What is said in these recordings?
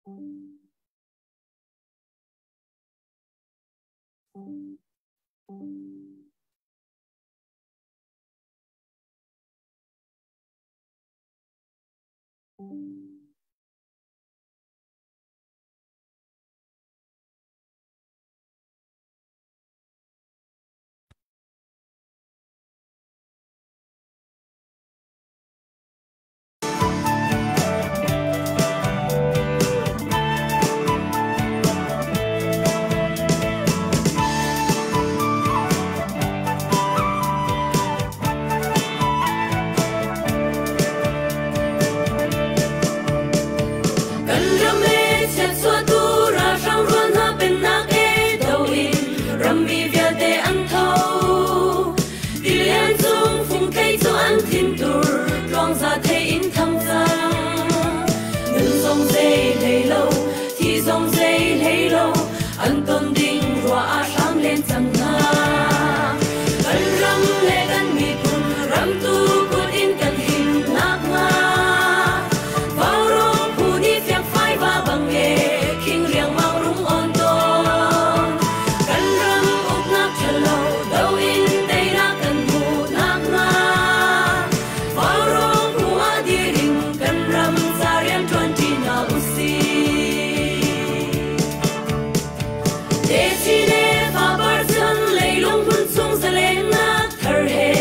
Kan ram e chiatchuahtu ralhrang rual hna pennak e do in rammi vialte an tho. Tilian cung fungthei cu an thintur tluangza thei in thang cang. Nun zong zei hlei lo, thi zong zei hlei lo, an ton ding rua ah hram len cang hna. Kan ram le kan miphun ramtu kut in kan him nakhnga Vaurawng phu nih fiangfai va bang e khing riangmang rung on tawn. Kan ram uknak ṭhalo do in teinak kan hmuh nakhnga Vaurawng phu ah dir in kan ram ca rian ṭuanṭi hna usih. Techi le fapar chan leilung hmun chung zalennak thar he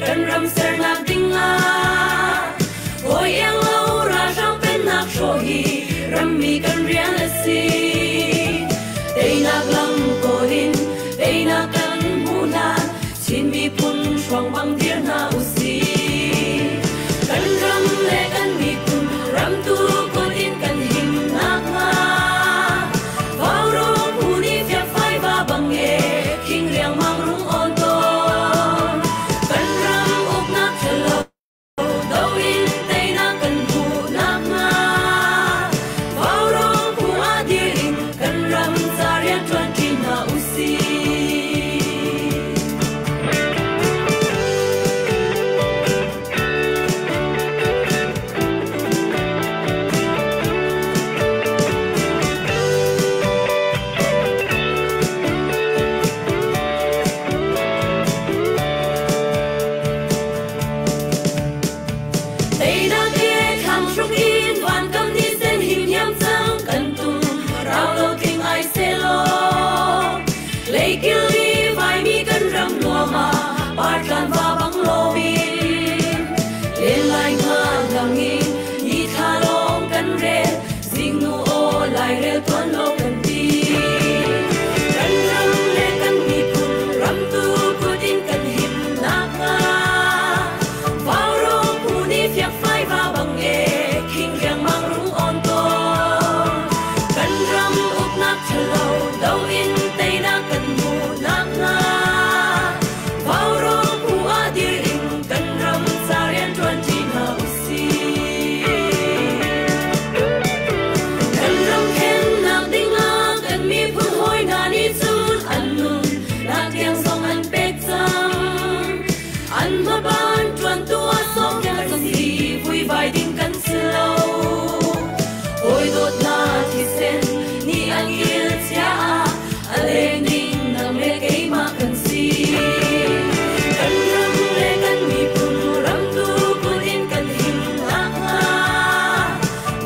kan ram sernak ding ah hawi iang lo ralhrang pennak hrawh hi rammi kan rian a si. Teinak lam kawl in teinak kan hmuh hlan Chin miphun hruang bang dir hna usih. Kan ram le kan miphun ramtu kut in kan him nakhnga Vaurawng phu nih fiakfai va bang e khing riangmang rung awn tawn. Kan ram uknak ṭhalo do in teinak kan hmuh nakhnga Vaurawng phu ah dir in kan ram ca rian ṭuanṭi hna usih. Teinak he thlang hruk in vankam ni sen him hiam cang kan tum rau lo tling ai selaw leikil i vaimi kan ram nuam ah partlan va bang lomin len lai nga lang in ni thla lawng kan rel zingnu aw lairel tuan lo kan ti kan ram le kan miphun ramtu kut in kan him nakhnga Vaurawng phu nih fiakfai va bang e khing riangmang rung awn tawn. Kan ram uknak ṭhalo do in teinak kan hmuh nakhnga Vaurawng phu ah dir in kan ram ca rian ṭuanṭi hna usih. Kan ram khennak dingah kan miphun hawi hna nih cun an nun nak tiang zong an pek cang. An hmaban ṭuantu ah sawmnak kan si vuivai ding kan si lo. Hawi dawtna thisen nih an kil cia ah a leng ding nang le keimah kan si. Kan ram le kan miphun ramtu kut in kan him nakhnga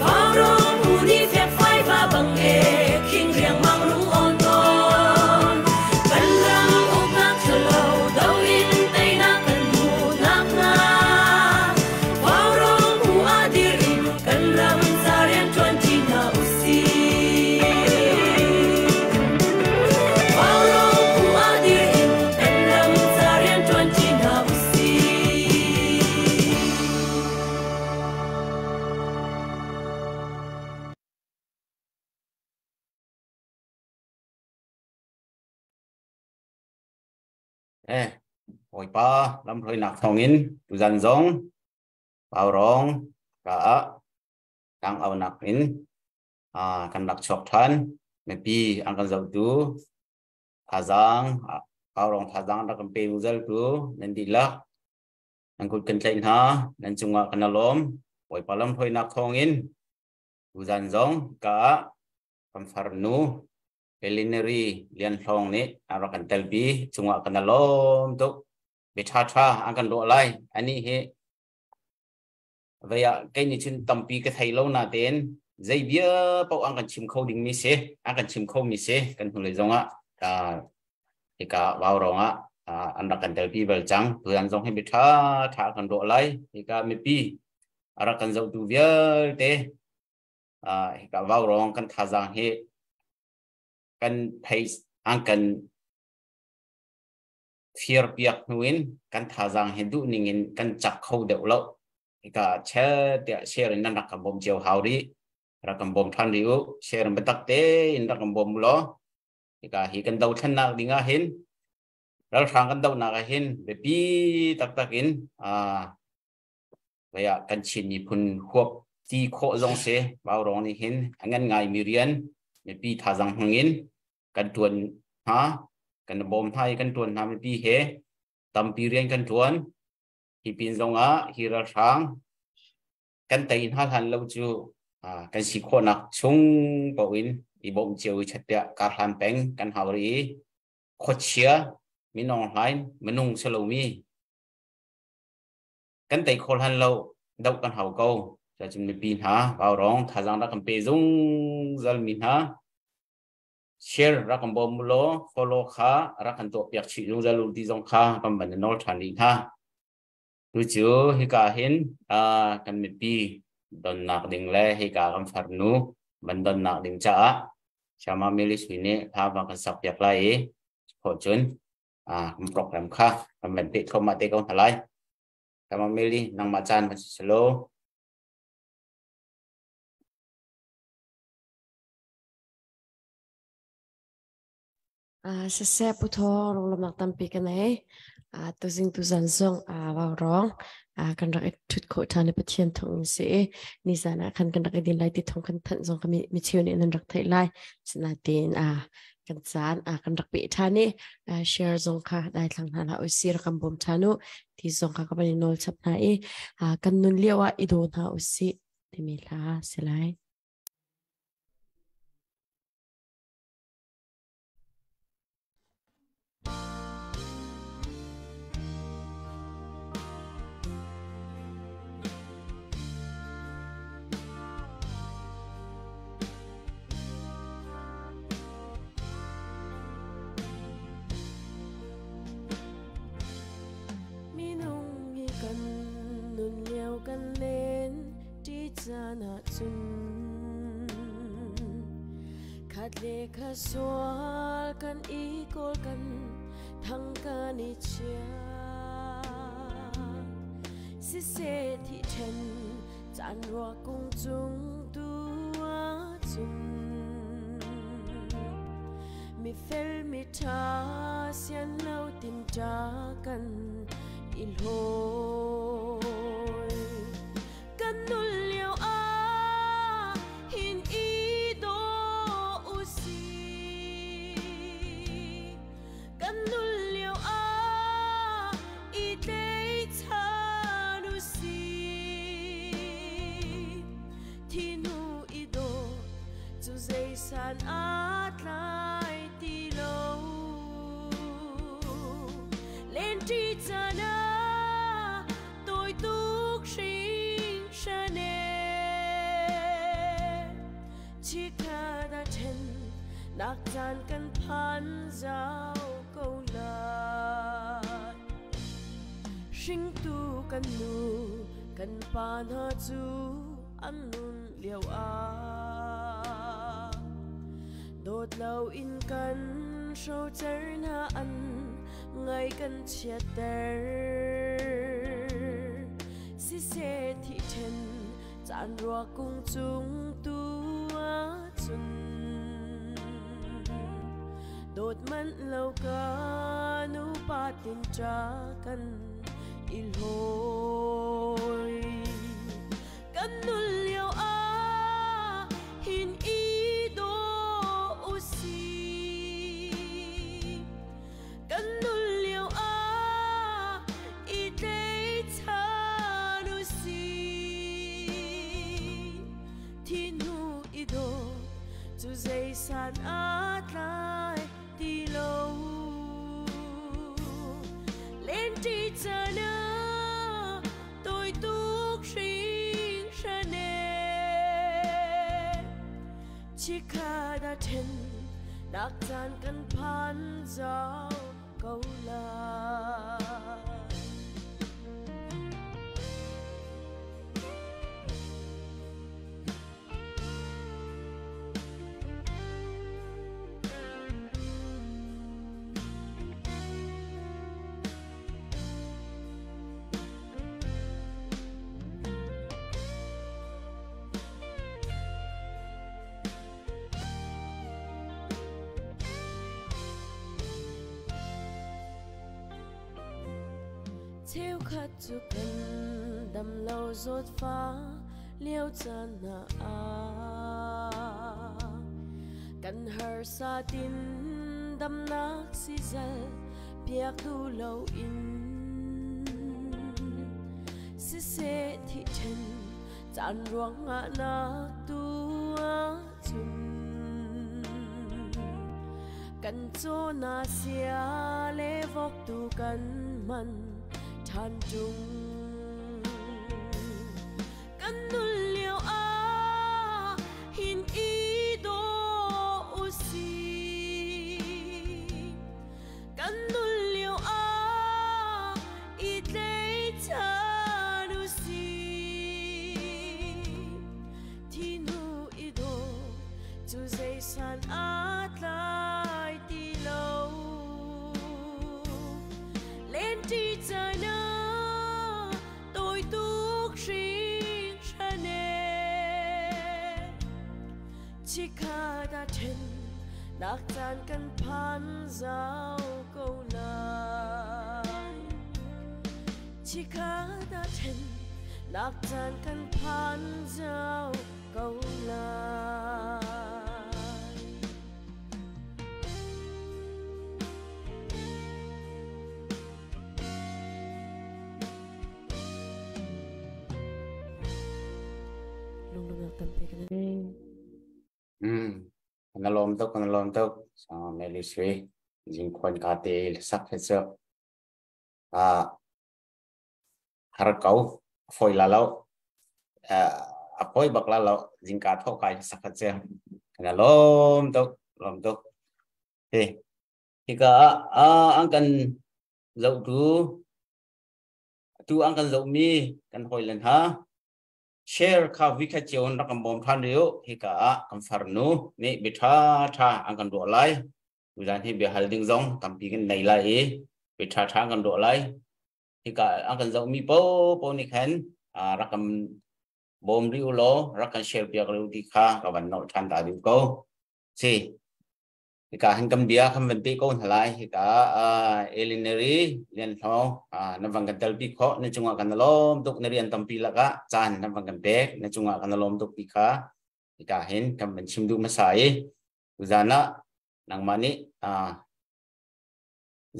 Vaurawng phu nih fiakfai va bang e khing riangmang rung awn tawn. Kan ram uknak ṭhalo do in teinak kan hmuh nakhnga Vaurawng phu ah dir in kan ram ca rian ṭuanṭi hna usih. Vaurawng phu ah dir in kan ram ca rian ṭuanṭi hna usih. Eh, Bawipa lamhruainak thawngin tuzan zong Paurong ka ah tang aunak in kan rak chuak ṭhan. Mipi an kan zohtu thazaang Paurong thazaang rak kan pe zungzaltu nan dihlak nan kut kan tlaih hna, nan cungah kan i lawm. Bawipa lamhruainak thawngin Tuzan zong ka ah kan farnu Elinary Lian Hlawng nih a rak kan telpi cungah kan lawm tuk. Bia ṭha an kan ruah lai. Anih hi vei ah kei nih cun tampi ka thei lo natein zei bia paoh an kan chim kho ding mi si, an kan chim kho mi si kan hnulei zongah hika vau rongah an rak kan telpi bal cang. Tuzan zong hi bia ṭha ṭha kan ruah lai. Hika mipi a rak kan zohtu vialte hika vau rong kan thazaang hi kan phei an kan fir piak hnu in kan thazaang hi duh ning in kan cak kho deuh lo. Hika chel tiah share in nan rak kan bawm cio hau rih. Rak kan bawm ṭhan rih u. Share in biatak tein rak kan bawm u law hika hi kan dothlennak ding ah hin ralhrang kan dohnak ah hin biapi taktak in vei ah kan Chin miphun huap ti khawh zong si Vaurawng nih hin a ngan ngai mi rian mipi thazang hmang in kan tuan hna, kan bawm hna i kan tuan hna. Mipi he tampi rian kan tuan. Hi pin zong ah hi ralhrang kan tei hna hlan lo cu kan si khawhnak chung paoh in i bawmh cio i chatpiah kar hlan peng kan hau rih i khuachia minong hlain minung si lomi kan tei kho hlan lo doh kan hau ko. Cun mipi hna Vaurawng thazang rak kan pe zungzal mi hna, share rak kan bawm law follow kha rak kan tuah piak chih zungzal u ti zong kha kan van nawl ṭhan rih hna. Tu cu hika hin kan mipi donnak ding le hika kan farnu van donnak ding caah Shama Milisui nih hla van kan sak piak lai i khawh cun kan program kha kan van peh thluahmah te ko hna lai. Shama Mili, nangmah caan van si selaw. Siseh Pu Thaw runglamnak tampi ka nei. Tuzing tuzan zong vau rong kan rak i ṭhut khawh ṭhan i Pathian thawng in si i nizan ah khan kan rak i din lai ti thawng kan thanh zong kha mi cheu nih nan rak theih lai. Sinain kan caan kan rak peh ṭhan i share zong kha daithlang hna hlah usih, rak kan bawm ṭhan u ti zong kha ka van i nawl chap hna i kan nun lio ah i daw hna usih timi hla si lai. Minung hi kan nun lio kan len ṭi caan ahcun khat le kha sual kan i kawl, kan thang kan i chia. Siseh thi ṭhen caan rua kung cung tu ahcun mi fel mi ṭha sian lo tin ṭa kan i hlawi. Kan nul lio ah hin i daw usih, kan nul lio ah i tleichan usih. Thi hnu i daw cu zei san a tlai ti lo. Len ṭi caan ah tawi tuk hringhran e, chikhat a ṭhen nak caan kan phan zau ko lai. Hringtu kan nu kan pa hna cu an nun lio ah dawt lo in kan hrocer hna, an ngai kan chiatter. Siseh thi ṭhen caan rua kung cung tu ahcun dawt manh lo ka nu pa tin ṭa kan i hlawi. Kan nul lio ah hin i daw usih, kan nul lio ah i tleichan usih. Thi hnu ṭi caan ah tawi tuk hringhran ee. Chikkhat ah ṭhen nak caan kan phan zau ko lai. Cheukhat cu kan dam lo zawtfa lio caan hna ah kan harsa tin damnak sizal piak duh loin siseh thih caan ruangah nak tu ahcun kan caw na sia le vok tu kan man ṭhan ṭung. Kan nul lio ah hin i daw usih. Kan nul lio ah i tleichan usih. Thinu i daw cu zeisan a tlai ti lo. Len ṭi caan ah tawi tuk hringhran ee. Chikkhat ah ṭhen nak caan kan phan zau ko lai. Chikkhat ah ṭhen nak caan kan phan zau ko lai. Lunglawmhnak tampi kan nei. Kan lawm tuk, kan lawm tuk. So, Mary Sui, jingkhuan ka te sak he cu. Ah, har ko, foi la lo. A poi bak la lo, jingka tho kai sak he cu. Kan lawm tuk, lawm tuk. Hi, hika ah an kan zohtu, tu an kan zohmi kan hawilen ha. Share kha vi khat cio in rak kan bawm ṭhan rih u. Hika ah kan farnu nih bia ṭha ṭha an kan ruah lai. Tuzan hi bia hal ding zong tampi kan nei lai i bia ṭha ṭha an kan ruah lai. Hika an kan zohmi paohpaoh nih khan rak kan bawm rih u law rak kan share piak rih u ti kha ka van nolh ṭhan ta ding ko. Si. Hika hin kan bia kan van pe ko hna lai. Hika Elinary Lian Hlo na van kan telpi khawh na cungah kan lawm tuk na rian tampi lakah caan na van kan pek na cungah kan lawm tuk ti kha hika hin kan van chim duh hmasa i tuzan ah nangmah nih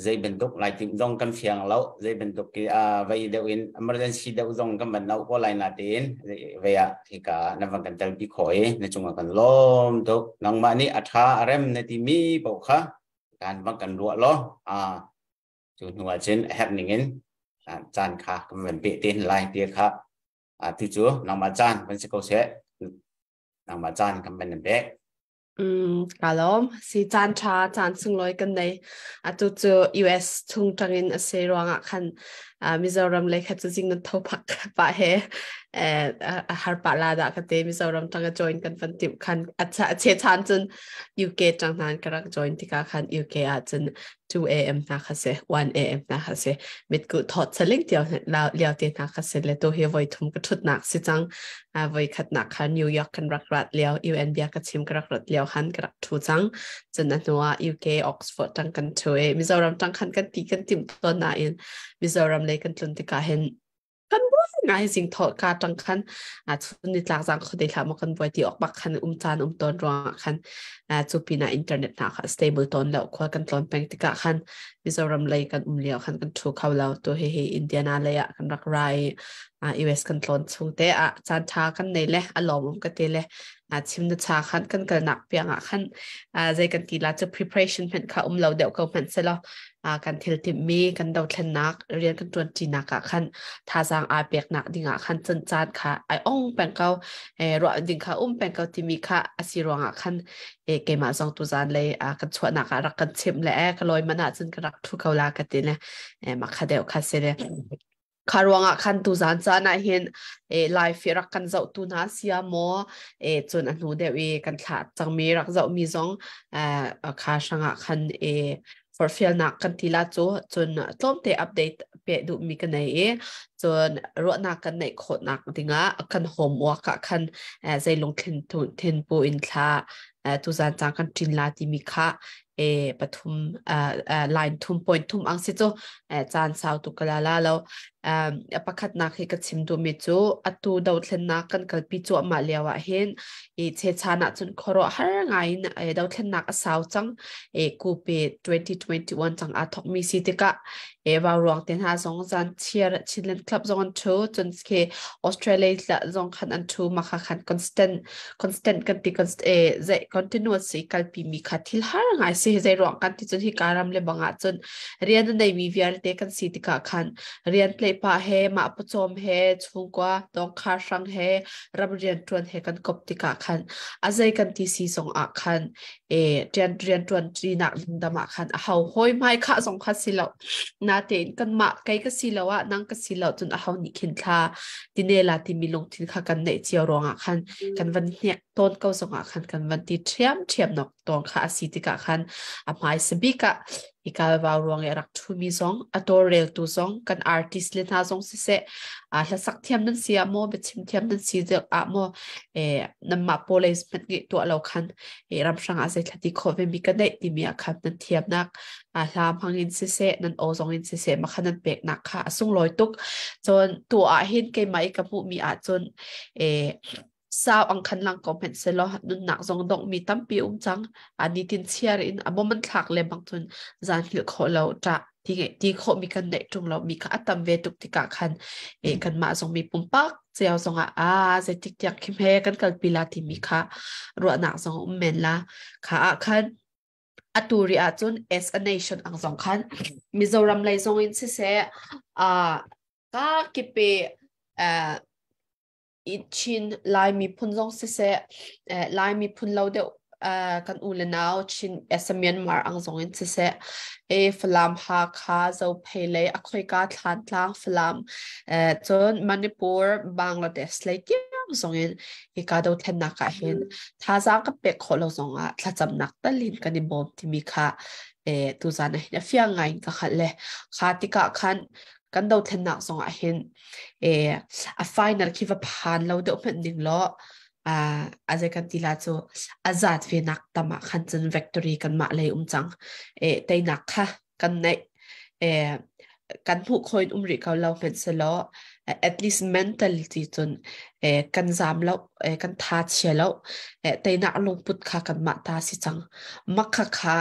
zei bantuk lai tim zong kan fiang lo zei bantuk ki vei deuh in emergency deuh zong kan van nau ko lai na tiin vei ah hika na van kan telpi khawh i na cungah kan lawm tuk nangmah nih a tha a rem na timi paoh kha kan van kan ruah law cu hnu ah cun a herh ning in caan kha kan van peh te lai ti kha tu cu nangmah caan van si ko seh nangmah caan kan van pek. Ka lawm. Si caan ṭha, caan sunglawi kan nei. Atu cu US chung ṭangin a si ruangah khan Mizoram lei kha cu zing nan tho phak pah he a har pah la dah ka te. Mizoram ṭang a join kan van timh khan a che chan cun UK ṭang hna ka rak join tikah khan UK ah cun 2 a.m. hna kha si, 1 a.m. hna kha si. Mitkuh thawt saling tiao liao te hna kha si le tu hi voi thum ka ṭhutnak si cang. Voi khatnak kha New York kan rak rat lio, UN bia ka chim ka rak rat lio khan ka rak ṭhu cang. Cun a hnuah UK Oxford tang kan ṭhu i Mizoram tang khan kan ti kan timh tawn nain Mizoram lei kan tlun tikah hin kan buai ngai zing tho ka tang khan a chun ni tlak zang kho te thla mo kan buai ti ok bak khan um chan um ton ruang khan chu pina internet na kha stable ton lo khwa kan tlon peng tikah khan Mizoram lei kan um lio khan kan thu khau lo to he he Indiana lei ah kan rak rai US kan tlon chung te a chan tha kan nei le a lom um ka te le a chim na cha khan kan kal nak piang ah khan zai kan ti la chu preparation phen kha um lo deuh ko phen se lo. Kan thil timhmi kan dothlennak rian kan ṭuanṭinak ah khan thazaang aa peknak dingah khan cun caan kha ai ong peng ko, ruah ding kha um peng ko timi kha a si ruangah khan keimah zong tuzan lei kan chuahnak ah rak kan chimh le ka lawi man ahcun ka rak ṭhu ko la ka ti le mah kha deuh kha si le. Kha ruangah khan tuzan caan ah hin live hi rak kan zohtu hna sia maw, cun a hnu deuh i kan thlah cangmi rak zohmi zong kha hrangah khan forhfialnak kan ti la cu, cun tlawmte update pe duhmi ka nei i cun ruahnak kan neih khawhnak dingah kan homework ah khan zei lungthin thin pu in thla tuzan cang kan ṭin la timi kha pathum line thum point thum ang si cu caan sau tu ka la la lo. Pakhatnak hi ka chim duhmi cu atu dothlennak kan kalpi cuahmah lio ah hin i chechan ah cun khuaruah har ngai in dothlennak a sau cang, kupe 2021 cang aa thokmi si tikah vau ruang te hna zong zan chiar Chinland Club zong an thu, cun ke Australia zong khan an thu makha khan constant constant kan ti const e zai continuous i kalpi mi kha thil har ngai si. Zai ruang kan ti cun hi karam le banga cun rian a nei mi vialte kan si tikah khan rian plei pa he mah pawcawm he chungkua dong khar hrang he ram rian tuan he kan kop tikah khan a zai kan ti si zong ah khan e rian rian tuan ti nak dam ah khan a hau hoi mai kha zong kha si lo na tein kan mah kai ka si lo ah nang ka si lo cun a hau nih khin thla tine la timi lungthin kha kan neih cio ruangah khan kan van hnek tawn ko zongah khan kan van ti ṭhiam ṭhiam nok tawn kha a si tikah khan a hmai sabik ah hikal vau ruang i rak ṭhumi zong a tawlreltu zong kan artist le hna zong siseh, a hlasak thiam nan si ah maw, biachim thiam nan si ah maw, nanmah pawlei hmanh ngeih tuah lo khan ramhrang ah zei thlati khawh ve mi ka neih timi ah khan nan thiamnak hla hmang in siseh, nan aw zong in siseh, makhan nan peknak kha a sunglawi tuk. Cun tu ah hin keimah i ka hmuhmi ah cun sau ang khan lang ko hmenh selaw nunnak zong dongh mi tampi um cang, ani tin chiar in a bom an thlak le bang cun zan hil khawh lo ṭah ti ngeih ti khawh mi kan neih ṭung lo mi kha a tam ve tuk tikah khan kan mah zong mi pumpak cio zongah a zeitik tiang khim he kan kalpi la timi kha ruahnak zong um men la. Kha ah khan atu ri ahcun as a nation ang zong khan Mizoram lei zong in siseh, ka kipe Chin Lai miphun zong siseh, Lai miphun lo deuh kan u le nau Chin as a Myanmar ang zong in siseh, Falam, Hakha, Zophei lei a khoika Thlantlang, Falam, cun Manipur, Bangladesh lei tiang zong in hika dothlennak ah hin thazaang kan pek khawh lo zong ah thlacamnak tal in kan i bawm timi kha tuzan ah hin a fiang ngai in ka hngalh le kha tikah khan kan dothlennak zong ah hin a final khi va phan lo deuh hmanh ning law a zei kan ti la cu a zat ve nak tam ah khan cun victory kan mah lei um cang, teinak kha kan neih kan hmuh khawh in um rih ko lo hmanh selaw at least mentality cun kan zam lo, kan tha chia lo, teinak lungput kha kan mah ta si cang. Makha kha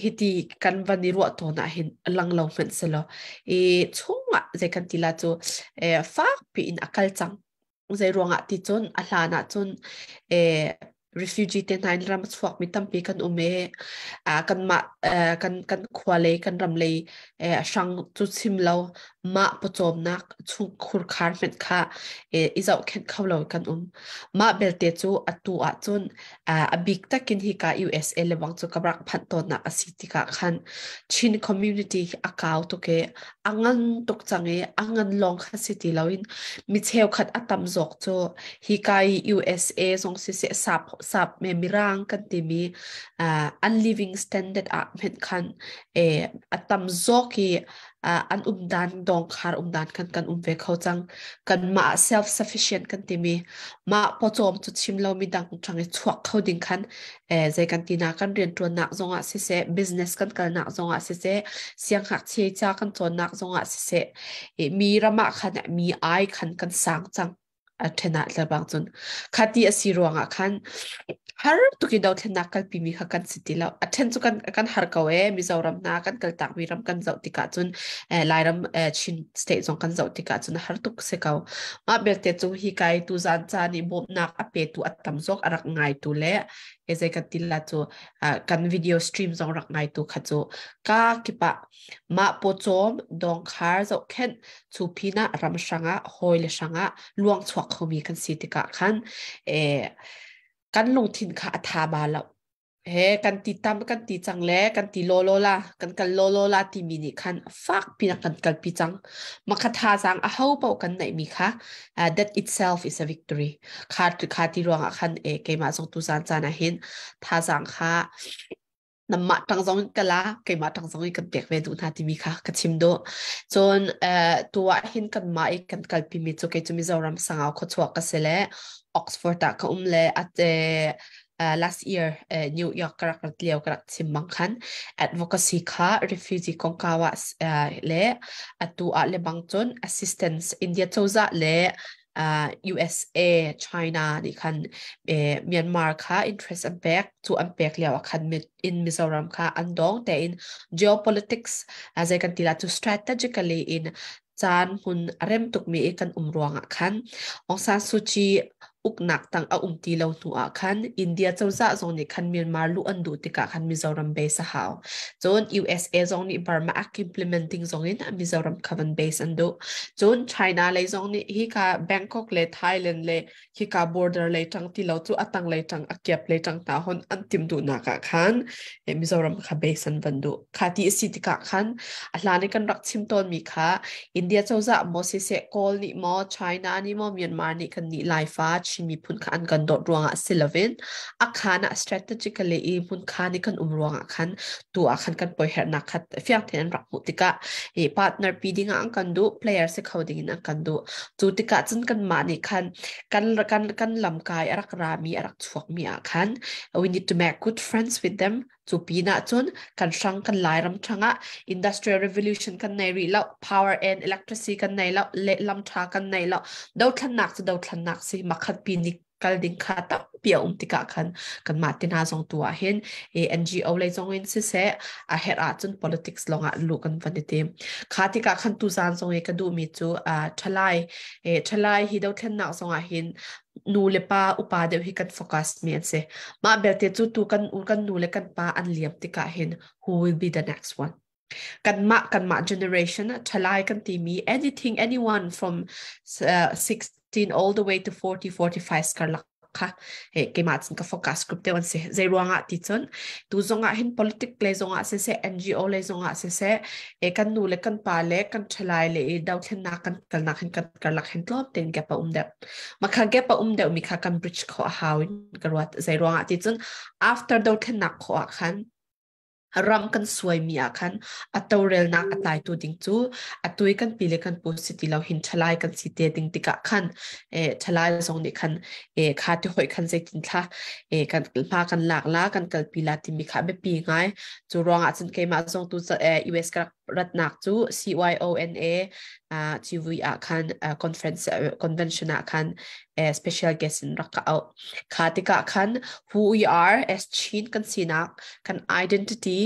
hiti kan van i ruah tawn ah hin lang lo hmanh selaw i chungah zei kan ti la cu fak piin a kal cang. Zei ruangah ti cun a hlan ah cun refugee te hna in ram a chuak mi tampi kan um i kanmah kan kan khua lei kan ram lei hrang cu chim lo mah pawcawmnak chung khurkhar hmenh kha i zohkhenh kho lo kan um. Mah belte cu atu ah cun a bik takin hika USA le bang cu ka rak phanh tawnnak a si tikah khan Chin community hi a kau tuk i a ngan tuk cang i a ngan lawng kha si ti loin mi cheukhat a tam zawk cu hika i USA zong siseh sap sap me mirang kan timi an living standard ah hmenh khan a tam zawk i an umdan dongkhar umdan kan kan um ve kho cang. Kanmah self sufficient kan timi mah pawcawm cu chim lo mi dang ṭang i chuak kho ding khan zei kan ti na kan rianṭuannak zongah siseh, business kan kalnak zongah siseh, siangngakchia ca kan cawnnak zongah siseh, mi ram ah khan mi ai khan kan sang cang. A ṭhen ah tlabang cun khati a si ruangah khan. Har tuk i dothlennak kalpi mi kha kan si ti lo. A then cu kan har ko e. Mizoram hna kan kaltak mi ram kan zoh tikah cun Lairam Chin state zong kan zoh tikah cun har tuk si ko. Mah belte cu hi kai tu zan caan i bawmhnak a petu a tam zawk a rak ngaitu le e zei kan ti la cu kan video stream zong rak ngaitu kha cu ka kipah mah pawcawm dawngkhar zohkhenh cu pinah ram hrangah hawi le hrangah luang chuak khomi kan si tikah khan kan lungthin kha a tha ba lo. He kan ti tam kan ti cang le kan ti lawlaw la kan kal lawlaw la timi nih khan fak pin kan kalpi cang. Makha thazaang a ho paoh kan neih mi kha that itself is a victory. Kha kha ti ruangah khan e keimah zong tu zan caan ah hin thazaang kha namah ṭang zong in ka la keimah ṭang zong in kan pek ve duh hna timi kha ka chim duh. Cun tu ah hin kanmah i kan kalpi mi cu kei cu Mizoram Sangau khuachuak ka si le Oxford ah ka um le ate last year New York ka rak rat lio ka rak chim bang khan advocacy kha refugee kongkau ah le atu ah le bang cun assistance India cozah le USA, China nih khan Myanmar kha interest an pek. Cu an pek lio ah khan in Mizoram kha an dawng tein geopolitics zei kan ti la cu strategically in caan hmun a rem tukmi i kan um ruangah khan Aung San Suu Kyi uknak tang a um ti lo hnu ah khan India cozah zong nih khan Myanmar luh an duh tikah khan Mizoram base a hau. Cun USA zong nih Burma Act implementing zong in Mizoram kha van base an duh. Cun China lei zong nih hika Bangkok le Thailand le hika border lei ṭang ti lo cu a tang lei ṭang a kiap lei ṭang hna hon an tim duhnak ah khan Mizoram kha base an van duh. Kha ti a si tikah khan a hlan i kan rak chim tawnmi kha India cozah maw siseh Kawl nih maw China nih maw Myanmar nih kan nih Laifa Chin miphun kha an kan dawt ruangah si loin a khan ah strategically i hmun khan i kan um ruangah khan tu ah khan kan poihernak kha fiang tein an rak hmuh tikah i partner pi ding ah an kan duh player si kho ding in an kan duh. Cu tikah cun kanmah nih khan kan kan kan lamkai a rak rami a rak chuakmi ah khan we need to make good friends with them. Cu pinah cun kan hrang kan Lairam ṭhangah industrial revolution kan nei rih lo, power and electricity kan nei lo, lehlam ṭha kan nei lo. Dothlannak cu dothlannak si makhat pi nih kal ding kha tampi a um tikah khan kanmah te hna zong tu ah hin NGO lei zong in siseh a herh ahcun politics lawngah luh kan van i tim. Kha tikah khan tuzaan zong i ka duhmi cu ṭhalai ṭhalai hi dothlennak zong ah hin nu le pa upa deuh hi kan focus mi an si. Mah belte cu tu kan u kan nu le kan pa an liam tikah hin who will be the next one? Kanmah kanmah generation ṭhalai kan timi anything anyone from 16 all the way to 40 45 karlak kha he keimah cun ka focus group deuh an si. Zei ruangah ti cun tu zongah hin politic lei zongah siseh NGO lei zongah siseh e kan nu le kan pa le kan ṭhalai le i dothlennak kan kalnak hin kan karlak hin tlawm tein gap a um deuh. Makha gap a um deuh mi kha kan bridge khawh a hau in ka ruat. Zei ruangah ti cun after dothlennak khawh ah khan ram kan suaimi ah khan a torelnak a tlaitu ding cu atui kan pi le kan pu si ti lo hin ṭhalai kan si te ding tikah khan ṭhalai zong nih khan kha ti hoi khan zeitin thla kan hma kan lak la kan kalpi la timi kha biapi ngai. Cu ruangah cun keimah zong tu US ka ratnak cu CYONA TV ah khan conference convention ah khan special guest in rak ka auh. Kha tikah khan who we are as Chin kan sinak kan identity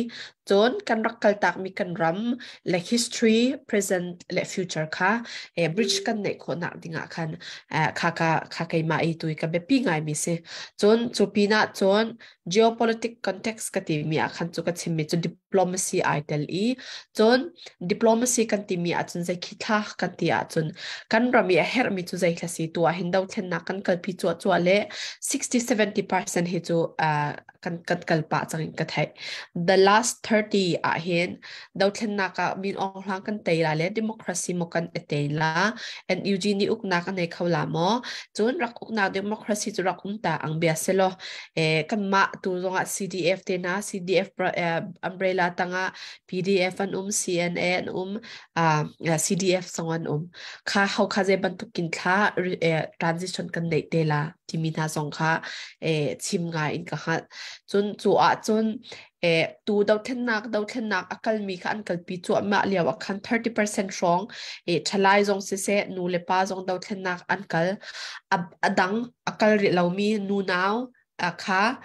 cun kan rak kaltakmi kan ram le history present le future kha bridge kan neih khawhnak dingah khan kha ka kha keimah i tui ka biapi ngaimi si. Cun cu pinah cun geopolitic context ka timi ah khan cu ka chimmi cu diplomacy ai tel i cun diplomacy kan timi ahcun zei khi thla kan ti ahcun kan ram i a herhmi cu zei thla si tu ah hin dothlennak kan kalpi cuah cuah le 60 70% hi cu kan kan kal pah cang in ka theih. The last 30 ah hin dothlennak ah Min Aung Hlaing kan tei la le democracy mo kan tei la NUG nih uknak a nei kho la maw cun rak uknak democracy cu rak um ta ang bia selaw kanmah tu zongah CDF te hna CDF umbrella tangah PDF an um CNA an um CDF zong an um kha ho kha zei bantukin thla transition kan neih te la timi hna zong kha chim ngai in ka hngalh. Cun cu ah cun tu dothlennak dothlennak a kalmi kha an kalpi cuahmah lio ah khan 30% hrawng ṭhalai zong siseh nu le pa zong dothlennak an kal. A dang a kal rih lomi nu nau. Kha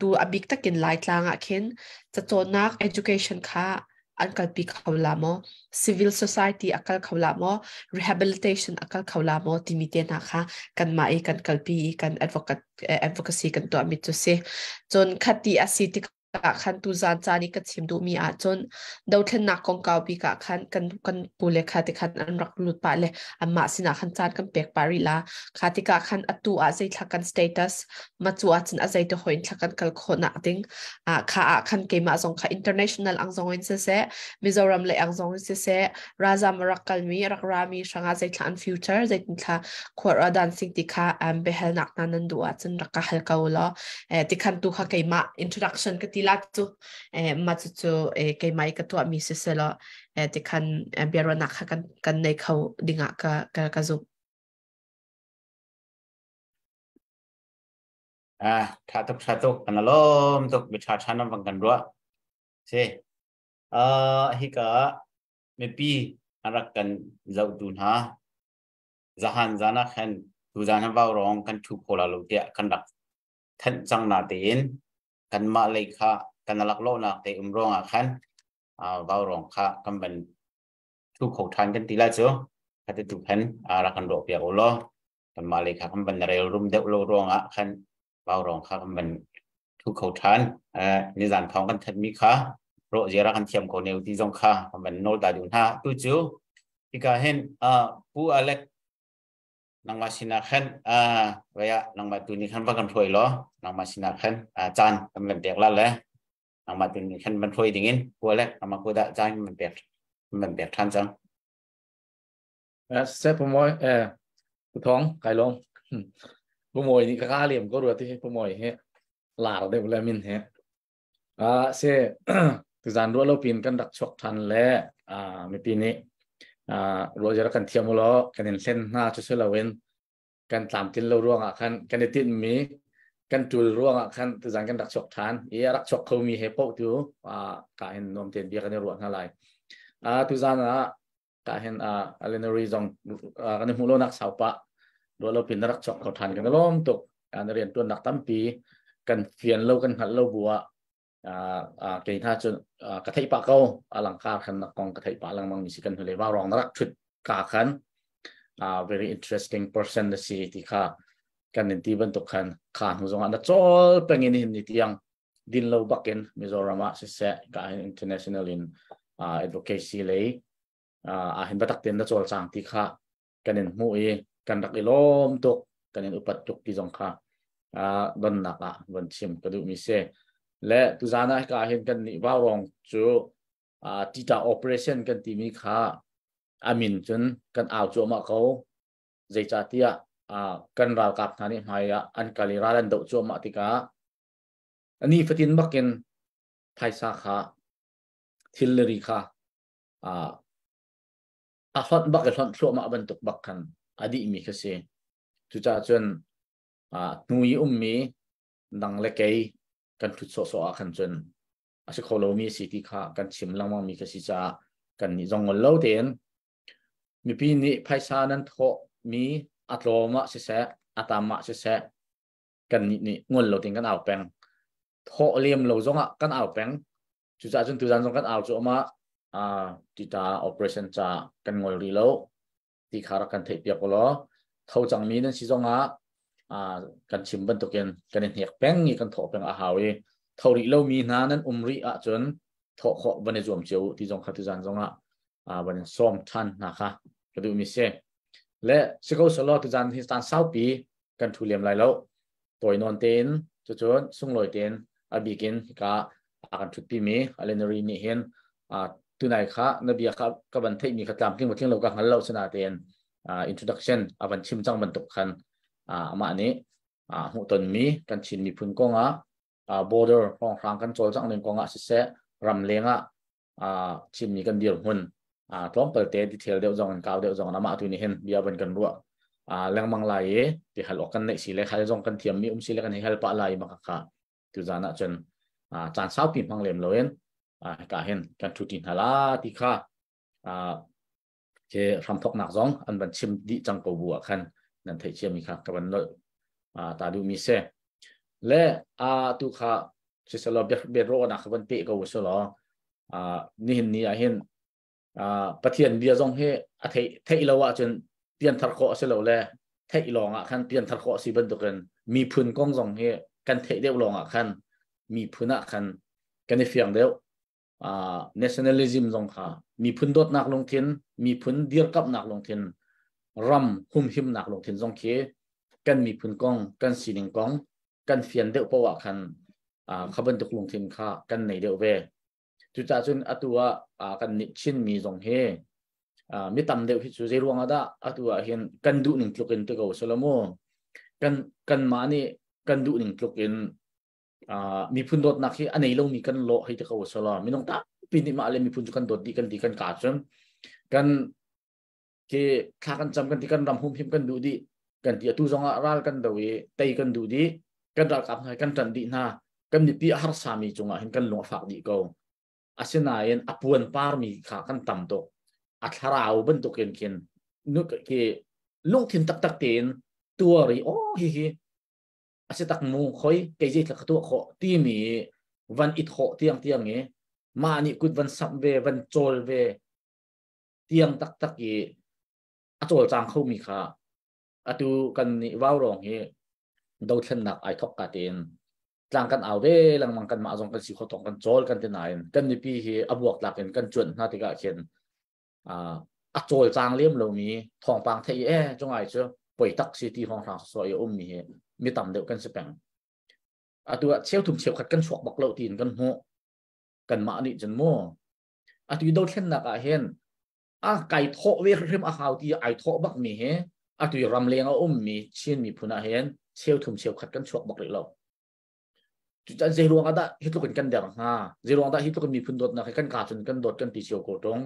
tu a bik takin Laitlang ah khin cacawnnak education kha an kalpi kho la maw, civil society a kal kho la maw, rehabilitation a kal kho la maw timi te hna kha kanmah i kan kalpi i kan advocate advocacy kan tuahmi cu si. Cun khati a si tik ah khan tuzan caan i ka chim duhmi ahcun dothlennak kongkau bik ah khan kan kan pule kha ti khan an rak lut pah le anmah sinah khan caan kan pek pah rih la. Kha tikah khan atu ah zeithla kan status ma cu ahcun a zei te hoin thla kan kal khawh nak ding kha ah khan keimah zong kha international ang zong in siseh, Mizoram le ang zong in siseh, ralzam a rak kalmi rak rami hrangah zeithla an future zeitin thla khuar dan sing ti kha biahalnak hna nan duh ahcun rak ka hal ko law. Tikhan tu kha keimah introduction ka ti la cu. Ma cu cu keimah i ka tuahmi siseh law, tikhan biaruahnak kha kan kan nei kho dingah ka ka ka zumh. Ah, tha tuk, tha tuk, kan lawm tuk. Mi tha tha nam bang kan ruah si. Hika mipi an rak kan zohtu hna, zahan zan ah khan tuzan han vau rong kan thu kho la lo tiah kan rak thanh cang na tein kanmah lei kha kan lak lo nak te um ruang ah khan vau rong kha kan van thu kho than kan ti la cu. Khati tu khan rak kan rawh piak u law. Kanmah lei kha kan van rel rum deuh lo ruang ah khan vau rong kha kan van thu kho than. Nizan thawng kan that mi kha rawh zia kan thiam ko neu ti zong kha kan van nawl ta duh hna. Tu cu hika hin Pu Alec, nangmah sinah khan vaya nangmah tu ni khan va kan hruai law. Nangmah sinah khan caan kan van pek la le nangmah tu ni khan van hruai ding in Pu Alec, nangmah ku dah caan kan van pek than cang. Se pu moi pu thong kai long pu moi ni ka ka liam ko rua ti pu moi he lar deuh le min he a se tuzan ruah lo pin kan rak chuak than le a mipi nih a ruah jara kan thiam lo kan in hlen hna chu se loin kan tlam tin lo ruangah khan kan i tinh mi kan tul ruangah khan tuzan kan rak chuak than i a rak chuak kho mi he poh tu a ka hin nuam ten bia kan i ruah hna lai. A tuzan ah ka hin a alenary zong kan i hmuh lo nak sau pa ruah lo pin na rak chuak kho than, kan lawm tuk. Na rian tuan nak tampi kan fian lo kan hngalh lo bu ah kei hna cu ka theih pah ko alangkar khan na kong ka theih pah lengmang mi si. Kan hnule wa rong na rak thut ka khan very interesting person na si ti kha kan in ti bantuk khan kha hnu zong ah na chol pengin hin ni tiang din lo bakin Mizoram ah siseh ka international in advocacy lei a hin batak ten na chol chang ti kha kan in hmu i kan rak i lawm tuk, kan in upat tuk ti zong kha donnak ah von chim ka duh mi si le tuzan ah ka hin kan nih vaurong cu tita operation kan timi kha amin cun kan au cuahmah ko. Zeicahtiah kan ralkap hna nih hmai ah an kal i ral an doh cuahmah tikah ani fatin bakin phaisa kha thil le ri kha a hlonh bak i hlonh thluahmah bantuk bak khan a dihmi kha si. Cucaah cun hnu i ummi nang le kei kan ṭhut sawhsawh ah khan cun a si kho lomi a si ti kha kan chim lengmang mi kha si caah kan nih zong ngol lo tein mipi nih phaisa nan thawh mi a tlawm ah siseh, a tam ah siseh, kan nih nih ngol lo tein kan au peng. Thawh lem lo zong ah kan au peng. Cucaah cun tuzan zong kan au cuahmah. Tita operation ca kan ngol rih lo ti kha rak kan theih piak law. Tho cangmi nan si zong ah kan chim bantukin kan i hnek peng i kan thawh peng a hau i tho rih lomi hna nan um rih ahcun thawh khawh van i zuam cio u ti zong kha tuzan zong ah van in sawm ṭhan hna kha ka duhmi si. Le si ko selaw tuzan hi caan saupi kan ṭhu lem lai lo. Tawi nawn tein cucun sunglawi tein a bikin hika a kan ṭhutpi mi Alenary nih hin tunai kha na bia kha ka van theihmi kha tlamtling tling lo ka hngal lo sinatein introduction a van chim cang bantuk khan amah nih hmuhtonmi kan Chin miphun kong ah, border hrawnghrang kan cawlcangh ning kong ah siseh, ram leng ah Chinmi kan dirhmun tlawmpal te detail deuh zong in kau deuh zong amah tu nih hin bia van kan ruah lengmang lai i ti hal awk kan neih si le hal zong kan thiam mi um si le kan hei hal pah lai ma kha tu zan ah cun caan saupi hmang lem loin ka hin kan thu ti hna la ti kha ke hramthoknak zong an van chim dih cang ko bu ah khan nan theih cia mi kha ka van nolh ta duh mi se. Le a tu kha siselaw bia rawhnak kha van pe ko selaw nihin ni ah hin Pathian bia zong hi a theih theih lo ahcun pianthar khawh a si lo le theih lawng ah khan pianthar khawh a si bantukin miphun kong zong hi kan theih deuh lawng ah khan miphun ah khan kan i fiang deuh. Nationalism zong kha miphun dawtnak lungthin, miphun dirkamhnak lungthin, ram humhimnak lungthin zong khi kan miphun kong, kan sining kong kan fian deuh poah ah khan kha bantuk lungthin kha kan nei deuh ve. Cucaah cun atu ah kan nih Chinmi zong hi mi tam deuh hi cu zei ruang ah dah atu ah hin kan duh ning tluk in ti ko selaw mu kan kanmah nih kan duh ning tluk in miphun dawtnak hi a nei lomi kan lawh hei ti ko selaw minung tampi nih mah le miphun cu kan dawt dih kan ti kan ka cun kan ke thla kan cam kan ti kan ram humhim kan duh dih kan ti atu zong ah ral kan do i tei kan duh dih kan ralkap hna kan ṭan dih hna kan mipi a harsa mi cungah hin kan lung a fak dih ko asinain a puan parmi kha kan tam tuk a thlarau bantukin khin ke lungthin taktak tein tuar i oh hi hi a si tak mu khoi kei zei ka tuah khawh timi van i thawh tiang tiang i mah nih kut van samh ve van cawl ve tiang taktak i a cawlcang khomi kha atu kan nih vaurawng hi dothlennak ai thok ka tein tlang kan au ve lengmang kan mah zong kan si kho tong kan cawl kan ti nain kan mipi hi a buak tlak in kan cuanh hna tikah khin a cawlcang lem lomi thawngpang thei e cungai cu poi tak si ti hong hrang so i ummi hi mi tam deuh kan si peng atu ah cheu thum cheu khat kan chuak bak lo tiin kan hmuh kan mah nih cun mu atu i dothlennak ah hin a kai thawh ve hrim a hau ti ai thawh bak mi hi atu i ramleng a ummi Chin miphun ah hin cheu thum cheu khat kan chuak bak rih lo. Cucan zei ruang ah dah hi tluk in kan der hnga? Zei ruang dah hi tluk in miphun dawtnak hi kan ka cun kan dawt kan ti cio ko tung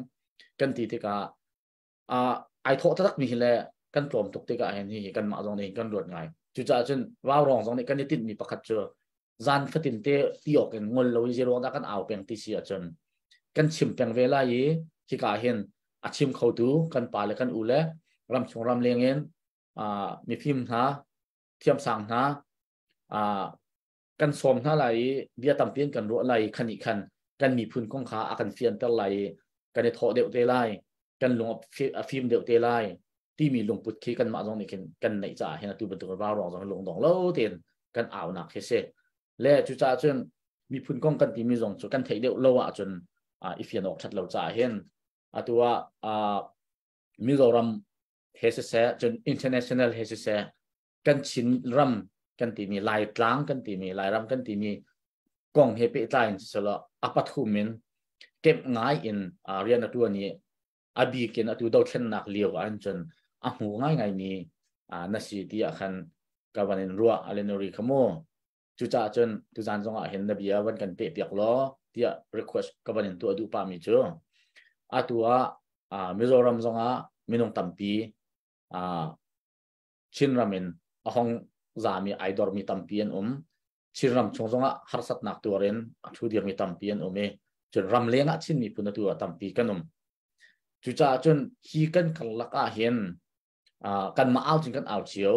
kan ti tikah ai thawh taktak mi hi le kan tlawm tuk tikah hin hi kan mah zong nih kan ruat ngai. Cucaah cun vaurawng zong nih kan i tinhmi pakhat cu zan fatin te ti awk in ngol lo i zei ruang dah kan au peng ti si ahcun kan chim peng ve lai i hika hin a chim khotu kan pa le kan u le ramchung ramleng in mifim hna thiamsang hna kan sawm hna lai i bia tampi in kan ruah lai i khan i khan kan miphun kong kha a kan fianter lai i kan i thawh deuh te lai kan lung a fim deuh te lai timi lungput khi kanmah zong nih khin kan neih caah hin atu bantuk vaurawng zong lung dong lo tein kan aunak khi si le cucaah cun miphun kong kan timi zong cu kan theih deuh lo ahcun i fian awk that lo caah hin atu ah Mizoram he siseh cun international he siseh kan Chin ram kan timi Laitlang kan timi Lairam kan timi kong he pehtlai in siselaw a pathum in kemh ngai in rian a tuan i a bik in atu dothlennak lio ah cun a hmu ngaingai mi na si ti ah khan ka van in ruah alenori kha mu cucaah cun tuzan zong ah hin na bia van kan peh piak law tiah request ka van in tuah duh pa mi cu atu ah Mizoram zong ah minung tampi Chinram in a hong zami ai dormi tampi an um Chinram chung zongah harsatnak tuar in a thu dirmi tampi an um i cun ram leng ah Chin miphun atu ah tampi kan um cucaah cun hi kan karlak ah hin kanmah au cun kan au cio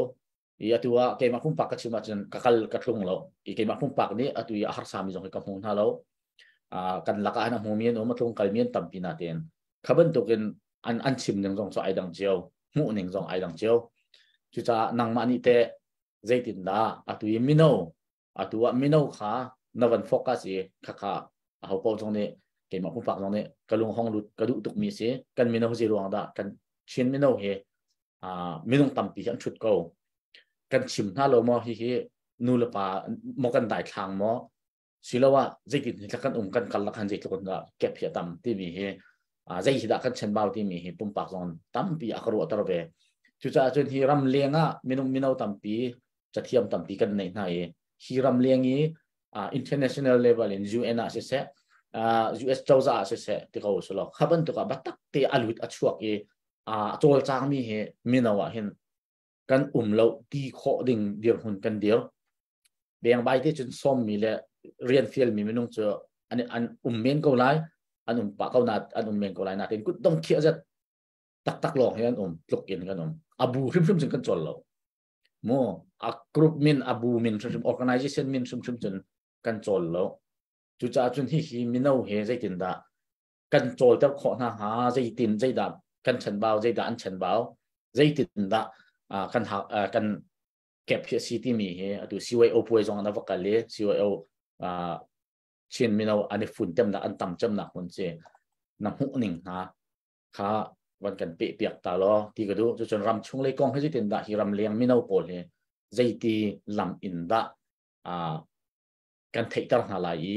i atu ah keimah pumpak ka chim ahcun ka kal ka tlung lo i keimah pumpak nih atu i a harsami zong hi ka hmu hna lo kan lakah hin a hmumi an um a tlung kalmi an tampi na tein kha bantukin an an chim ning zong cu ai dang cio hmuh ning zong ai dang cio cucaah nangmah nih teh zeitindah atu i mino atu ah mino kha na van focus i khakha aho paoh zong nih keimah pumpak zong nih ka lung hong lut ka duh tukmi si kan mino zei ruang dah kan Chin mino hi minung tampi hi an thut ko kan chim hna lo maw hi hi nu le pa maw kan dai thlang maw siloah zeitin hi kan um kan kal lakhan zeitluk dah kep hi a tam timi hi zei hi dah kan chenbau timi hi pumpak zong tampi a ka ruahter ve cucaah cun hi ram leng ah minung mino tampi cathiam tampi kan neih hna i hi ram leng i international level in UN ah siseh US cozah ah siseh ti ko selaw kha bantuk ah batak te a lut a chuak i a cawlcangmi hi mino ah hin kan um lo ti khawh ding dirhmun kan dir beng bai te cun sawmmi le rian fialmi minung cu an an um men ko lai an um pa ko na an um men ko lai natin kut dong khiah zat taktak lawng hi an um tluk in kan um abu hrimhrim cun kan cawl lo. Mu a group min a bu min hrimhrim organization min hrimhrim cun kan cawl lo. Cucaah cun hihi mino he zeitindah kan cawlter khawh hna hnga, zeitin zeidah kan chanbau, zeidah an chanbau, zeitindah kan kan kep hi a si timi hi atu CYO puai zong an va kal i CYO Chin mino an i funtemnak an tam cemnak hmun si na hmuh ning hna kha van kan peh piak ta law ti ka duh. Cucun ram chung lei kong hi zeitin dah hi ram leng mino pawl hi zeiti lam in dah kan theihter hna lai i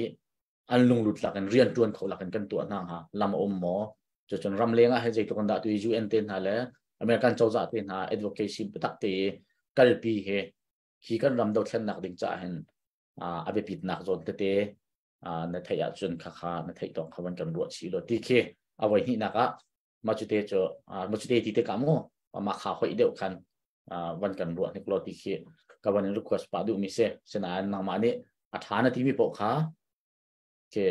an lunglut lak in rian tuan kho lak in kan tuah hna hnga lam a um maw? Cucun ram leng ah he zeitluk in dah tu UN te hna le American cozah te hna advocacy biatak te kalpi he hi kan ram dothlennak ding caah hin a biapitnak zawn tete na theih ahcun khakha na theih tawk kha van kan ruah chih lo ti khi a voi hnihnak ah machute cu machute ti tikah mu ma kha hoi deuh khan van kan ruah hnik lo ti khi ka van in request pa duh mi si. Sinain nangmah nih a tha na ti mi poh kha ke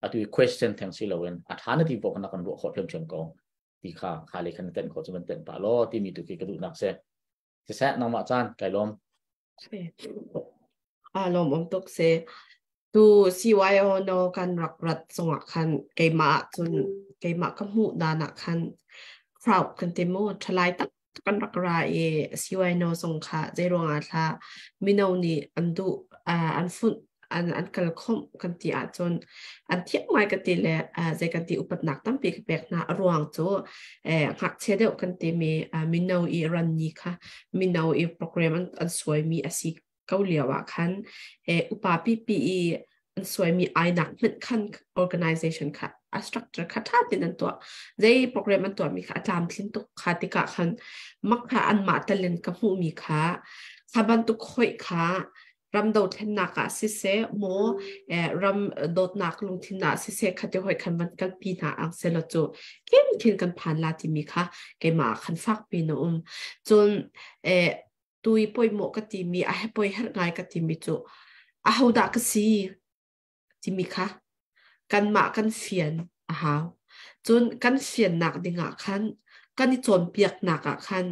atu question theng si loin a tha na ti poh kha na kan ruah khawh thiam ko ti kha kha le khan ten kho chu van ten pa lo ti mi tu khi ka duh nak se. Siseh, nangmah caan kai lawm. A lawm om tuk se. Tu CYO no kan rak rat zongah khan keimah cun keimah ka hmuh dan ah khan crowd kan ti mu thalai tak kan rak ra i CYO no zong kha zeiruangah thla mino nih an duh an funh an kal khomh kan ti ahcun an thiam ngai ka ti le zei kan ti upatnak tampi ka pek hna. A ruang cu ngakchia deuh kan ti mi mino i ran ni kha mino i program an suai mi a si ko lio ah khan upa pipi i an suai mi ainak hmanh khan organization kha a structure kha tha tin an tuah, zei program an tuah mi kha a tlamtlin tuk kha tikah khan mak kha an mah talent ka hmuh mi kha kha bantuk hoi kha ram dothlennak ah siseh maw ram dawtnak lungthin ah siseh khati hoi khan van kalpi hna ang selaw cu khin khin kan phan la timi kha keimah khan fakpi na um. Cun tui poi maw ka timi a he poi her ngai ka timi cu ahodah ka si timi kha kanmah kan fian a hau. Cun kan fiannak dingah khan kan i cawnpiaknak ah khan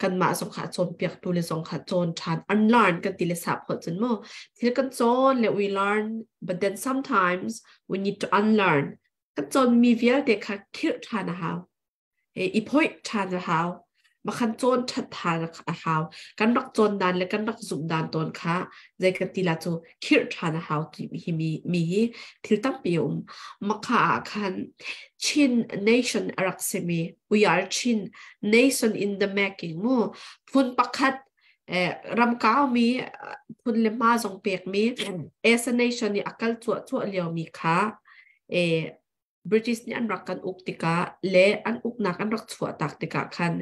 kanmah zong kha cawnpiaktu le zong kha cawn ṭhan, unlearn kan ti le sap holh cun mu thil kan cawn le we learn, but then sometimes we need to unlearn. Kan cawnmi vialte kha khirh ṭhan a hau, i phoih ṭhan a hau, makhan cawn ṭhat ṭhan a hau. Kan rak cawn dan le kan rak zumh dan tawn kha zei kan ti la cu khirh ṭhan a hau ti hi mi hi thil tampi a um. Makha ah khan Chin nation a rak simi, we are Chin nation in the making mu, phun pakhat ram kaumi phun le hma zong pekmi as a nation i akal chuah chuah lio mi kha British nih an rak kan uk tikah le an uknak an rak chuah tak tikah khan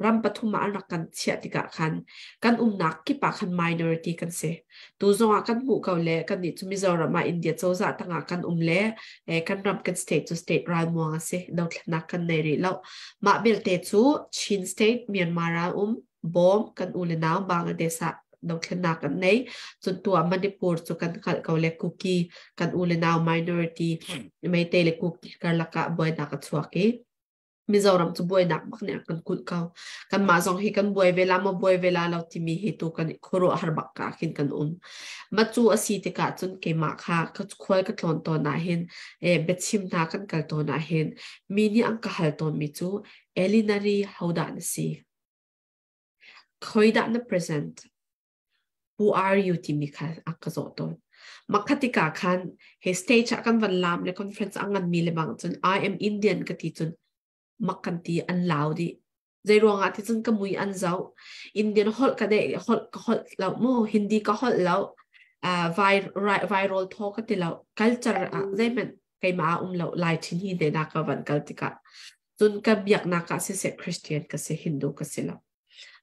ram pathum ah an rak kan chiah tikah khan kan umnak kip ah khan minority kan si. Tu zongah kan hmuh ko le kan nih cu Mizoram ah India cozah tangah kan um le kan ram kan state cu state ralmuang a si, dothlennak kan nei rih lo. Mah belte cu Chin state Myanmar ah um bawm kan u le nau Bangladesh ah dothlennak kan nei. Cun tu ah Manipur cu kan hngalh ko le Kuki kan u le nau minority Meitei le Kuki karlak ah buainak a chuak i Mizoram cu buainak bak nih a kan kulh ko. Kanmah zong hi kan buai ve la maw buai ve la lo timi hi tu kan khuaruah har bak ka khin kan um. Ma cu a si tikah cun keimah kha ka khual ka tlawn tawn ah hin biachim hna kan kal tawn ah hin mi nih an ka hal tawn mi cu Elinari hodah na si? Khoidah na present? Who are you timi kha a ka zawh tawn. Makhatika khan he stage ah kan van lam le conference a ngan mi le bang cun I am Indian ka ti cun mak kan ti an lau dih. Zei ruangah ti cun ka mui an zoh. Indian holh ka de holh ka holh lo mu, Hindi ka holh lo, viral thaw ka ti lo, culture ah zeihmanh keimah ah um lo, Lai thin hi ne na ka van kal tikah. Cun ka biaknak ah siseh Christian ka si, Hindu ka si lo.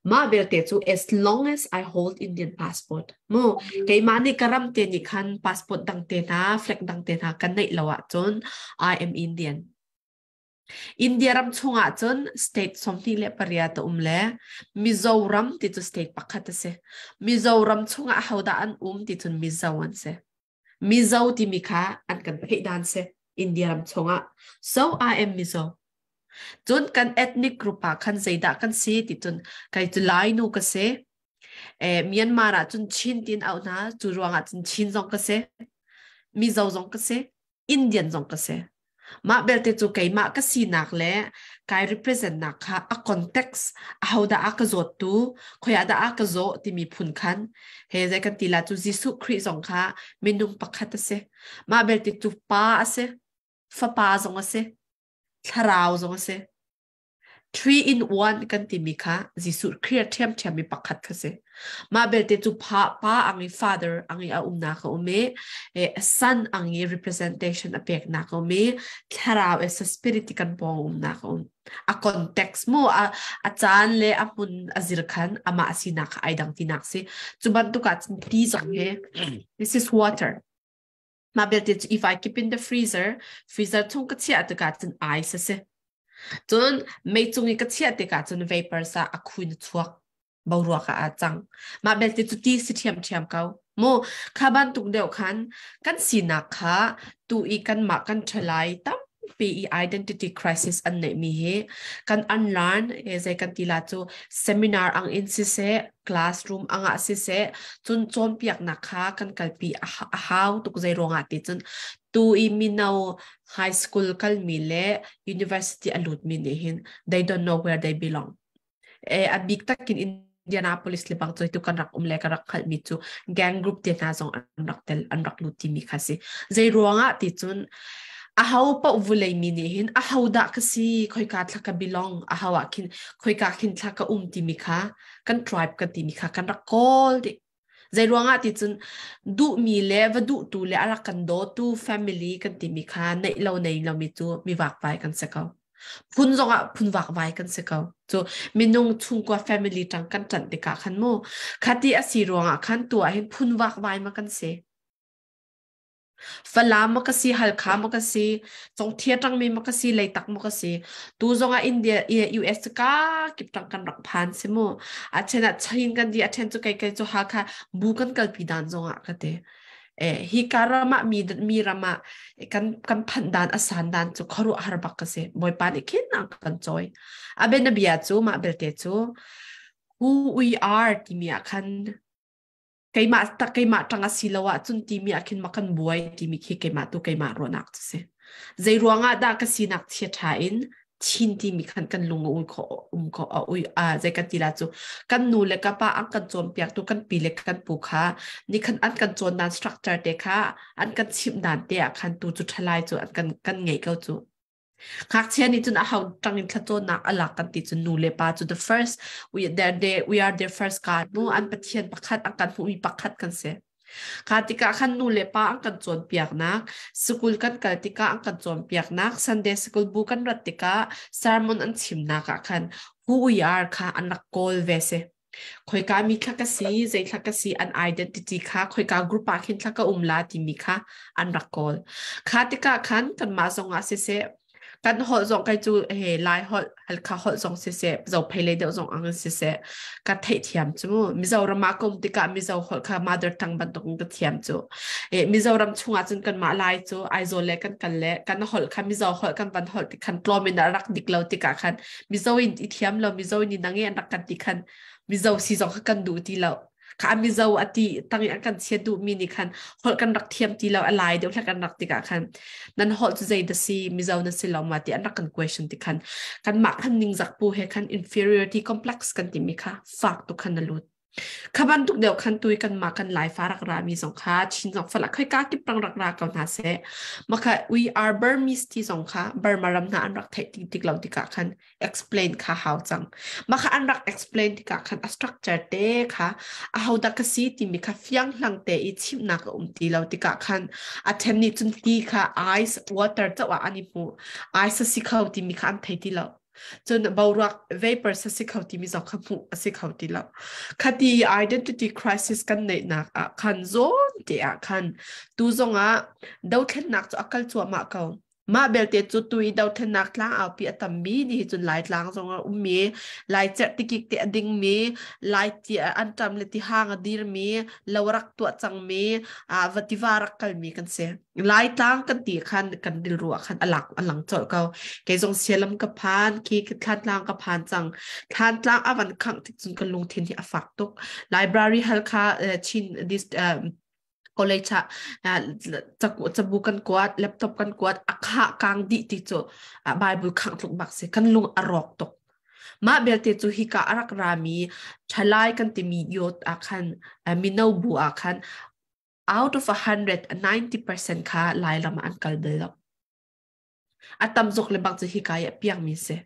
Mah belte cu as long as I hold Indian passport mu keimah nih ka ram te nih khan passport dang te hna, flag dang te hna kan neih lo ahcun I am Indian. India ram chungah cun state 28 a um le Mizoram ti cu state pakhat a si. Mizoram chungah hodah an um ti cun Mizo an si. Mizo timi kha an kan theih dan si India ram chungah. So I am Mizo. Cun kan ethnic group ah khan zeidah kan si ti cun kai cu Lai nu ka si. E Myanmar ah cun Chin tin au hna cu ruangah cun Chin zong ka si Mizo zong ka si Indian zong ka si mah belte cu keimah ka sinak le kai represent nak kha a context ahodah a ka zawt tu khoiah dah a ka zawh timi phun khan he zai kan ti la cu Jesuh Khrih zong kha minung pakhat a si mah belte cu pa a si fapa zong a si thlarau zong a si 3 in 1 kan timi kha Jesuh Khrih ṭhiamṭhiam mi pakhat kha si. Mah belte cu pa, pa ang i father ang i a umnak a um i e, son ang i representation a peknak a um i thlarau as a spirit kan pawng umnak a um. A context mu a, a caan le a hmun a zir khan amah sinak kha ai dang tinak si. Cu bantuk ah cun ti zong he this is water. Mah belte cu if I keep in the freezer, freezer chung ka chiah tikah cun ice a si. Cun mei cung i ka chiah tikah cun vapor sa a khuin a chuak boruak ah aa cang. Mah belte cu ti si ṭhiamṭhiam ko. Mu kha bantuk deuh khan kan sinak kha tu i kanmah kan ṭhalai tampi i identity crisis an neihmi hi kan unlearn e zei kan ti la cu seminar ang in siseh classroom angah siseh cun cawnpiaknak kha kan kalpi a hau tuk zei ruangah ti cun tu i mino high school kalmi le university a lutmi nih hin they don't know where they belong e a bik takin Indianapolis le bang choi tu kan rak um le kan rak khalmi cu gang group te hna zong an rak tel an rak lut timi kha si zei ruangah ti cun aho paoh vulei mi nih hin aho dah ka si khoika thla ka belong aho ah khin khoika khin thla ka um timi kha kan tribe kan timi kha kan rak kawl dih zei ruangah ti cun duhmi le va duhtu le a rak kan dawtu family kan timi kha neih lo nei lo mi cu mi vakvai kan si ko phun zongah phun vakvai kan si ko cu minung chungkua family tang kan ṭanh tikah khan mu khati a si ruangah khan tu ah hin phun vakvai ma kan si Falam maw ka si, Halkha maw ka si, Congthia ṭangmi maw ka si, Leitak maw ka si. Tu zongah India, US cu ka kip ṭang kan rak phan si mu. A ṭhen ah Chin kan di, a ṭhen cu kei kei cu Halkha bu kan kalpi dan zongah ka ti. Eh, hi ka ram ah mi, mi ram ah kan, kan phanh dan a san dan cu khuaruahhar bak ka si. Bawipa nih khin ang kan cawi. A bianabia cu mah belte cu who we are timi ah khan keimah tak keimah tang a si lo ahcun timi ah khin ma kan buai timi khi keimah tu keimah ruahnak cu si zei ruangah dah ka sinak chia tha in chin timi khan kan lung ui kho um kho a ui a zei kan ti la cu kan nu le ka pa an kan cawn piak tu kan pi le kan pu kha ni khan an kan cawn dan structure te kha an kan chimh dan te ah khan tu cu thalai cu an kan kan ngei ko cu Ngakchia nih cun a ho ṭang in thlacawnnak a lak kan ti cun nu le pa cu the first we they, we are their first God mu an Pathian pakhat an kan hmuhmi pakhat kan si. Kha tikah khan nu le pa an kan cawnpiaknak, sikul kan kal tikah an kan cawnpiaknak, Sunday sikul bu kan rat tikah sermon an chimnak ah khan who we are kha an rak kawl ve si. Khoika mi thla ka si, zei thla ka si, an identity kha khoika group ah khin thla ka um la timi kha an rak kawl. Kha tikah khan kanmah zong ah siseh, kan holh zong kai cu he Lai holh, Halkha holh zong siseh, Zophei lei deuh zong ang siseh, ka theihthiam cu. Mizoram ah ka um tikah Mizo holh kha mother tongue bantuk in ka thiam cu. E, Mizoram chungah cun kanmah Lai cu Aizawl le kan kal le kan holh kha Mizo holh kan van holh tik khan tlawm in a rak dik lo tikah khan Mizo in i thiam lo Mizo in nang i an rak kan ti khan Mizo si zong kha kan duh ti lo kha Mizo a ti tang i an kan chiat duh mi nih khan holh kan rak thiam ti lo a lai deuh hlek an rak tikah khan nan holh cu zei da si Mizo na si lo ma ti an rak kan question ti khan kan mah khan ningzak pu he khan inferiority complex kan ti mi kha fak tu khan na lut Kha bantuk deuh khan tui kanmah kan Laifa rak rami zong kha Chin zong Falam khoika kip rang rak ra ko hna seh. Maka we are Burmese ti zong kha Burma ram hna an rak theih tik tik lo tikah khan explain kha hau cang. Maka an rak explain tikah khan a structure te kha a hodah ka si timi kha fiang hlang te i chimnak a um ti lo tikah khan a then nih cun ti kha ice water choh ah an i hmu. Ice a si kho timi kha an thei ti lo. Cun boruak vapor a si kho timi zong kha hmuh a si kho ti lo. Khati identity crisis kan neihnak ah khan zawn te ah khan tu zongah dothlennak cu a kal cuahmah ko. Mah belte cu tu i dothlennak tlangaupi a tammi ni hi cun Laitlang zong a ummi, Laicerh tikik te a dingmi, Lai ti anṭam le tihang a dirmi, lo rak tuah cangmi, va tiva rak kalmi kan si. Laitlang kan ti khan kan rilru ah khan a lak a lang colh ko. Kei zong Sialam ka phan, khi Thlantlang ka phan cang. Thlantlang a van khangh tik cun ka lungthin hi a fak tuk. Library Halkha Chin this college ah cabu kan kuat laptop kan kuat a khah kang dih ti cu bible khang tluk bak si kan lung a rawk tuk mah belte cu hika a rak rami thalai kan timi yot ah khan mino bu ah khan out of 190% kha lairam ah an kal bal lo. A tam zawk le bak cu hika i a piangmi si.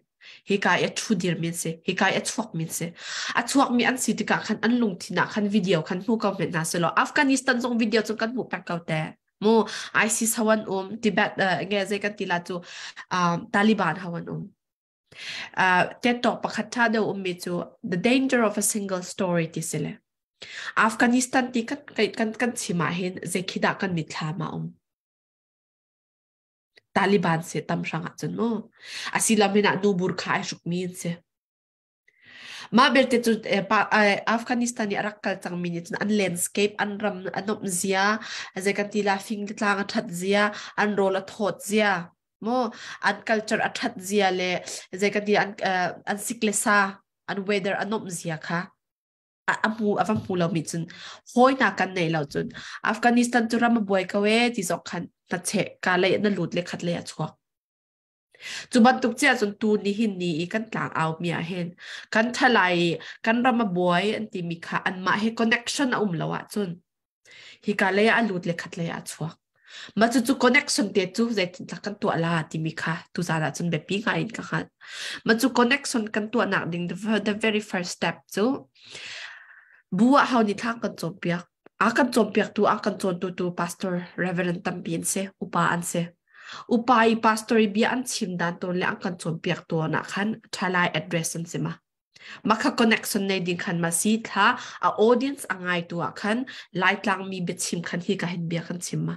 Hika i a ṭhu dirmi an si. Hika i a chuakmi an si. A chuakmi an si tikah khan an lungthin ah khan video khan hmu ko hmenh hna selaw Afghanistan zong video cu kan hmuh peng ko te. Mu ISIS ho an um, Tibet nge zei kan ti la cu Taliban ho an um. TED Talk pakhat ṭha deuh ummi cu The Danger of a Single Story ti si le. Afghanistan ti kan kan kan chim ah hin zei khi dah kan mitthlam ah um. Taliban se tam hrang ah cun mu. Asilam hin ah nu burkha ai hrukmi an si. Mah belte cu Afghanistan i a rak kal cangmi nih cun an landscape, an ram a nomh zia, zei kan ti la fing le tlang a ṭhat zia, an rawl a thawt zia, mu an culture a ṭhat zia le zei kan ti an an sik le sa, an weather a nomh zia kha a hmu a va hmu lomi cun hawi hna kan nei lo cun Afghanistan cu ram a buai ko e ti zok khan hnacheh ka lei na lut le khat lei a chuak. Cu bantuk cia cun tu nihin ni i kan tlang au mi ah hin kan thalai kan ram a buai an timi kha anmah he connection a um lo ahcun hika lei ah a lut le khat lei ah a chuak. Mah cucu connection te cu zeitindah kan tuah la timi kha tuzaan ah cun biapi ngai in ka hngalh. Mah cu connection kan tuahnak ding the very first step cu bu ah ho nih thla kan cawnpiak. A kan cawnpiaktu, a kan cawntu tu pastor, reverend tampi an si, upa an si. Upa i pastor i bia an chim dan tawn le an kan cawnpiak tawn ah khan ṭhalai address an si ma. Mah kha connection nei ding khan ma si thla a audience a ngaitu ah khan Laitlang mi biachim khan hi ka hin bia kan chim ma.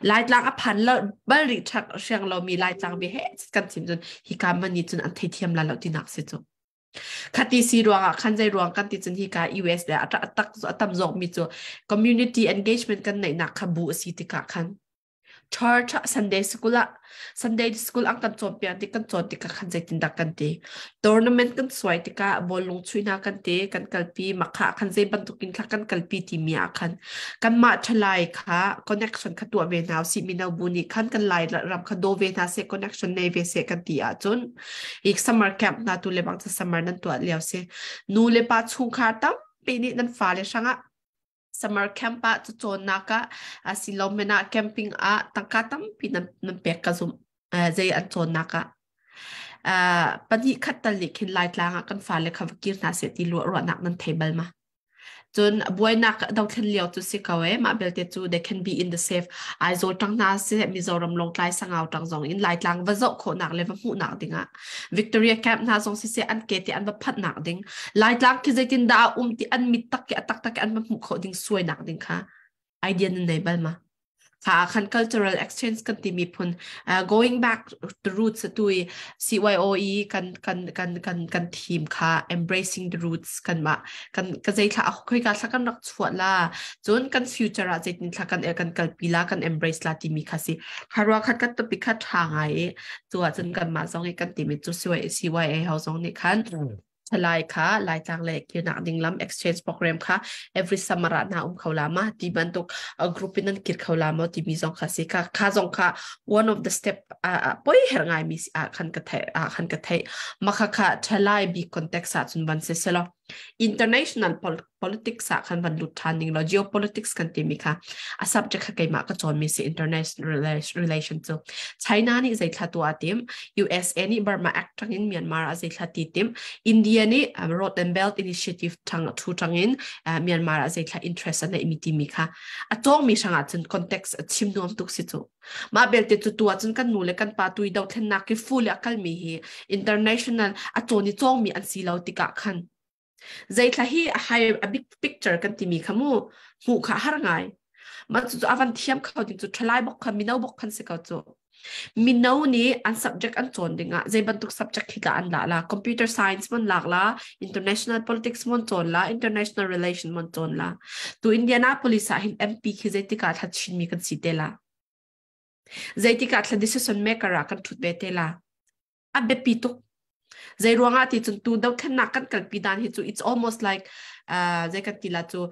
Laitlang a phan lo bal rih ṭhak hriang lo mi Laitlang bia he kan chim cun hi ka mani cun an theithiam la lo tinak si cu. Khati si ruangah khan zei ruang kan ti cun hi ka US le a tak a tam zawk mi cu community engagement kan neihnak kha bu a si tikah khan Church ah Sunday school ah Sunday school an kan cawnpiak tik kan cawn tikah khan zeitindah kan ti tournament kan suai tikah bawlung chuihnak kan ti kan kalpi makha khan zei bantukin kha kan kalpi timi ah khan kanmah ṭhalai kha connection kha tuah ve hna usih mino bu nih khan kan lai ram kha daw ve hna seh connection nei ve seh kan ti ahcun ik summer camp hna tu le bang cu summer nan tuah lio si nu le pa chungkhar tampi nih nan fale hrangah summer camp ah cacawnnak ah asilomen ah camping ah tangka tampi nan, nan pek ka zumh zei an cawnnak ah pahnih khat tal nih khin Laitlang ah kan fale kha va kir hna seh ti ruahnak nan thei bal ma cun buainak dothlen lio cu si ko e mah belte cu they can be in the safe Aizawl tang hna si Mizoram Lawngtlai Sangau tang zong in Laitlang va zoh khawhnak le va hmuhnak dingah Victoria Camp hna zong siseh an ke te an va phanhnak ding Laitlang khi zeitin dah a um ti an mit tak ke a tak tak an va hmuh khawh ding suainak ding kha idea nan nei bal ma kha khan cultural exchange kan ti mi phun going back to roots tu i CYOE kan kan kan kan kan team kha embracing the roots kan ma kan ka zei thla khoi ka thla kan rak chuah la cun kan future ah zeitin thla kan kan kalpi la kan embrace la timi kha si kharwa khat kan topic kha tha ngai i cu ahcun kanmah zong i kan timi cu CYA ho zong nih khan thalai kha Laitlang le kirnak ding lam exchange program kha every summer ah na um kho la ma ti bantuk group in nan kir kho la ma timi zong kha si kha kha zong kha one of the step poi her ngai mi khan ka thei khan ka thei makha kha thalai bi context ah chun ban se selo international politics ah khan van lut ṭhan ding lo geopolitics kan timi kha a subject kha keimah ka cawnmi si international relation cu China nih zeithla tuah tim USA nih Burma Act tangin Myanmar ah zeithla ti tim India nih Road and Belt Initiative tang thu tangin Myanmar ah zeithla interest a neimi timi kha a cawngmi hrangah cun context a chim nuam tuk si cu mah belte cu tu ahcun kan nu le kan pa tu i dothlennak ki fu le a kalmi hi international a cawn i cawngmi an si lo tikah khan Zeithla hi a high a big picture kan timi kha mu hmuh kha har ngai. Mah cu a van thiam kho ding cu ṭhalai bok kha mino bok khan si ko cu. Mino nih an subject an cawn dingah zei bantuk subject khi dah an lah la? Computer science mon lak la, international politics mon cawn la, international relation mon cawn la. Tu Indianapolis ah hin MP khi zeitikah thla Chinmi kan si te la? Zeitikah thla decision maker ah kan thut ve te la? A biapi tuk. Zei ruangah ti cun tu dothlennak kan kalpi dan hi cu it's almost like zei kan ti la cu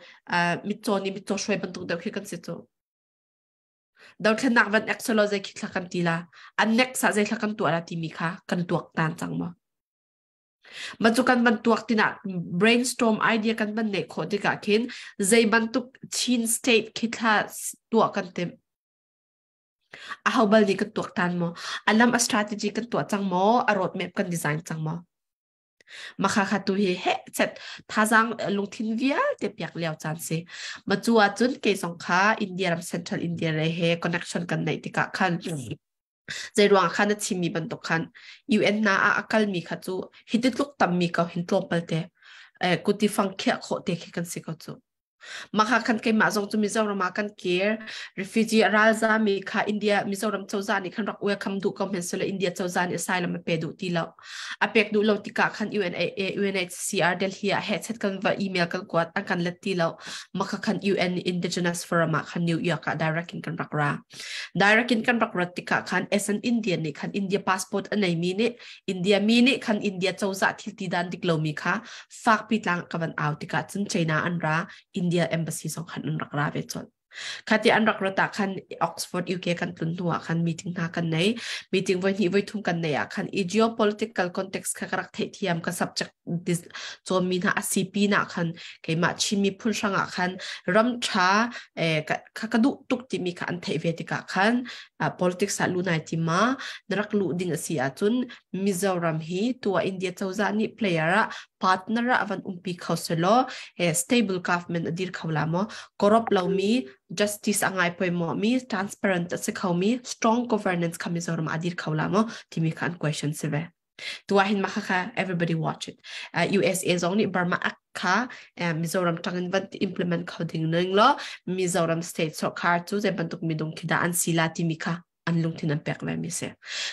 mitcaw nih mitcaw hruai bantuk deuh khi kan si cu. Dothlennak van ek selaw zei khi thla kan ti la. An next ah zei thla kan tuah la timi kha kan tuak tan cang maw? Ma cu kan van tuak tinah brainstorm idea kan van neih khawh tikah khin zei bantuk Chin state khi thla tuah kan timh. Aho bal nih kan tuak tan maw? A lam a strategy kan tuah cang maw? A road map kan design cang maw? Makha kha tu hi he chet thazang lungthin vialte piak lio caan si. Ma cu ahcun kei zong kha India ram Central India re he connection kan neih tikah khan zei ruang khan na chimmi bantuk khan UN na ah a kalmi kha cu hi ti tluk tammi ko hin tlawmpal te kuti fang khiah khawh te khi kan si ko cu. Mah khan keimah zong cu Mizoram ah kan kir. Refugee ralzami kha India Mizoram cozah nih khan rak welcome duh ko hmanh India cozah nih asylum a pe duh ti lo. A pek duh lo tikah khan UNHCR Delhi ah hehchet kan va email kan kuat an kan let ti lo. Mah khan UN Indigenous Forum ah khan New York ah direct in kan rak ra. Direct in kan rak rat tikah khan as an Indian nih khan India passport a neimi nih India mi nih khan India cozah thil ti dan dik lomi kha fakpi tlang ka van au tikah cun China an ra India embassy zong khan an rak ra ve colh. Khati an rak rata khan Oxford UK kan tlun hnu ah khan meeting hna kan nei meeting voi hnih voi thum kan nei ah khan i geopolitical context kha ka rak theih thiam ka subject cawnmi hna a CP na khan keimah Chin miphun hrangah khan ram tha kha ka duh tuk timi kha an theih ve tikah khan politics ah lu nai tima na rak luh ding a si ahcun Mizoram hi tua India cozah nih player ah partner ah van umpi kho selaw stable government a dir kho la maw corrupt lomi justice a ngai poi mo mi transparent a si kho mi strong governance kha Mizoram a dir kho la maw timi kha an question si ve tua hin ma kha everybody watch it USA zong nih Burma Act kha Mizoram tangin van implement kho ding ning lo Mizoram state sarkar cu zei bantuk midung khi dah an si la timi kha an lungthin an pek ve mi si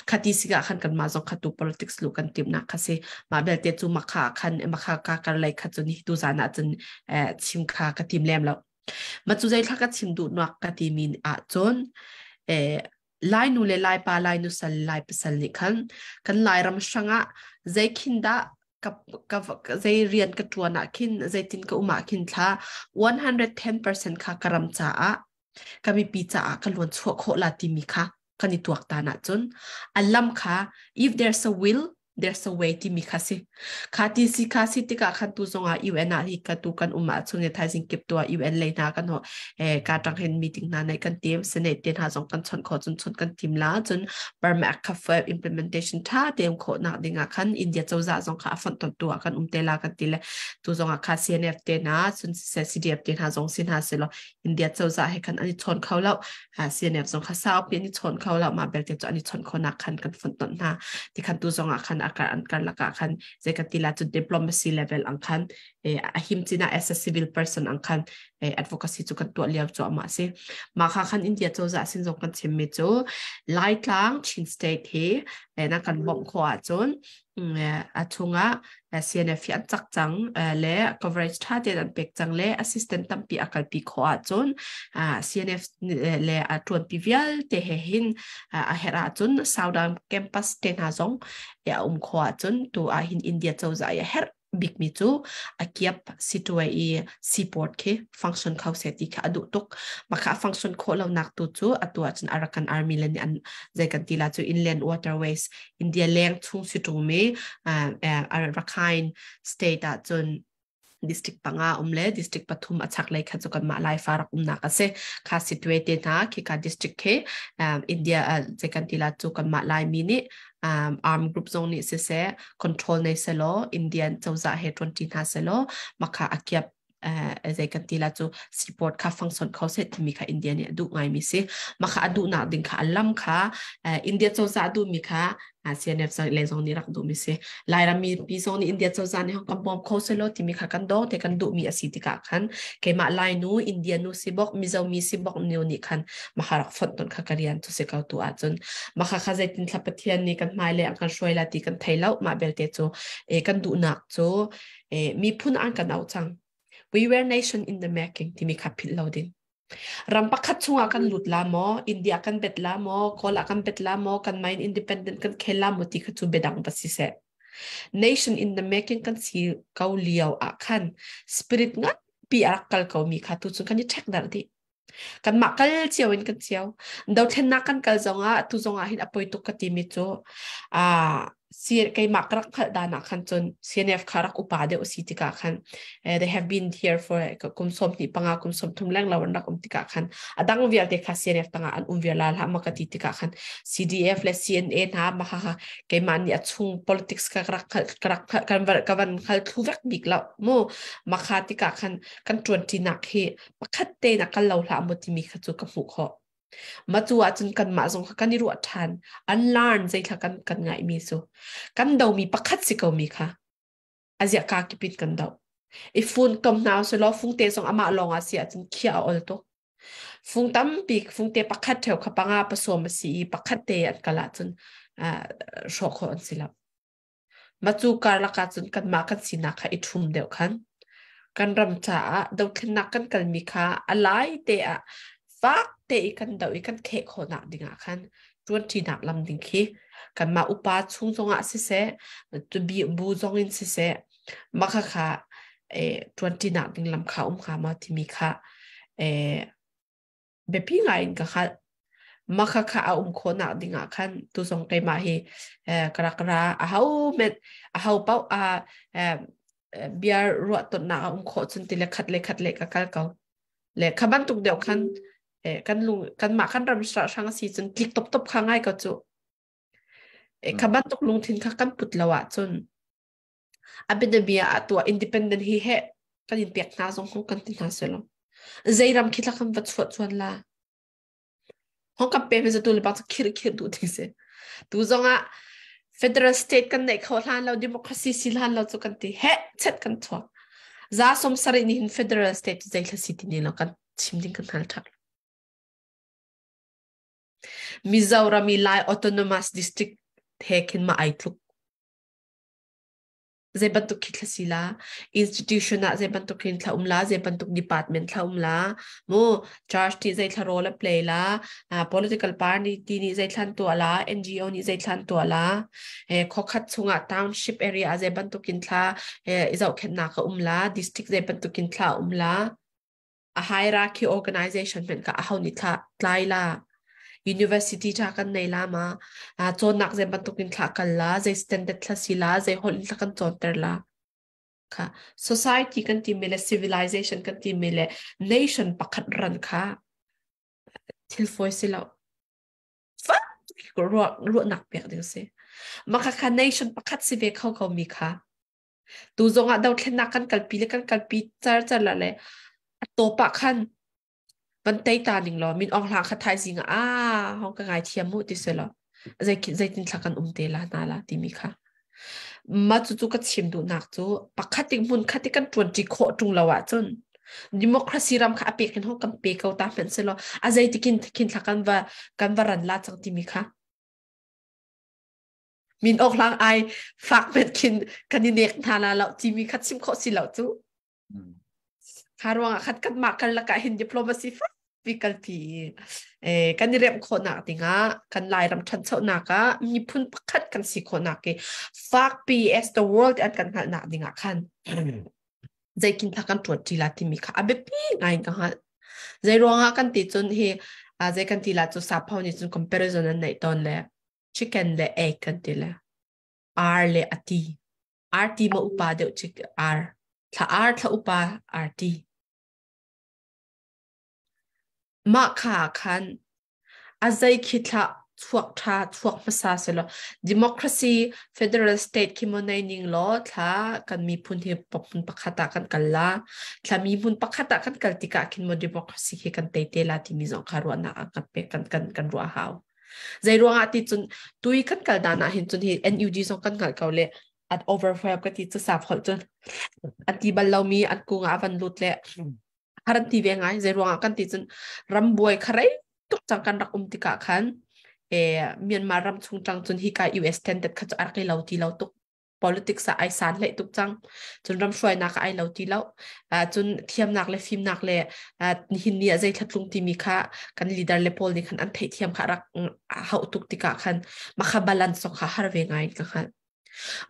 khati siga khan kan ma zong khatu politics lu kan tim nak kha si ma belte cu makha khan makha ka kar lei kha chu ni tu zan ah cun chim kha ka tim lem lo ma chu zei thla ka chim du nuak ka ti min ah cun lai nu le lai pa lai nu sal lai pasal nih khan kan lai ram hranga zei khin dah ka ka zei rian ka tuan ah khin zeitin ka um ah khin thla 110% kha ka ram caah ka mipi caah ka luan chuah khawh la timi kha kan i tuak tan ahcun a lam kha if there's a will there's a way timi kha si kha ti si kha si tikah khan tu zongah UN ah hi ka tu kan um ah chung thaizing kip tu UN lei hna kan ho eh ka tang hen meeting hna nei kan team senate te hna zong kan chon kho chun chon kan team la chun Burma Act kha implementation tha tem kho nak dinga khan India choza zong kha afon ton tu kan um te la kan ti le tu zong kha CNF te na chun CDF te hna zong sin ha se lo India cozah he khan an i chawn kho lo CNF zong kha saupi an i chawn kho lo mah belte cu an i chawn kho nak khan kan fonh ton hna ti khan tu zong ah khan akar an kar lakah khan zei kan ti la cu diplomacy level ang khan a him cina as a civil person ang khan advocacy cu kan tuah lio cu ama si ma kha khan India cozah sin zong kan chim mi cu Laitlang Chin state hi na kan bawmh kho ahcun a chungah CNF hi an cak cang le coverage tha tein an pek cang le assistant tampi a kalpi khawh ahcun CNF le a tuanpi vialte he hin a herh ahcun Southern campus te hna zong a um khawh ahcun tu ah hin India cozah i a herh bikmi cu a kiap situai i seaport khi function kho se ti kha a duh tuk makha function khawh lo nak tu cu atu ahcun Arakan Army le nih an zei kan ti la cu inland waterways India leng chung si ṭung mi Rakhine state ah cun district panga um le district pathum a chak lei kha cu kanmah Laifa rak umnak a si kha situate te hna khi ka district khi India zei kan ti la cu kanmah Laimi nih arm group zong nih siseh control nei selaw Indian cozah he ṭuanṭi hna selaw makha a kiap Zei kan ti la cu seaport kha function kho seh timi kha India nih a duh ngaimi si. Mah kha a duhnak ding kha a lam kha India cozah a duhmi kha CNF le zong nih rak duhmi si. Lairam mipi zong nih India cozah nih kan bawm kho selaw timi kha kan dawng te kan duhmi a si tikah khan keimah Lainu India nu si bok Mizo mi si bok nu nih khan mah rak fonh ton kha ka rian cu si ko tu ahcun mah kha kha zeitin thla Pathian nih kan hmai le an kan hruai la ti kan thei lo. Mah belte cu kan duhnak cu miphun an kan auh cang. We were nation in the making timi kha philh lo ding. Ram pakhat chungah kan lut la maw, India kan bet la maw, Kawl ah kan bet la maw, kan main independent kan khel la maw ti kha cu biadang va si seh. Nation in the making kan si ko lio ah khan spirit ngan pi a rak kal ko mi kha tu cun kan i check dar dih. Kanmah kal cio in kan cio. Dothlennak kan kal zongah tu zongah hin a poi tuk ka timi cu si keimah ka rak hngalh dan ah khan cun CNF kha rak upa deuh si tikah khan they have been here for kum 25 kum 30 leng lo an rak um tikah khan a dang vialte kha CNF tangah an um vial la hlah ma ka ti tikah khan CDF le CNA hna ma ha keimah nih a chung politics ka rak ka rak kan ka van hngal thlu vek bik lo mu ma kha tikah khan kan ṭuanṭinak hi pakhat te na kal lo hlah mu timi kha cu ka hmuh khawh. Ma cu ahcun kanmah zong kha kan i ruah ṭhan. Unlearn zeithla kan kan ngaihmi cu. Kan domi pakhat si ko mi kha. Aziah ka kipin kan do. I fun tom hna usih law fungte zong amah lawng ah si ahcun khiah a ol tuk. Fung tampi fungte pakhat ṭheo kha panga pasawm a si i pakhat te an kal ahcun hrawh khawh an si lo. Macu karlak ahcun kanmah kan sinak kha i ṭhum deuh khan. Kan ram caah dothlennak kan kalmi kha a lai te ah fak te i kan doh i kan kheh khawhnak dingah khan ṭuanṭinak lam ding khi kanmah upa chung zongah siseh, bu zong in siseh, mah khakha ṭuanṭinak ding lam kha um hnga maw timi kha biapi ngai in ka hngalh. Mah khakha a um khawhnak ding ah khan tuzong keimah hi ka rak ra. Aho met aho paoh a bia ruah tonnak a um khawh cun ti le khat le khat le ka kal ko. Le kha bantuk deuh khan kan lung kanmah kan ram hrang si cun tlik top top kha ngai ko cu. Kha bantuk lungthin kha kan put lo ahcun a bianabia ah tuah independent hi he kan in pek hna zong hong kan ti hna selo zei ram khi kan va chuah chuan la hong kan pe tu le bak khir khir du thing se tu zong ah federal state kan nei kho hlan lo democracy si hlan lo chu kan ti he chet kan chuak za som sari ni hin federal state zei thla si ti ni lo kan chim ding kan hal thak Mizoram i Lai Autonomous District he khin ma ai tluk Zei bantuk khi thla si la, institution ah zei bantuk in thla um la, zei bantuk department thla um la, mu church ti zei thla role a play la, political party ti nih zei thlan tuah la, NGO nih zei thlan tuah la, khokhat chungah township area ah zei bantuk in thla i zohkhenhnak a um la, district zei bantuk in thla um la, a hierarchy organization hmenh kha aho nih thla tlai la university tha kan nei la ma cawnnak zei bantuk in thla kal la zei standard thla si la zei holh in thla kan cawnter la kha society kan ti mi le civilization kan ti mi le nation pakhat ran kha thil foi si lo fa ruah ruahnak pek ding si maka kha nation pakhat si ve kho ko mi kha Tu zongah dothlennak kan kalpi le kan kalpi char char la le a top ah khan van tei ta ning law min ong hlang kha thaizing ah ah hong ka ngai thiam mu ti se law zei zeitin thla kan um te la na la timi kha ma cu cu ka chim duhnak cu pakhat tik hmun khat kan ṭuan ṭi khawh ṭung lo ahcun democracy ram kha a pek in hong kan pe ko ta hmanh se law a zeitikin khin thla kan va kan va ran la cang timi kha Min awk hlang ai fak met khin kan i nek hna la lo timi kha chim khawh si lo cu. Kha ruangah khat kan mah kal lakah hin diplomacy pi kalpi eh kan i remh khawhnak dingah kan Lairam ṭhanchonak ah miphun pakhat kan si khawhnak i fakpi as the world an kan hngalhnak dingah khan zeikin tha kan ṭuan ṭi la timi kha a biapi ngai ka hngalh. Zei ruangah kan ti cun hi zei kan ti la cu sapho nih cun comparison an neih tawn le chicken le egg kan ti le ar le a ti ar ti ma upa deuh chik ar thla ar thla upa ar ti mah kha khan a zei khi thla Chuak tha chuak hmasa selaw democracy federal state khi mo nei ning law thla kan miphun hi hmun pakhat ah kan kal la. Thla mi hmun pakhat ah kan kal tikah khin mo democracy hi kan tei te la timi zong kha ruahnak ah kan pek kan kan kan ruah hau. Zei ruangah ti cun tui kan kal dan ah hin cun hi NUG zong kan hngalh ko le at overwhelm ka ti cu sap holh cun an ti bal lomi an kung ah van lut le har an ti ve ngai. Zei ruangah kan ti cun ram buai kharei tuk cang kan rak um tikah khan e Myanmar ram chung tang cun hika US standard kha cu a rak i lo ti lo tuk. Politics ah ai san hlei tuk cang. Cun ram hruainak ai lo ti lo. Cun thiamnak le fimnak le nihin ni ah zei thlatlung timi kha kan leader le pawl nih khan an theihthiam kha rak hauh tuk tikah khan makha balance kha har ve ngai ka hngalh.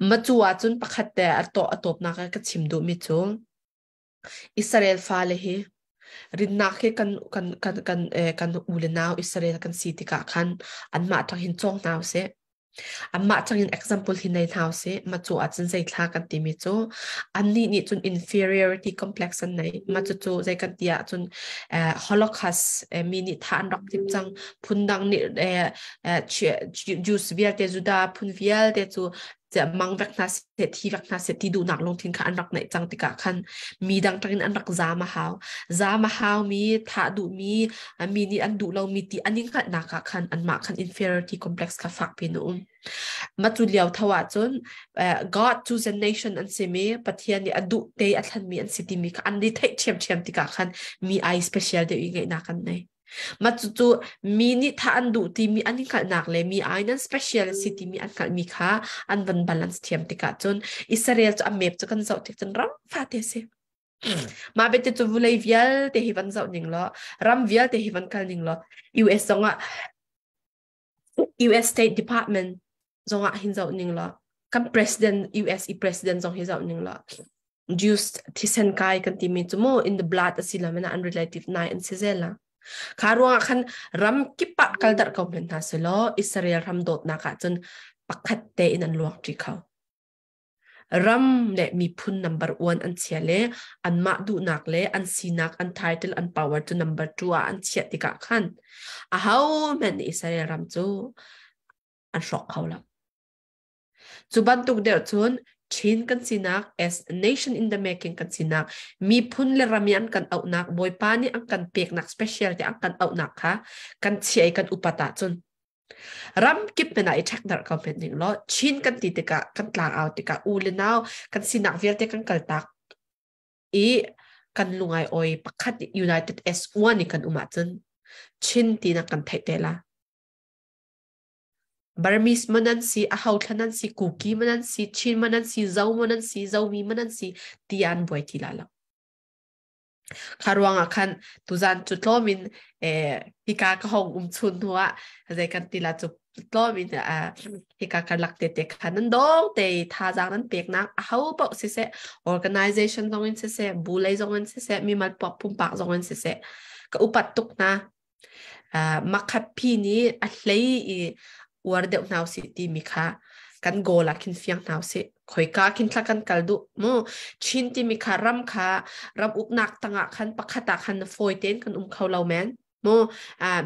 Macu ah cun pakhat te a to a tawpnak ka chim duh mi cu Israel fale hi rinnak hi kan kan kan kan eh, kan u le nau Israel kan si tikah khan anmah tang hin cawng hna usih. Anmah tang in example hi nei hna usih. Ma cu ahcun zei thla kan timi cu annih nih cun inferiority complex an nei. Ma cu cu zei kan ti ahcun eh, Holocaust eh, mi nih tha an rak tip cang. Phundang nih eh, eh, Jews vialte Judah phun vialte cu mang vek hna seh thi vek hna seh ti duhnak lungthin kha an rak neih cang tikah khan mi dang tangin an rak zaam a hau. Zaam a hau mi thah duh mi mi nih an duh lo mi ti an i hngalhnak ah khan anmah khan inferiority complex kha fak pin a um. Ma cu lio tho ah cun God chosen nation an si mi Pathian nih a duh te a thlan mi an si timi kha an i theih ṭhiamṭhiam tikah khan mi ai special deuh i ngeihnak an nei. Mah cucu mi nih thah an duh timi an i hngalhnak le mi ai nan special a si timi an hngalhmi kha an van balance thiam tikah cun Israel cu a map cu kan zoh tik cun ram fate a si. Mah bete cu vulei vialte hi van zoh ning law ram vialte hi van kal ning law US zongah US State Department zongah hin zoh ning law kan president US i president zong hi zoh ning law Jews thisen kai kan timi cu mu in the blood a si lo men an relative nai an si zel la kha ruangah khan ram kip ah kal dar ko men hna se law Israel ram dawtnak ah cun pakhat te in an luak ṭi kho. Ram le miphun number one an chia le anmah duhnak le an sinak an title an power cu number two ah an chiah tikah khan aho hmanh nih Israel ram cu an hrawk kho lo. Cu bantuk deuh cun Chin kan sinak as a nation in the making kan sinak miphun le ram i an kan auhnak Bawipa nih an kan peknak special te an kan auhnak kha kan chiah i kan upat ahcun Ram kip men ah i ṭhekdarh ko hmenh ning law Chin kan ti tikah kan tlangau tikah u le nau kan sinak vialte kan kaltak i kan lungai oi pakhat United as one i kan um ahcun Chin tinak kan theih te la. Burmese man an si, Aho thlan an si, Kuki man an si, Chin man an si, Zo man an si, Zomi man an si ti an buai ti la lo. Kha ruangah khan tuzan cu tlawm in hika ka hong um chun hnuah zei kan ti la cu tlawm in hika karlak tete kha nan dong te thazaang nan peknak a ho paoh siseh organization zong in siseh bu lei zong in siseh mimal pumpak zong in siseh ka upat tuk hna. Makhat phi nih a hlei i uar deuh hna usih timi kha kan goal ah khin fiang hna usih. Khoika khin thla kan kal duh mu. Chin timi kha ram kha ram uknak tangah khan pakhat ah khan fawi tein kan um kho lo men. Mu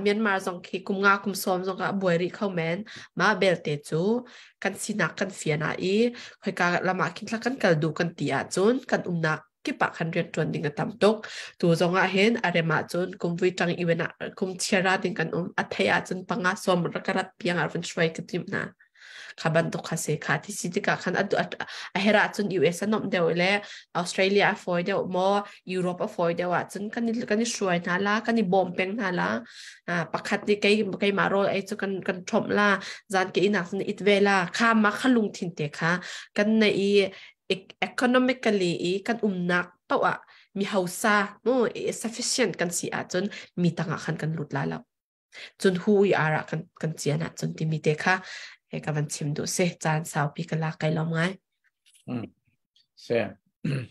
Myanmar zong khi kum nga kum sawm zong ah buai rih kho men. Mah belte cu kan sinak kan fian ah i khoika lam ah khin thla kan kal duh kan ti ahcun kan umnak kip ah khan rianṭuan ding a tam tuk. Tu zong ah hin a rem ahcun kum vui ṭang iwen ah kum chiara ding kan um. A thei ahcun panga sawm rak rat piang ah run hruai ka tim hna. Kha bantuk kha se kha ti si tikah khan a her ahcun US a nomh deuh le Australia a fawi deuh maw Europe a fawi deuh ahcun kan i kan i hruai hna la kan i bawm peng hna la. Pakhat nih kei keimah rawl ei cu kan kan ṭhomh la zan ke inak cun it ve la kha ma kha lungthin te kha kan nei i economically i kan umnak paoh ah mi hausa mu sufficient kan si ahcun mi tangah khan kan lut la lo cun hu i ara kan kan cian ahcun timi te kha he ka van chim duh si caan saupi ka lak kai lom ngai. Se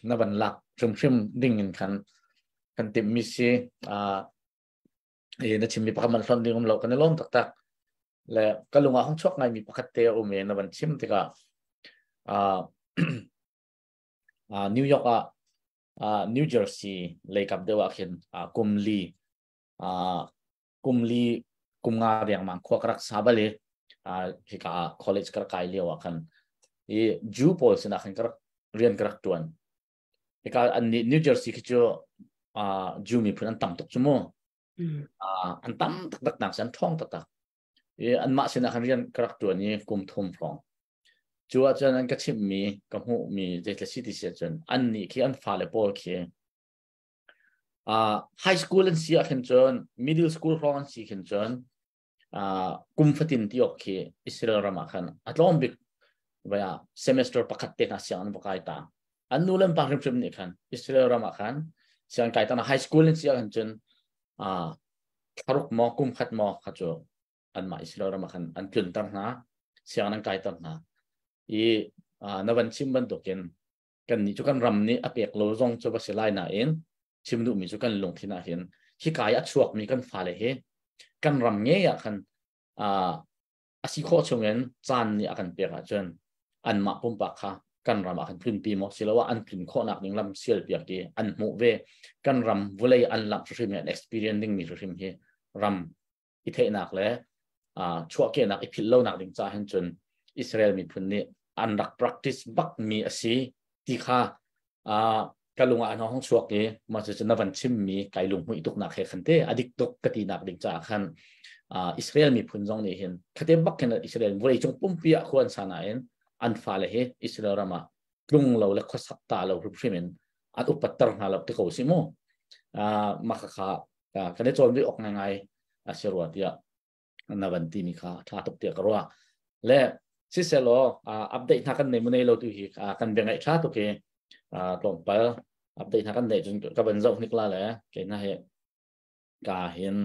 na van lak hrimhrim ding in khan kan tim mi si a e na chim mi pakhat man hlon ding um lo kan i lom taktak le ka lung ah hong chuak ngai mi pakhat te um e na van chim tikah New York ah New Jersey lei kap deuh ah khin kum li kum li Kum nga riangmang khua ka rak sa bal i hika college ka rak kai lio ah khan i Jew pawl sinah khan ka rak rian ka rak tuan. Hika an nih New Jersey khi cu Jew miphun an tam tuk cu mu. An tam taktak nak an ṭhawng taktak. I anmah sinah khan rian ka rak ṭuan i kum thum hrawng. Cu ahcun an ka chimhmi, ka hmuhmi zeitla si ti si ahcun annih khi an fale pawl khi high school an si ah khin cun, middle school hrawng an si khin cun kum fatin ti awk khi Israel ram ah khan a tlawm bik vai ah semester pakhat te hna siang an va kai ta. An nu le an pa hrimhrim nih khan Israel ram ah khan siang kai ta na high school an si ah khan cun thlaruk maw kum khat maw kha cu anmah Israel ram ah khan an tlunter hna, sianginn an kaiter hna. I na van chim bantukin kan nih cu kan ram nih a pek lo zong cu va si lai nain chim duhmi cu kan lungthin ah hin hika i a chuakmi kan fale hi kan ram ngei ah khan a si khawh chungin caan nih a kan pek ahcun anmah pumpak kha kan ram ah khan tlunpi maw siloah an tlun khawhnak ding lam sial piak i an hmuh ve kan ram vulei an lamh hrimhrim hi an experience dingmi hrimhrim hi ram i theihnak le chuahkehnak i philh lonak ding caah hin cun Israel miphun nih an rak practice bak mi a si ti kha ka lung ah an hong chuak i mah cu na van chimmi kai lunghmuih tuknak he khan te a dik tuk ka ti nak ding caah khan Israel miphun zong nih hin khate bak khin Israel vawlei cung pumpi ah khuan sa nain an fale hi Israel ram ah tlung lo le khuasak ta lo hrimhrim in an upatter hna lo ti ko si mu. Mah kha kan i cawn ve awk ngai a si rua tiah na van ti mi kha tha tuk tiah ka ruah. Le siselaw update hna kan nei mu nei lo tu hi kan bia ngaih tha tuk hi tlawmpal update hna kan nei cun ka van zoh hnik la le ke na he ka hin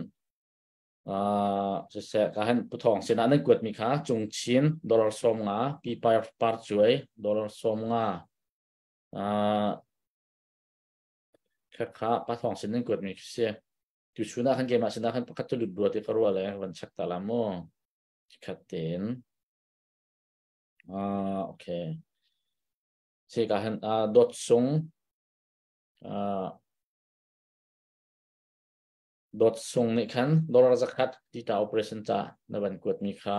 siseh ka hin puthong sinah nan kuat mi kha cung chin dollar 50 pi par par cuai dollar 50 Khakha pathawng sin nan kuat mi khi si. Tu chun ah khan keimah sinah khan pakhat cu lut rua ti ka ruah le van check ta la mu. Khat tein. Ah, okay. Si ka han dot sung dot sung nih khan dollar zakhat tita operation ca na van kuat mi kha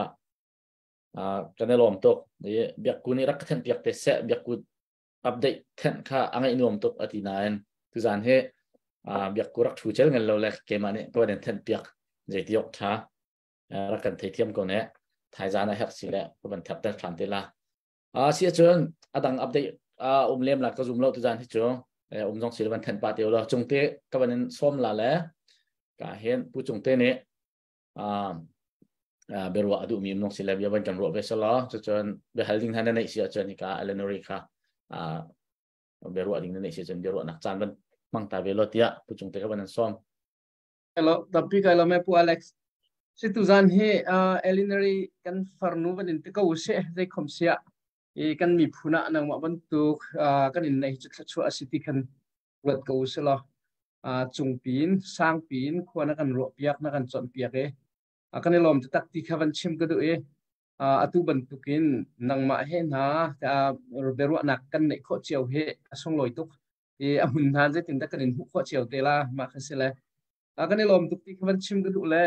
kan i lawm tuk. Biakku nih rak ka thenh piak te seh. Biakku update thenh kha a ngaih nuam tuk a ti nain tuzan hi biakku rak thu cel ngel lo le keimah nih tuan in thenh piak zeiti ok tha rak kan theithiam ko ne thaizan a herh si le ka van thap ter than te la si ahcun adang update um lem la ka zoom lo tuzan hi cu um zong si le van thenh pa te lo cungte ka van in som la le ka hen pu cungte nih biaruah a duhmi um si le bia van kan ruah ve selaw cucun biahal ding hna na neih si ahcun hika Eleanor kha biaruah ding na neih si ahcun biaruahnak caan van hmang ta ve law tiah pu cung te ka van an sawm. Hello, tampi kai lo me pu Alex. Si tu zan hi Eleanor kan farnu van in te ko se zei khom sia i kan mi phuna nangmah bantuk kan in nei chu thla a si ti khan ruat ko se law cung pin sang pin khua na kan ruah piak na kan chawnh piak i kan i lawm taktak ti kha van chim ka duh i atu bantukin nangmah he hna biaruahnak kan neih khawh cio hi a sunglawi tuk i a hmun hna zeitin dah kan in hmuh khawh cio te la mah kha si le kan i lawm tuk ti kha van chim ka duh le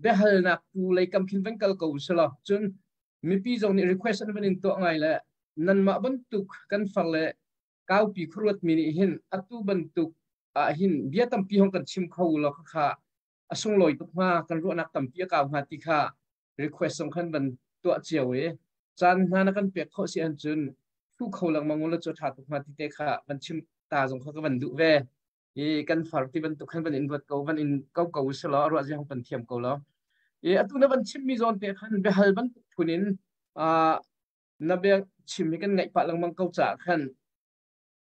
biahalnak tu lei kam khin van kal ko selaw cun mipi zong nih request an van in tuah ngai le nanmah bantuk kan far le kaupi khuaruat mi nih hin atu bantuk ah hin bia tampi hong kan chim kho law kha a sunglawi tuk hnga kan ruahnak tampi a kau hnga ti kha request zong khan van tuah cio i caan hna na kan pek khawh si ahcun thu kho lengmang ula cu tha tuk hnga ti te kha van chim ta zong kha ka van duh ve i kan far ti bantuk khan van in ruat ko van in ko ko si law ruah zia hong kan thiam ko lo i atu na van chim mi zawn te khan biahal bantuk phun in na bia chim hi kan ngaih pah lengmang ko caah khan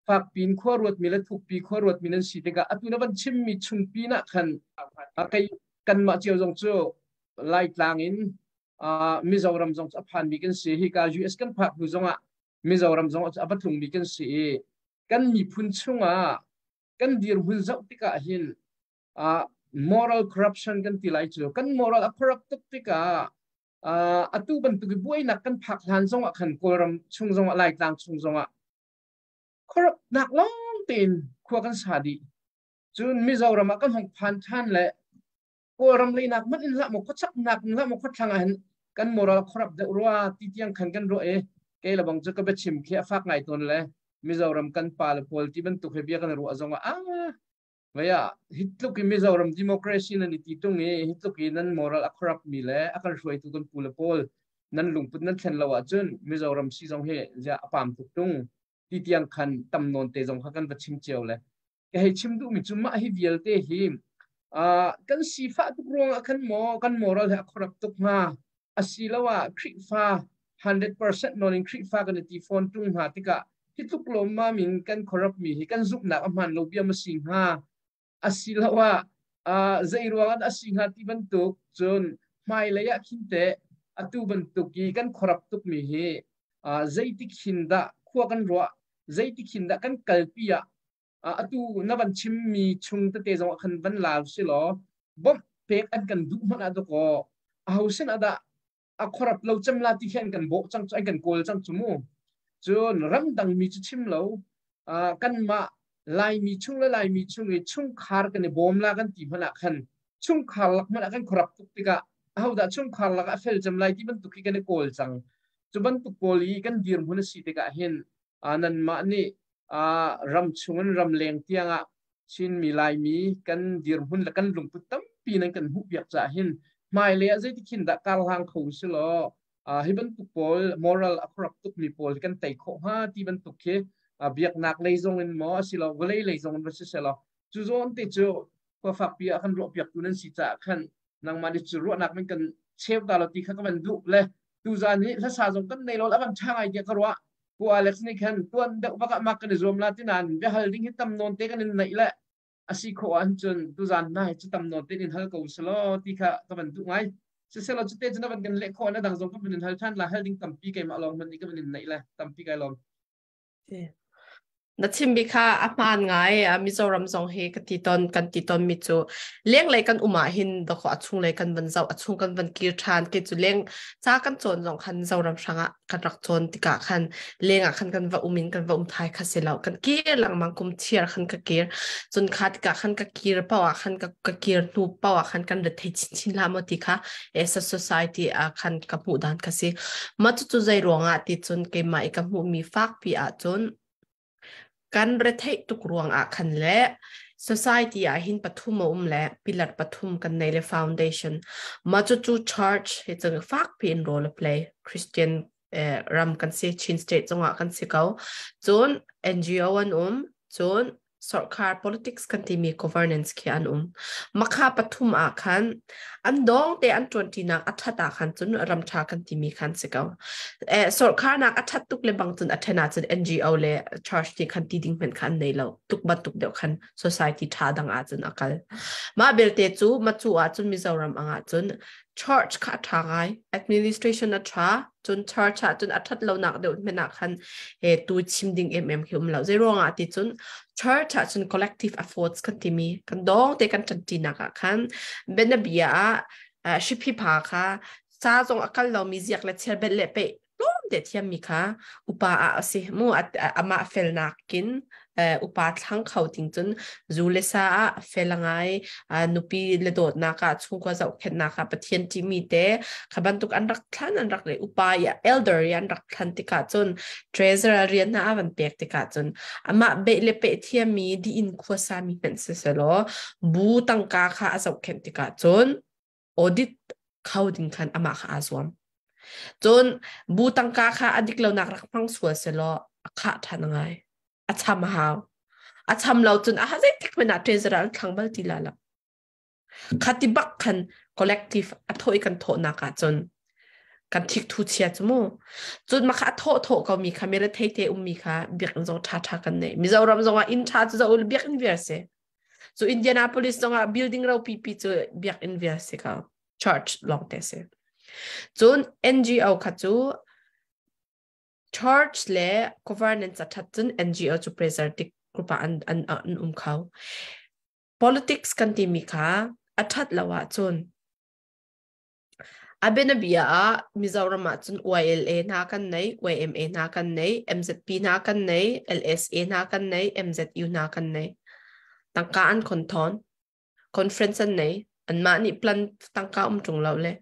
fakpin khua ruatmi le thukpi khua ruatmi nan si tikah atu na van chimmi chungpi nah khan kei kanmah cio zong cu Laitlang in Mizoram zong cu a phanmi kan si. Hika US kan phak hnu zongah Mizoram zong a va tlungmi kan si i kan miphun chungah kan dirhmun zoh tikah hin moral corruption kan ti lai cu kan moral a corrupt tuk tikah atu bantuk i buainak kan phak hlan zongah khan Kawlram chung zongah Laitlang chung zongah corrupt nak lawng tein khua kan sa dih. Cun Mizoram ah kan hong phan ṭhan le Kawlram lei nak hmanh in hlah maw khuachak nak in hlah maw khuathlang ah hin kan moral corrupt deuh rua ti tiang khan kan ruah i kei le bang cu ka biachim khi a fak ngai tawn le Mizoram kan pa le pawl ti bantuk he bia kan ruah zong ah ah vaya hi tluk i Mizoram democracy nan i ti tung i hi tluk i nan moral a corrupt mi le a kan hruaitu kan pu le pawl nan lungput nan thlen lo ahcun Mizoram si zong hi zia a pam tuk tung ti tiang khan tam nawn te zong kha kan va chim cio le ka hei chim duhmi cu mah hi vialte hi kan sifah tuk ruangah khan maw kan moral he a corrupt tuk hnga asiloah Khrihfa 100% nawn in Khrihfa kan i ti fawn tung hna tikah hi tluk lawmmam in kan corrupt mi hi kan zumhnak a hmaan lo bia ma si hnga asiloah zei ruangah a si hnga ti bantuk cun hmailei ah khin teh atu bantuk i kan corrupt tuk mi hi zeitik hin dah khua kan ruah zeitik hin dah kan kalpi ah atu na van chimmi chung tete zong ah khan van la si law bawmh pek an kan duh hmanh ah dakaw aho sin ah dah a khorap lo cem la ti khi an kan bawh cang cu an kan kawl cang cu mu. Cun ramdang mi cu chim lo, kanmah Laimi chung le Laimi chung i chungkhar kan i bawm la kan ti hmanh ah khan chungkhar lak hmanh ah kan khorap tuk tikah ahodah chungkhar lak ah fel cem lai ti bantuk khi kan i kawl cang. Cu bantuk pawl i kan dirhmun a si tikah hin nanmah nih ram chung in ram leng tiangah Chinmi Laimi kan dirhmun le kan lungput tampi nan kan hmuhpiak caah hin hmailei ah zeiti khin dah karhlang kho si law hi bantuk pawl moral a corrupt tukmi pawl kan tei khawh hnga ti bantuk khi biaknak lei zong in maw asilo vawlei lei zong in va si selaw cu zawn te cu khua fakpi ah kan ruahpiaktu nan si caah khan nangmah nih cu ruahnak min kan cheu ta lo ti kha ka van duh le tuzan hi hlasa zong kan nei lo a van ṭha ngai tiah ka ruah. Pu Alex nih khan tuan deuh bak ah mak kan i zuam la ti nain biahal ding hi tam nawn te kan in neih le a si khawh ahcun tuzan hna hi cu tam nawn te in hal ko selaw ti kha ka van duh ngai. Siselaw cute cu na van kan leh khawh na dang zong ka van in hal ṭhan la, hal ding tampi keimah lawng hmanh nih ka van in neih le tampi kai lawm. Na chimmi kha a hmaan ngai. Mizoram zong hi ka ti tawn kan ti tawn mi cu lenglei kan um ah hin dawkaw a chunglei kan van zoh, a chung kan van kir ṭhan. Kei cu leng ca kan cawn zong khan Zoram hrangah kan rak cawn tikah khan leng ah khan kan va um in kan va um thai kha si lo. Kan kir lengmang, kum chiar khan ka kir. Cun kha tikah khan ka kir paoh ah khan ka kir hnu paoh ah khan kan rethei chinchin hlah maw ti kha as a society ah khan ka hmuh dan kha si. Mah cucu zei ruangah ti cun keimah i ka hmuhmi fakpi ahcun kan retheih tuk ruangah khan le society ah hin pathum a um le pillar pathum kan nei le foundation. Mah cucu church hi cun fakpi in role a play. Christian ram kan si, Chin state zongah kan si ko. Cun NGO an um, cun sorkar politics kan timi governance khi an um. Makha pathum ah khan an dong te an ṭuanṭinak a ṭhat ah khan cun ram ṭha kan timi khan si ko. Eh, sorkar nak a ṭhat tuk le bang cun a ṭhen ah cun NGO le church ti khan ti ding hmanh khan nei lo. Tuk bantuk deuh khan society ṭha dang ah cun a kal. Mah belte cu macu ah cun Mizoram angah cun church kha a ṭha ngai, administration a ṭha, cun church ah cun a ṭhat lonak deuh hmanh ah khan he tu chim ding emem khi um lo. Zei ruangah ti cun church ah cun collective efforts kan timi kan dong te kan ṭanṭinak ah khan bianabia ah hripi pha kha ca zong a kal lomi ziak le chiarbel le pe tlawm te thiammi kha upa ah a si mu. Amah felnak kin upa thlang kho ting cun zu le sa ah fel ngai, nupi le dawtnak ah, chungkhua zohkhenhnak ah, Pathian ṭihmi te kha bantuk an rak thlan, an rak le upa i elder i an rak thlan tikah cun treasurer rian hna a van pek tikah cun amah beh le peh thiammi diin khuasa mi hmanh siselaw bu tangka kha a zohkhenh tikah cun audit kho ding khan amah kha aa zuam. Cun bu tangka kha a dik lonak rak hmang sual selaw a khah ṭhan ngai. A cham a hau. A cham lo cun a zeitik hmanh ah treasurer an thlang bal ti la lo. Khati bak khan collective a thawh i kan thawhnak ah cun kan thik thu chia cu mu. Cun mah kha a thawh thawh ko mi kha mi rethei te ummi kha biakinn zong ṭha ṭha kan nei. Mizoram zong ah inn ṭha cu zo biakinn vial si. Cu Indianapolis zongah building ropi pi cu biakinn vial si ko. Church lawng te si. Cun NGO kha cu church le governance a that cun NGO cu pressure tik group ah an um kho. Politics kan timi kha a that lo ahcun A bianabia ah Mizoram ah cun YLA hna kan nei, YMA hna kan nei, MZP hna kan nei, LSA hna kan nei, MZU hna kan nei. Tangka an khon thawn. Conference an nei. Anmah nih plan tangka um ṭung lo le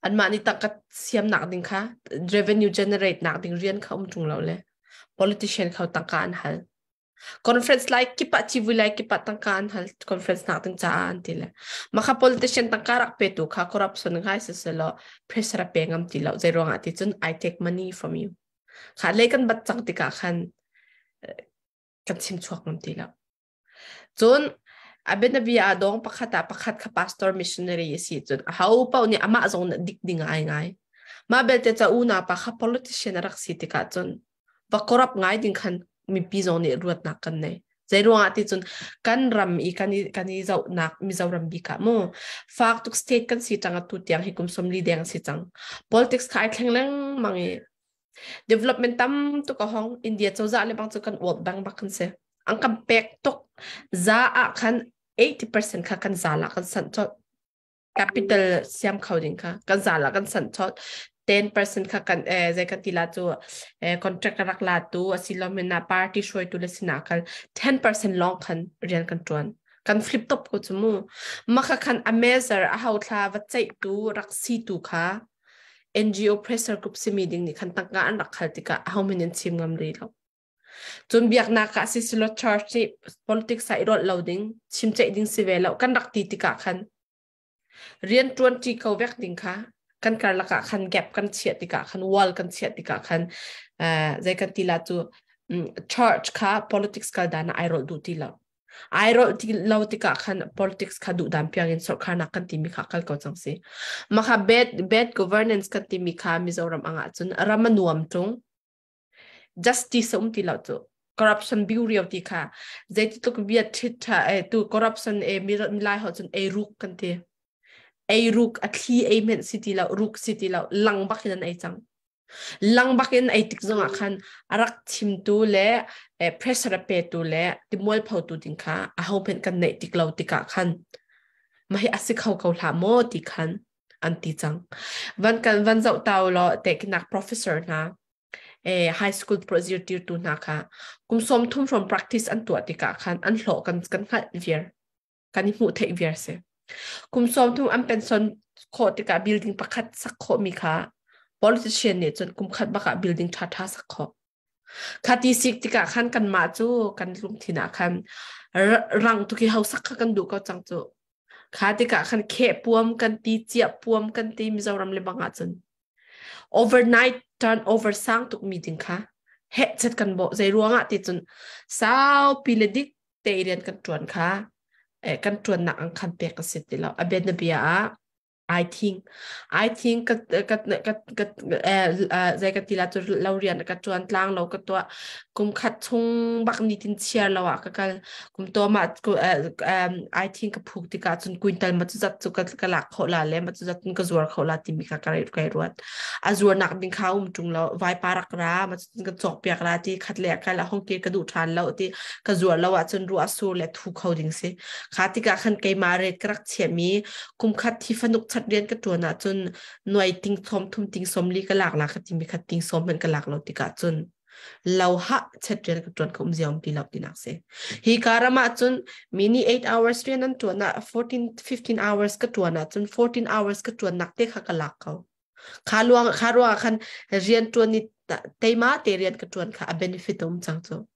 anmah nih tangka siamnak ding kha revenue generate nak ding rian kha um ṭung lo le politician kha tangka an hal. Conference lai kip ah civui lai kip ah tangka an hal conference nak ding caah an ti le makha politician tangka rak pe tu kha corruption ngai si selaw pressure a pe ngam ti lo zei ruangah ti cun I take money from you. Kha lei kan bat cang tikah khan kan chim chuak ngam ti lo. Cun a bianabia ah dawng pakhat ah pakhat kha pastor missionary a si cun aho paoh nih amah zong nih dik ding ai ngai. Mah belte ca unau pa kha politician a rak si tikah cun va corrupt ngai ding khan mipi zong nih ruatnak kan nei. Zei ruangah ti cun kan ram i kan i zohnak Mizoram bik ah mu fak tuk state kan si tang atu tiang hi kum 40 deng si cang. Politics kha ai thleng lengmang i Development tam tuk a hong. India cozah le bang cu kan World Bank bak kan si. An kan pek tuk. Za ah khan 80% kha kan za la kan sanh chot. Capital siam kho ding kha kan za la kan sanh chot. 10% kha kan eh zai kan ti la cu eh contract rak la tu asilomin na party hruai tu le sina kal 10% long khan rian kan tuan kan flip top ko chu mu maka khan a measure a hau thla va ceih tu rak si tu kha NGO pressure group simi ding nih khan tangka an rak khal tikah ahohmanh an chim ngam rih lo. Cun biaknak ah sisilo church nih politics ah i rolh lo ding, chimceih ding si ve lo kan rak ti tikah khan rian ṭuan ṭi ko vek ding kha kan karlak ah khan gap kan chiah tikah khan wall kan chiah tikah khan zei kan ti la cu church kha politics kal dan ah ai rolh duh ti lo. Ai rolh ti lo tikah khan politics kha duhdan piang in sorkharnak kan timi kha kal ko cang si. Mah bad bad governance kan timi kha Mizoram angah cun ram a nuam tung. Justice a um ti lo cu. Corruption bureau ti kha zeiti tluk bia thit tha e tu corruption e milai ho cun ei ruk kan ti. Ei ruk a thli ei men si ti lo ruk si ti lo lang bak in an ei cang. Lang bakin ei tik zongah khan a rak chimtu le pressure a petu le timualphotu ding kha aho hmanh kan neih tik lo tikah khan mah hi a si kho ko hlah maw ti khan an ti cang. Van kan van zoh tau law tekinak professor hna high school zirtirtu hna kha kum 30 from practice an tuah tikah khan an hlawh kan kan hngalh viar. Kan i hmuh theih viar si. Kum 30 an pension khawh tikah building pakhat sak khawhmi kha politician nih cun kum khat bak ah building ṭhaṭha sak khawh. Khati sik tikah khan kanmah cu kan lungthin ah khan rang tuk i hausak kha kan duh ko cang cu. Kha tikah khan kheh puam kan ti, ciah puam kan ti Mizoram le bang ah cun. Overnight turnover sang tuk mi ding kha heh chet kan bawh zei ruangah ti cun saupi le dik te rian kan ṭuan kha kan ṭuannak ang khan pek a si ti lo. A bianabia ah I think I think ka ka ka ka zei ka ti la cu lo rian ka ṭuan tlang lo ka tuah kum khat chung bak ni tin chiar lo ah ka kal kum to ma I think ka phuk tikah cun quintal ma cu zat cu ka ka lak khawh la le ma cu zat ka zuar khawh la timi kha ka kai ruat a zuar nak ding kha um ṭung lo vai parak ra ma cu ka cawk piak la ti khat le kal a hong ke ka duh ṭhan lo ti ka zuar lo ahcun ruah sur le thu kho ding si kha tikah khan keimah ret ka rak chiahmi kum khat thi fanuk chat rian ka ṭuan ahcun nuai ting thom thum ting som li ka lak la ka timi khat ting som hmanh ka lak lo tikah cun lo ha chet rian ka ṭuan ka um ziam ti lo tinak si hi ka ram ah cun mini 8 hours rian an ṭuan ah 14 15 hours ka ṭuan ah cun 14 hours ka ṭuan nak te kha ka lak ko Kha luang kha ruang khan rian ṭuan ni teima te rian ka ṭuan kha a benefit um cang cu.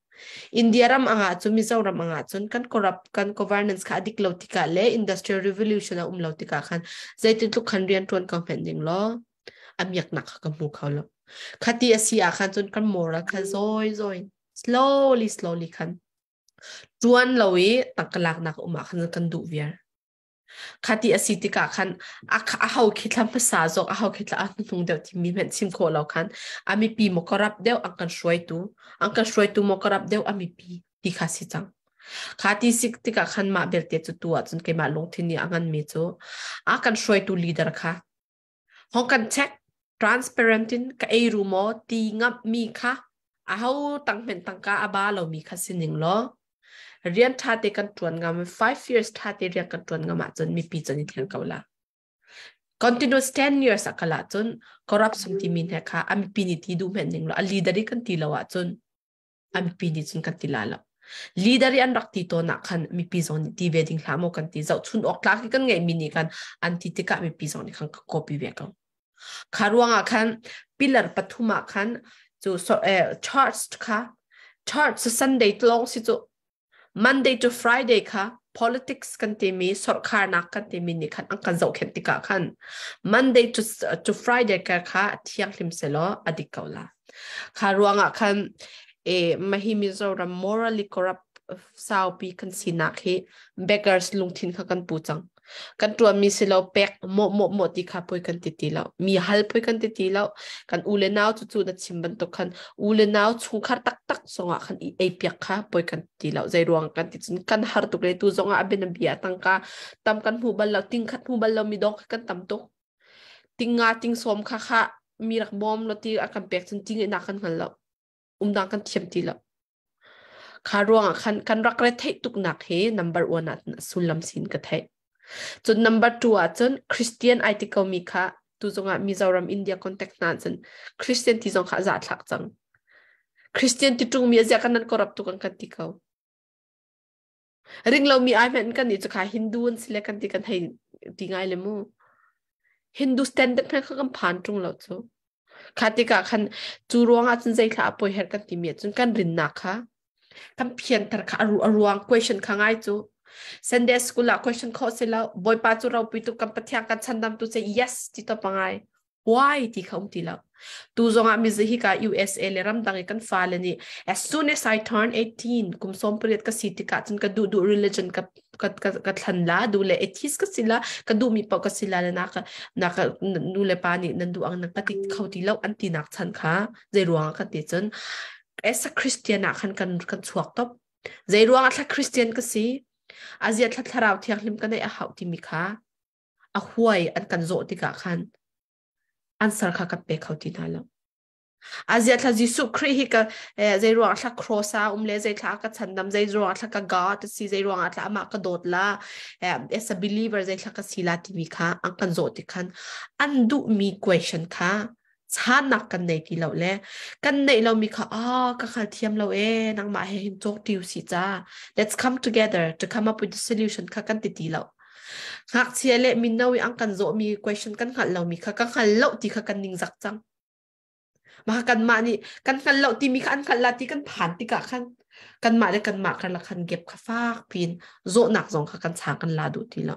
India ram angah cun Mizoram angah cun kan corrupt kan governance kha a dik lo tikah le industrial revolution a um lo tikah khan zeitin tluk khan rian ṭuan ko hmenh ning law a miaknak kha ka hmu kho lo. Khati a si ah khan cun kan moral kha zawi zawi slowly slowly khan ṭuan lo i tangka laknak um ah khan kan duh viar. Khati a si tikah khan a ho khi thla hmasa zawk a ho khi thla a hnuhnung deuh timi hmanh chim khawh lo khan a mipi maw corrupt deuh an kan hruaitu an kan hruaitu maw corrupt deuh a mipi ti kha si cang. Kha ti si tikah khan mah belte cu tu ahcun keimah lungthin nih a nganmi cu a kan hruaitu leader kha hong kan check transparent in ka ei ru maw ti ngamh mi kha aho tang hmen tangka a ba lomi kha si ning law rian ṭha te kan ṭuan ngam 5 years ṭha te rian kan ṭuan ngam ahcun mipi cun i thlen ko la continuous 10 years a kal ahcun corruption timi hne kha a mipi nih ti duh men ning lo a leader i kan ti lo ahcun a mipi nih cun kan ti la lo. Leader i an rak ti tawn ah khan mipi zong nih ti ve ding hlah maw kan ti. Zohchun awk tlak i kan ngeihmi nih khan an ti tikah mipi zong nih khan ka copy ve ko. Kha ruangah khan pillar pathum ah khan cu so, eh, church kha church Sunday tlawng si cu Monday to Friday kha politics kan timi sorkharnak kan timi nih khan an kan zohkhenh tikah khan Monday to Friday ka kha thianghlim selaw a dik ko la. Kha ruangah khan e mahi Mizoram morally corrupt saupi kan sinak hi beggars lungthin kha kan pu cang. Kan tuanmi si lo pek mo mo mo ti kha poi kan ti ti lo. Mi hal poi kan ti ti lo. Kan u le nau cu cu na chim bantuk khan u le nau chungkhar taktak zongah khan i ei piak kha poi kan ti lo. Zei ruang kan ti cun kan har tuk le tu zongah a bian bia tangka tam kan hmu bal lo ting khat hmu bal lo mi dong kan tam tuk. Ting nga ting som kha kha mi rak bawm lo ti a kan pek cun ting ina kan hngal lo. Umdang kan thiam ti lo. Kha ruangah khan kan rak retheih tuknak hi number one ah sullam sin ka theih. Cun number two ah cun Christian ai ti komi kha tu zongah Mizoram India contact hna cun Christian ti zong kha a zahthlak cang. Christian ti ṭungmi a zia kan nan corrupt tuk an kan ti ko. Ring lomi ai hmanh kan nih cu kha Hindu an si le kan ti kan hei ti ngai le mu. Hindu standard hmanh kha kan phan ṭung lo cu. Kha tikah khan cu ruangah cun zeithla a poi her kan timi ahcun kan rinnak kha kan phianter kha a ruang question kha ngai cu. Sunday school ah question kho si lo Bawipa cu ropui tuk kan Pathian kan chandam tu ce yes ti to pangai. Why ti kha um ti lo. Tu zongah mizi hi ka USA le ramdang i kan fale nih as soon as I turn 18 kum 18 ka si tikah cun ka duh duh religion ka ka ka ka thlan la du le atheist ka si la ka duh mi paoh ka si la le na ka na ka nu le pa nih nan duh ang nan ka ti kho ti lo an ti nak chan kha zei ruang ka ti cun as a Christian ah khan kan kan chuak top zei ruang ah thla Christian ka si azia thla thlarau thianghlim ka nei a hau ti mi kha a huai an kan zawh tikah khan answer kha kan pe kho ti hna lo Azia thla Jesuh Khrih hi ka zei ruang thla cross a um le zei thla ka chandam zei ruang thla ka God si zei ruang thla amah ka dawt la as a believer zei thla ka si la timi kha an kan zawh ti khan an duh mi question kha channak kan nei ti lo le kan neih lo mi kha ah ka khal thiam lo e nangmah he hin cawk tiu si cha let's come together to come up with the solution kha kan ti ti lo ngakchia le mino i an kan zawh mi question kan hngalh lo mi kha ka hngal lo ti kha kan ningzak cang Mah kanmah nih kan hngal lo timi kha an hngalh la ti kan phan tikah khan kanmah le kanmah karlak khan gap kha fak piin zawhnak zong kha kan chang kan la duh ti lo.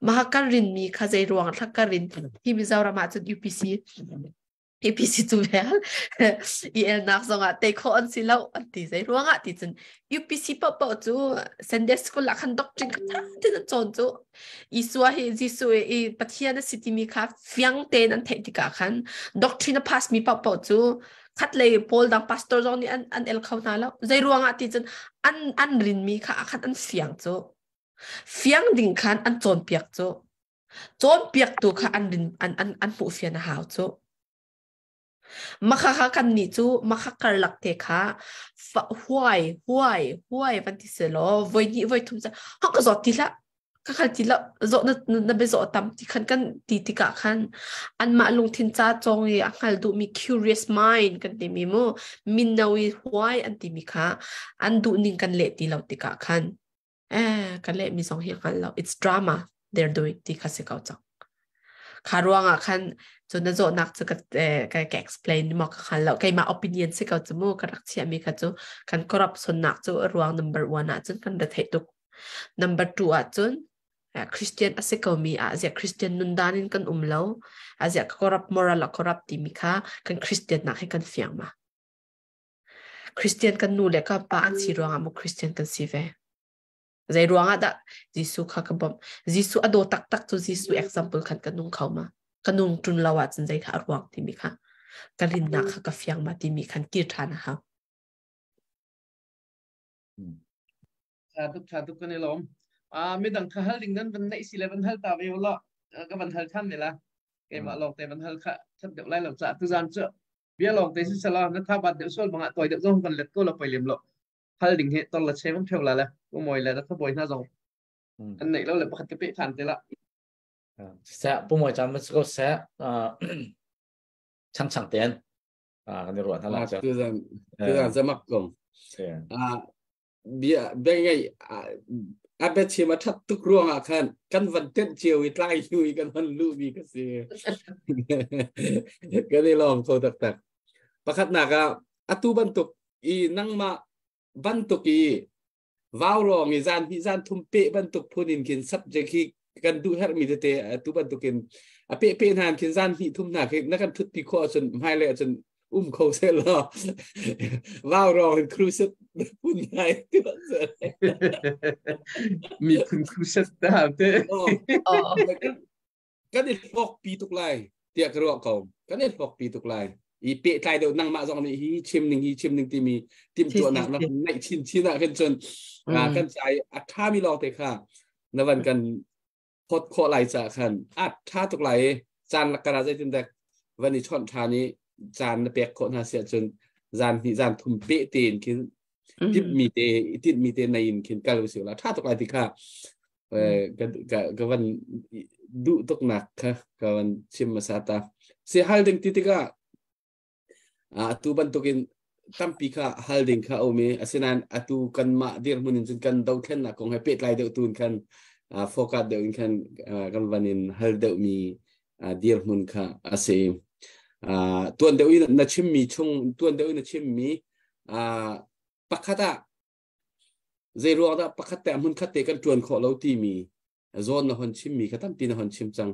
Mah kan rinmi kha zei ruang thla ka rin hi Mizoram ah cun UPC APC cu vel EL nak zong ah tei khawh an si lo an ti zei ruang ah ti cun UPC paohpaoh cu Sunday school ah khan doctrine kha tha tein an cawn cu Isua hi Jesuh i Pathian a si timi kha fiang tein an theih tikah khan doctrine a pass mi paohpaoh cu khat lei pawl dang pastor zong nih an an el kho hna lo. Zei ruangah ti cun an an rinmi kha khan an fiang cu. Fiang ding khan an cawnpiak cu. Cawnpiaktu kha an rin an an an hmuh fian a hau cu. Makhakha kannih cu makha karlak te kha huai huai huai van ti selaw voi hnih voi thum ca ka zawt ti hlah ka khal ti lo zawh na na bia zawh tam ti khan kan ti tikah khan anmah lungthin ca cawng i a hngal duhmi curious mind kan timi mu minno i huai an timi kha an duh ning kan leh ti lo tikah khan eh kan leh mi zong hi hngal lo it's drama they're doing ti kha si ko cang kha ruangah khan cu na zawhnak cu ka ka ka explain mo ka hngal lo keimah opinion si ko cu mu ka rak chiah mi kha cu kan corruption nak cu ruang number 1 ah cun kan ra theih tuk number 2 ah cun Christian a si ko mi ah zia Christian nun dan in kan um lo azia corrupt moral a corrupt ti mi kha kan Christian nak hi kan fiang ma Christian kan nu le kan pa an si ruangah mu Christian kan si ve Zei ruangah dah Jesuh kha ka bawmh? Jesuh a daw taktak cu Jesuh example khan ka nung kho ma? Ka nung ṭun lo ahcun zei kha a ruang timi kha ka rinnak kha ka fiang ma timi khan kir ṭhan a hau. Tha tuk tha tuk kan i lawm. Ah midang kha hal ding nan van neih si le van hal ta ve ulaw ka van hal than ne la. Keimah lawng te van hal kha that deuh lai lo ca tuzan cu bia lawng te si sala na tha bat deuh sual bangah toi deuh zong kan let ko la poi lem lo. Hal ding hi tor la che van pheu la le u moi le na thabawi hna zong an neih lo le pakhat ka pe than te la. Se pu moi chan mas ko se chang chang ten kan i ruah hna la tu zan tu zan zamak ko. Bia bia ngai a bia chim a that tuk ruang ah khan kan van tenh cio i tlai hnu i kan van luh mi ka si. Kan i lawm kho taktak. Pakhatnak ah atu bantuk i nangmah bantuk i vaurawng i zan hnih zan thum pe bantuk phun in khin subject hi kan duh herhmi tete atu bantukin a pe pe hna khin zan hnih thum hna khi na kan thut pi khawh ahcun hmailei ahcun um kho se law vaurawng in crusade phun ngai ti Miphun crusade ta te. Kan i hlawk pi tuk lai tiah ka ruah ko. Kan i hlawk pi tuk lai. I pehtlai deuh nangmah zong nih hi chim ning hi chim ning timi timhtuahnak na neih chin chin ah khin cun kan ca i a ṭhami lawng te kha na van kan phawt khawh lai caah khan a ṭha tuk lai i caan lakar ah zeitin dek van i chawnh ṭhan i caan na pek khawh hna si ahcun zan hnih zan thum peh tein khin timhmi te timhmi te nei in khin kal usih la ṭha tuk lai ti kha ka van duh tuknak kha ka van chim hmasa ta. Si hal ding ti tikah atu bantukin tampi kha hal ding kha a um i asinain atu kanmah dirhmun in cun kan dothlennak kong he pehtlai deuh tu in khan focus deuh in khan kan van in hal deuhmi dirhmun kha a si. Tuan deuh in na chimmi chung tuan deuh in na chimmi pakhat ah Zei ruang dah pakhat te hmun khat te kan ṭuan khawh lo timi zawn na hon chimmi kha tampi na hon chim cang.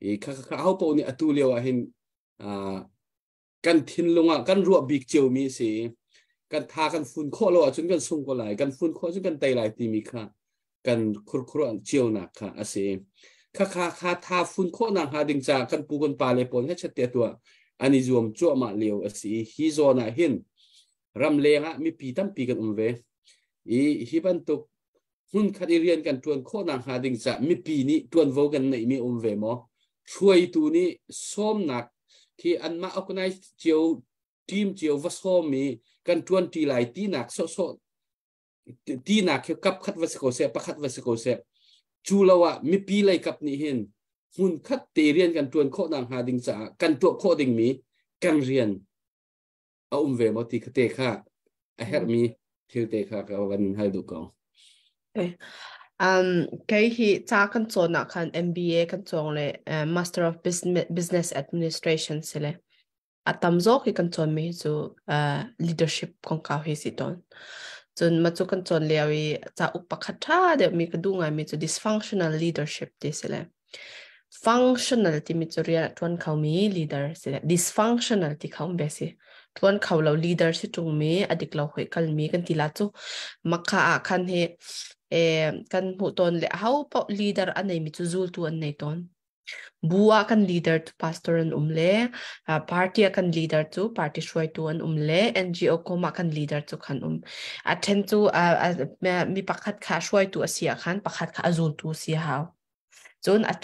I kha kha ho paoh nih atu lio ah hin kan thinlung ah kan ruah bik ciomi a si. Kan tha kan fun khawh lo ahcun kan sung ko lai, kan fun khawh ahcun kan tei lai timi kha kan khurkhur cionak kha a si. Kha kha kha tha fun khawh nak hnga ding caah kan pu kan pa le pawl he chet te tuah an i zuam cuahmah lio a si. Hi zawn ah hin ramleng ah mipi tampi kan um ve i hi bantuk hmunkhat i rian kan ṭuan khawh nakhnga ding caah mipi nih ṭuanvo kan neihmi um ve maw? Hruaitu nih sawmnak khi anmah organize cio team cio va sawm i kan ṭuanṭi lai tinak sawhsawh tinak khi kap khat va si ko seh pakhat va si ko seh cu lo ah mipi lei kap nih hin hmunkhat te rian kan ṭuan khawh nakhnga ding caah kan tuah khawh dingmi kan rian a um ve maw ti kha te kha a herhmi thil te kha ka van hal duh ko. Okay. Kei hi ca kan cawn ah khan MBA kan cawng le Master of Business Administration si le a tam zawk hi kan cawn mi cu leadership kongkau hi si tawn. Cun ma cu kan cawn lio i cauk pakhat ṭha deuh mi ka duh ngai mi cu dysfunctional leadership ti si le Functional timi cu rian a ṭuan khomi leader si le dysfunctional ti kha um ve si. Ṭuan kho lo leader si ṭungmi, a dik lo hoi kalmi kan ti la cu. Makha ah khan hi kan hmuh tawn le aho paoh leader a neimi cu zultu an nei tawn. Bu ah kan leader cu pastor an um le party ah kan leader cu party hruaitu an um le NGO kom ah kan leader cu khan um. A ṭhen cu mi pakhat kha hruaitu a si ah khan pakhat kha a zultu si a hau. Cun a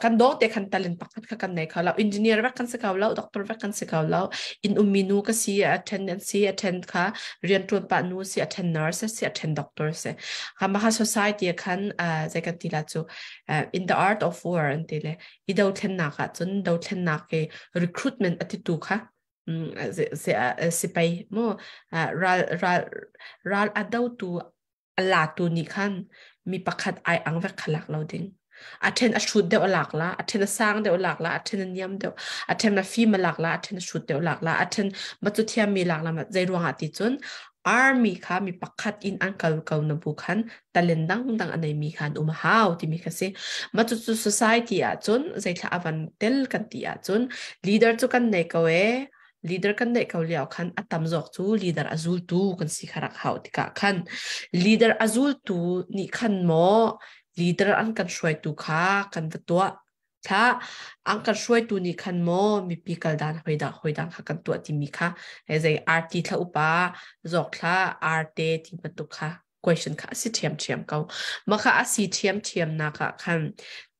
kan dawng te khan talent pakhat kha kan nei kho lo. Engineer vek kan si ko lo, doctor vek kan si ko lo. Inn ummi nu ka si, a then an si, a then kha rianṭuan pah nu si, a then nurse si, a then doctor si. Kha maha society khan zei kan ti la cu in the art of war an ti le i dothlennak ah cun dothlennak ke recruitment a titu kha sipai mu ral ral ral a dotu A latu nih khan mi pakhat ai ang vek kha lak lo ding. A ṭhen a hrut deuh a lak la, a ṭhen a sang deuh a lak la, a ṭhen a niam deuh, a ṭhen a fim a lak la, a ṭhen a hrut deuh a lak la, a ṭhen ma cu thiammi lak la, zei ruangah ti cun army kha mi pakhat in an kal ko na bu khan talent dangdang a neimi kha an um a hau timi kha si. Ma cu cu society ah cun zeithla a van tel kan ti ahcun leader cu kan nei ko ee, Leader kan neih ko lio khan a tam zawk cu leader a zultu kan si kha rak hau tikah khan leader a zultu nih khan maw leader an kan hruaitu kha kan va tuah thla an kan hruaitu nih khan maw mipi kal dan hoi dah hoi dang kha kan tuah timi kha he zei RT thla upa zawk thla RT ti bantuk kha question kha a si ṭhiamṭhiam ko. Mah kha a si ṭhiamṭhiam nak ah khan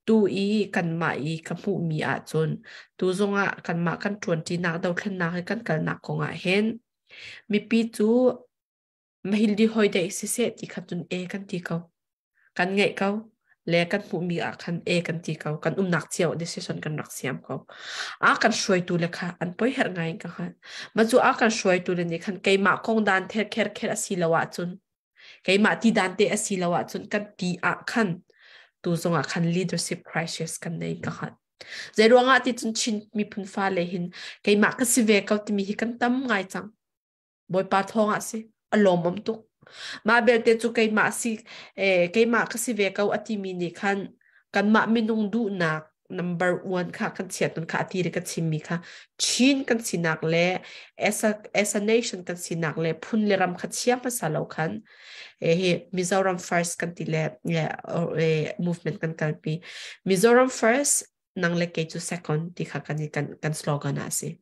tu i kanmah i ka hmuhmi ahcun tu zongah kanmah kan ṭuanṭinak dothlennak i kan kalnak kongah hin mipi cu mahildi hoi dei siseh ti kha cun e kan ti ko. Kan ngeih ko le kan hmuhmi ah khan e kan ti ko. Kan umnak cio decision kan rak siam ko. A kan hruaitu le kha an poi herh ngai in ka hngalh. Mah cu a kan hruaitu le nih khan keimah kong dan ther kher kher a si lo ahcun. Keimah ti dan te asi lo ahcun kan ti ah khan tu zongah khan leadership crisis kan nei ka khat. Zei ruangah ti cun Chin miphun fa le hin keimah ka si ve ko timi hi kan tam ngai cang. Bawipa thawng ah si a lawmawm tuk. Mah belte cu keimah si eh, keimah ka si ve ko a timi nih khan kanmah minung duhnak number one kha kan chiat nun kha a ti ka chimmi kha Chin kan sinak le as a, as a nation kan sinak le phun le ram kha chia hmasa lo khan eh, hi Mizoram first kan ti le eh, movement kan kalpi Mizoram first nang le kei cu second ti kha kan kan kan slogan ah si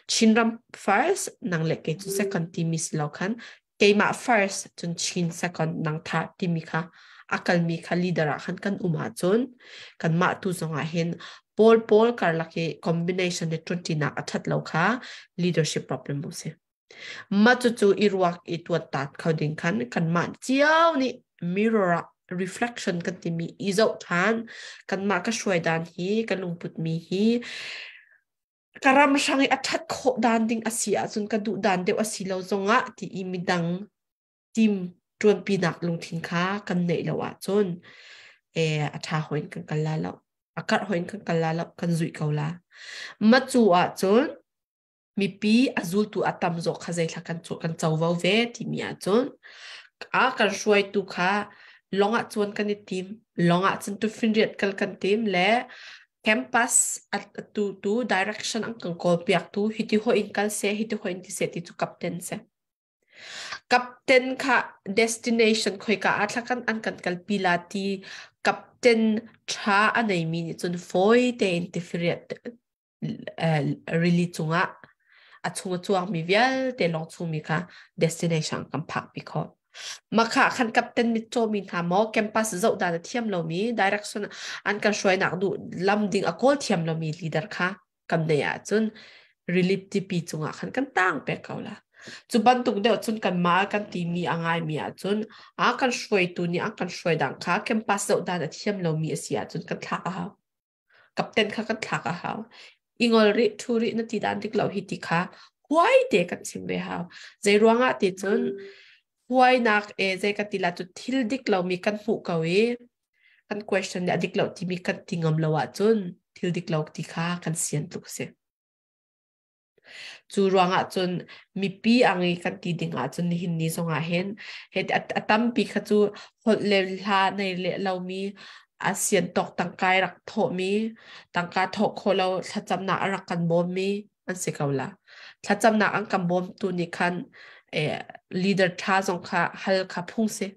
Chinram first nang le kei cu second ti mi si lo khan keimah first cun Chin second nang tha timi kha akal mi kha leader ah khan kan um ahcun kan mah tu zong ah hin pawl pawl karlak i combination le 20 nak a that lo kha leadership problem mu si ma cu cu i ruak i tuat tat kho ding khan kan mah cio nih mirror ah reflection kan timi i zoh than kan mah ka hruai dan hi ka lungput mi hi ka ram hrang i a ṭhat khawh dan ding a si ahcun ka duh dan deuh a si lo zongah ti i midang team ṭuanpinak lungthin kha kan neih lo ahcun eh a ṭha hoin kan kal la lo a karh hoin kan kal la lo kan zuih ko la ma cu ahcun mipi a zultu a tam zawk kha zeithla kan kan covo ve timi ahcun a kan hruaitu kha lawng ah cuan kan i tim lawng ah cun tufinriat kal kan tim le campus tu tu direction an kan kawl piak tu hiti ho in kal se hiti ho in ti se ti cu captain se captain kha destination khoika a thla kan an kan kal pi la ti captain tha a nei mi nih cun foi tein tifiriat rili cungah a chung a chuakmi vialte lawng chungmi kha destination kan phak pi khawh. Makha khan captain mit cawmi hna maw campus zoh dan a thiam lomi direction an kan hruainak duh lam ding a kawl thiam lomi leader kha kan nei ahcun relief tipi cungah khan kan tang pek ko la. Cu bantuk deuh cun kan mah kan timi a ngaimi ahcun a kan hruaitu nih a kan hruai dang kha campus zoh dan a thiam lomi a si ahcun kan thlak a hau. Kapten kha kan thlak a hau. I ngol rih, ṭhu rih na ti dan dik lo hi ti kha huai te kan chim ve hau. Zei ruangah ti cun huainak e zei ka ti la cu thil dik lomi kan hmuh ko i kan question nih a dik lo timi kan ti ngam lo ahcun thil dik lo ti kha kan sian tluk si. Cu ruangah cun mipi ang i kan ti ding ahcun nihin ni zongah hin he a tampi kha cu holh le hla nei le lomi a sian tawk tangkai rak thawhmi tangka thawh khawh lo thlacamnak a rak kan bawmmi an si ko la. Thlacamnak an kan bawmtu nih khan eh, leader ṭha zong kha hal kha phung si.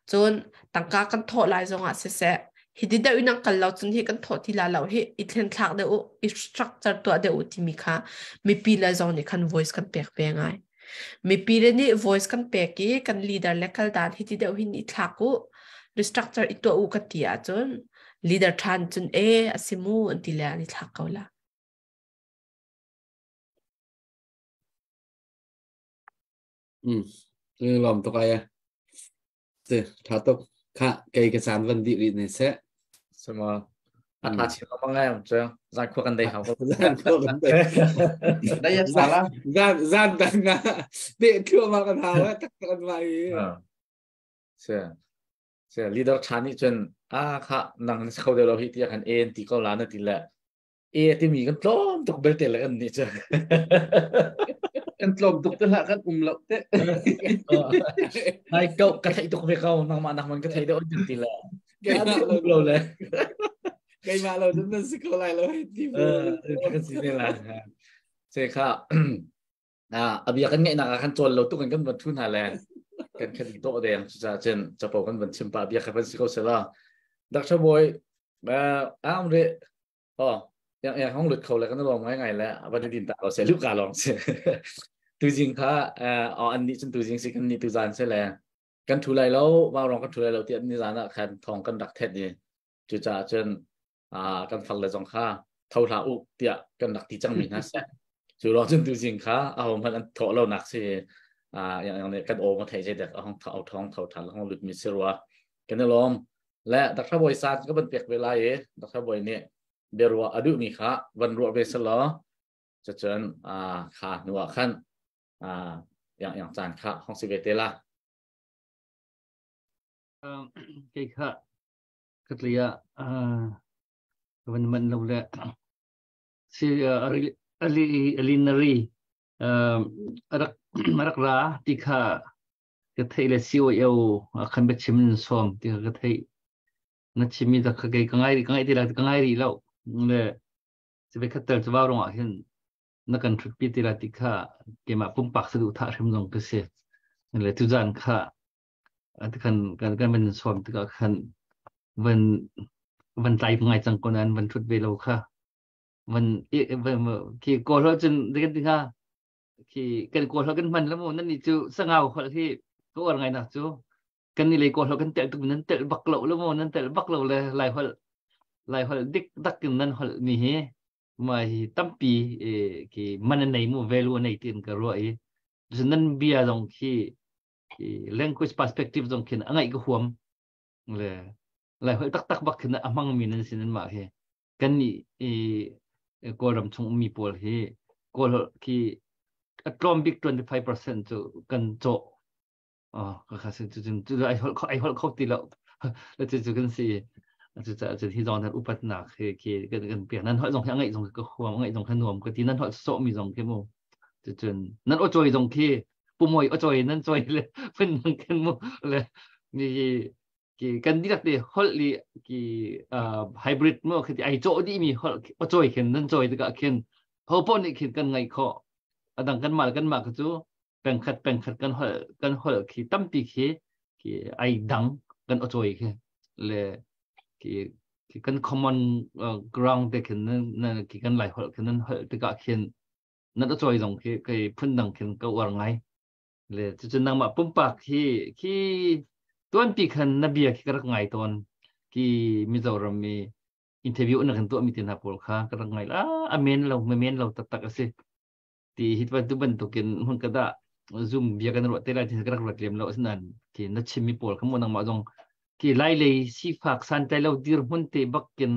Cun tangka kan thawh lai zongah siseh, hiti deuh in an kal lo cun hi kan thawh ti la lo hi i thlenthlak deuh u, i structure tuah deuh u timi kha mipi le zong nih khan voice kan pek ve ngai. Mipi le nih voice kan pek i kan leader le kal dan hiti deuh hin i thlak u, restructure i tuah u kan ti ahcun leader ṭhan cun e a si mu an ti le an i thlak ko la. Lawm tuk ai. Si, tha tuk. Kha, kei ka caan van dih rih ne seh. Sama. A tha chin lo mang em chu. Zan khua kan dei hau. Zan khua kan dei. Dai ya sala. Zan zan dang nga. Te thua ma kan hau tak kan mai. Se. Se leader tha nih cun a kha nang ni kho de lo hi ti kan en ti ko la na ti le e timi kan tlawm tuk belte le kan nih cu kan tlawm tuk te hlah kan um lo te ai ko ka theih tuk ve ko nangmah nak man ka theih deuh an ti le keimah lo lo le keimah lo dun nan si ko lai lo hei ti kan si te la se kha a bia kan ngeih nak ah khan cawl lo tuk in kan van thu hna le kan khan to deng cucaah cun capo kan van chim pa bia kha van si ko sela Dr. Boy am re Oh, yang yang hong lut kho le kan lawm ngai ngai le van din ta ko se lu ka long se. Tu jing kha o an ni chun tu jing si kan ni tu zan se le kan thu lai lo wa rong kan thu lai lo ti an ni zan ah khan thong kan rak thet ni cu ca cun a kan fal le zong kha tho hla u tiah kan rak ti cang mi hna se cu lo cun tu jing kha a ho hmanh an tho lo nak si a yang yang ne kan o ma thei je dek a hong tho thong tho than hong lut mi si rua kan lom Le Dr. Bawi sa ka van pek ve lai i Dr. Bawi nih biaruah a duhmi kha van ruah ve selaw cucun kha hnu ah khan yang yang caan kha hong si ve te la. Kei kha katlei ah ka van manh lo le si ali alinari rak rak ra ti kha ka theih le COO khan biachim in sawm ti kha ka theih. Na chimmi dak kha kei ka ngai ka ngai ti la ka ngai rih lo le sive khat tel chu rong ah hin na kan thutpi ti la ti kha keimah pumpak saduhthah hrim zong ka si. Le tuzan kha kan kan kan van sawm tikah khan van van tlai ngai cang ko nan van thut ve lo kha van khi kawl ho cun kan ti hnga khi kan kawl ho kan hman la mu nan ni cu sangau hol hi ka uar ngai nak cu kan ni lei kawl ho kan tel tuk nan tel bak lo lo mu nan tel bak lo le lai hol lai hol dik dak in nan hol mi hi ma hi tampi ki man nei mu value nei tin ka ruah i nan bia zong khi language perspective zong khin a ngaih ka huam le lai hoi taktak bak khin a hmang mi nan sin nan mah hi kan ni i Kawlram chung ummi pawl hi Kawl khi a tlawm bik 25% cu kan cawh oh ka kha sin cu cu ai hol ai hol kho ti lo le cu cu kan si cu ca cu hi zong nan upatnak hi khi kan kan piak nan hol zong hi a ngaih zong ka huam ngaih zong kha nuam ka ti nan hol sawh mi zong khi mu cu cun nan o choi zong khi pumoi o choi nan choi le phun nang kan mu le mi ki kan dihlak te holh li ki hybrid mo khi ai cho di mi holh o choi khin nan choi tikah khin ho po nih khin kan ngai kho adang kan mal kan ma ka chu pengkhat pengkhat kan holh kan holh khi tampi khi ki ai dang kan o choi khi le ki ki kan common ground te khin nan ki kan lai holh khin nan holh tikah khin nan a cawi zong khi kei phundang khin ka uar ngai le cucun nangmah pumpak hi khi tuanpi khan na bia khi ka rak ngai tawn ki Mizoram mi interview na kan tuah mi te hna pawl kha ka rak ngai la a men lo me men lo taktak a si ti hi tu bantukin hun ka da zoom bia kan ruah te lai ti ka rak ruat lem lo asinain ki na chim mi pawl kha mu nangmah zong ki lai lei sifak santlai lo dir hmun te bakin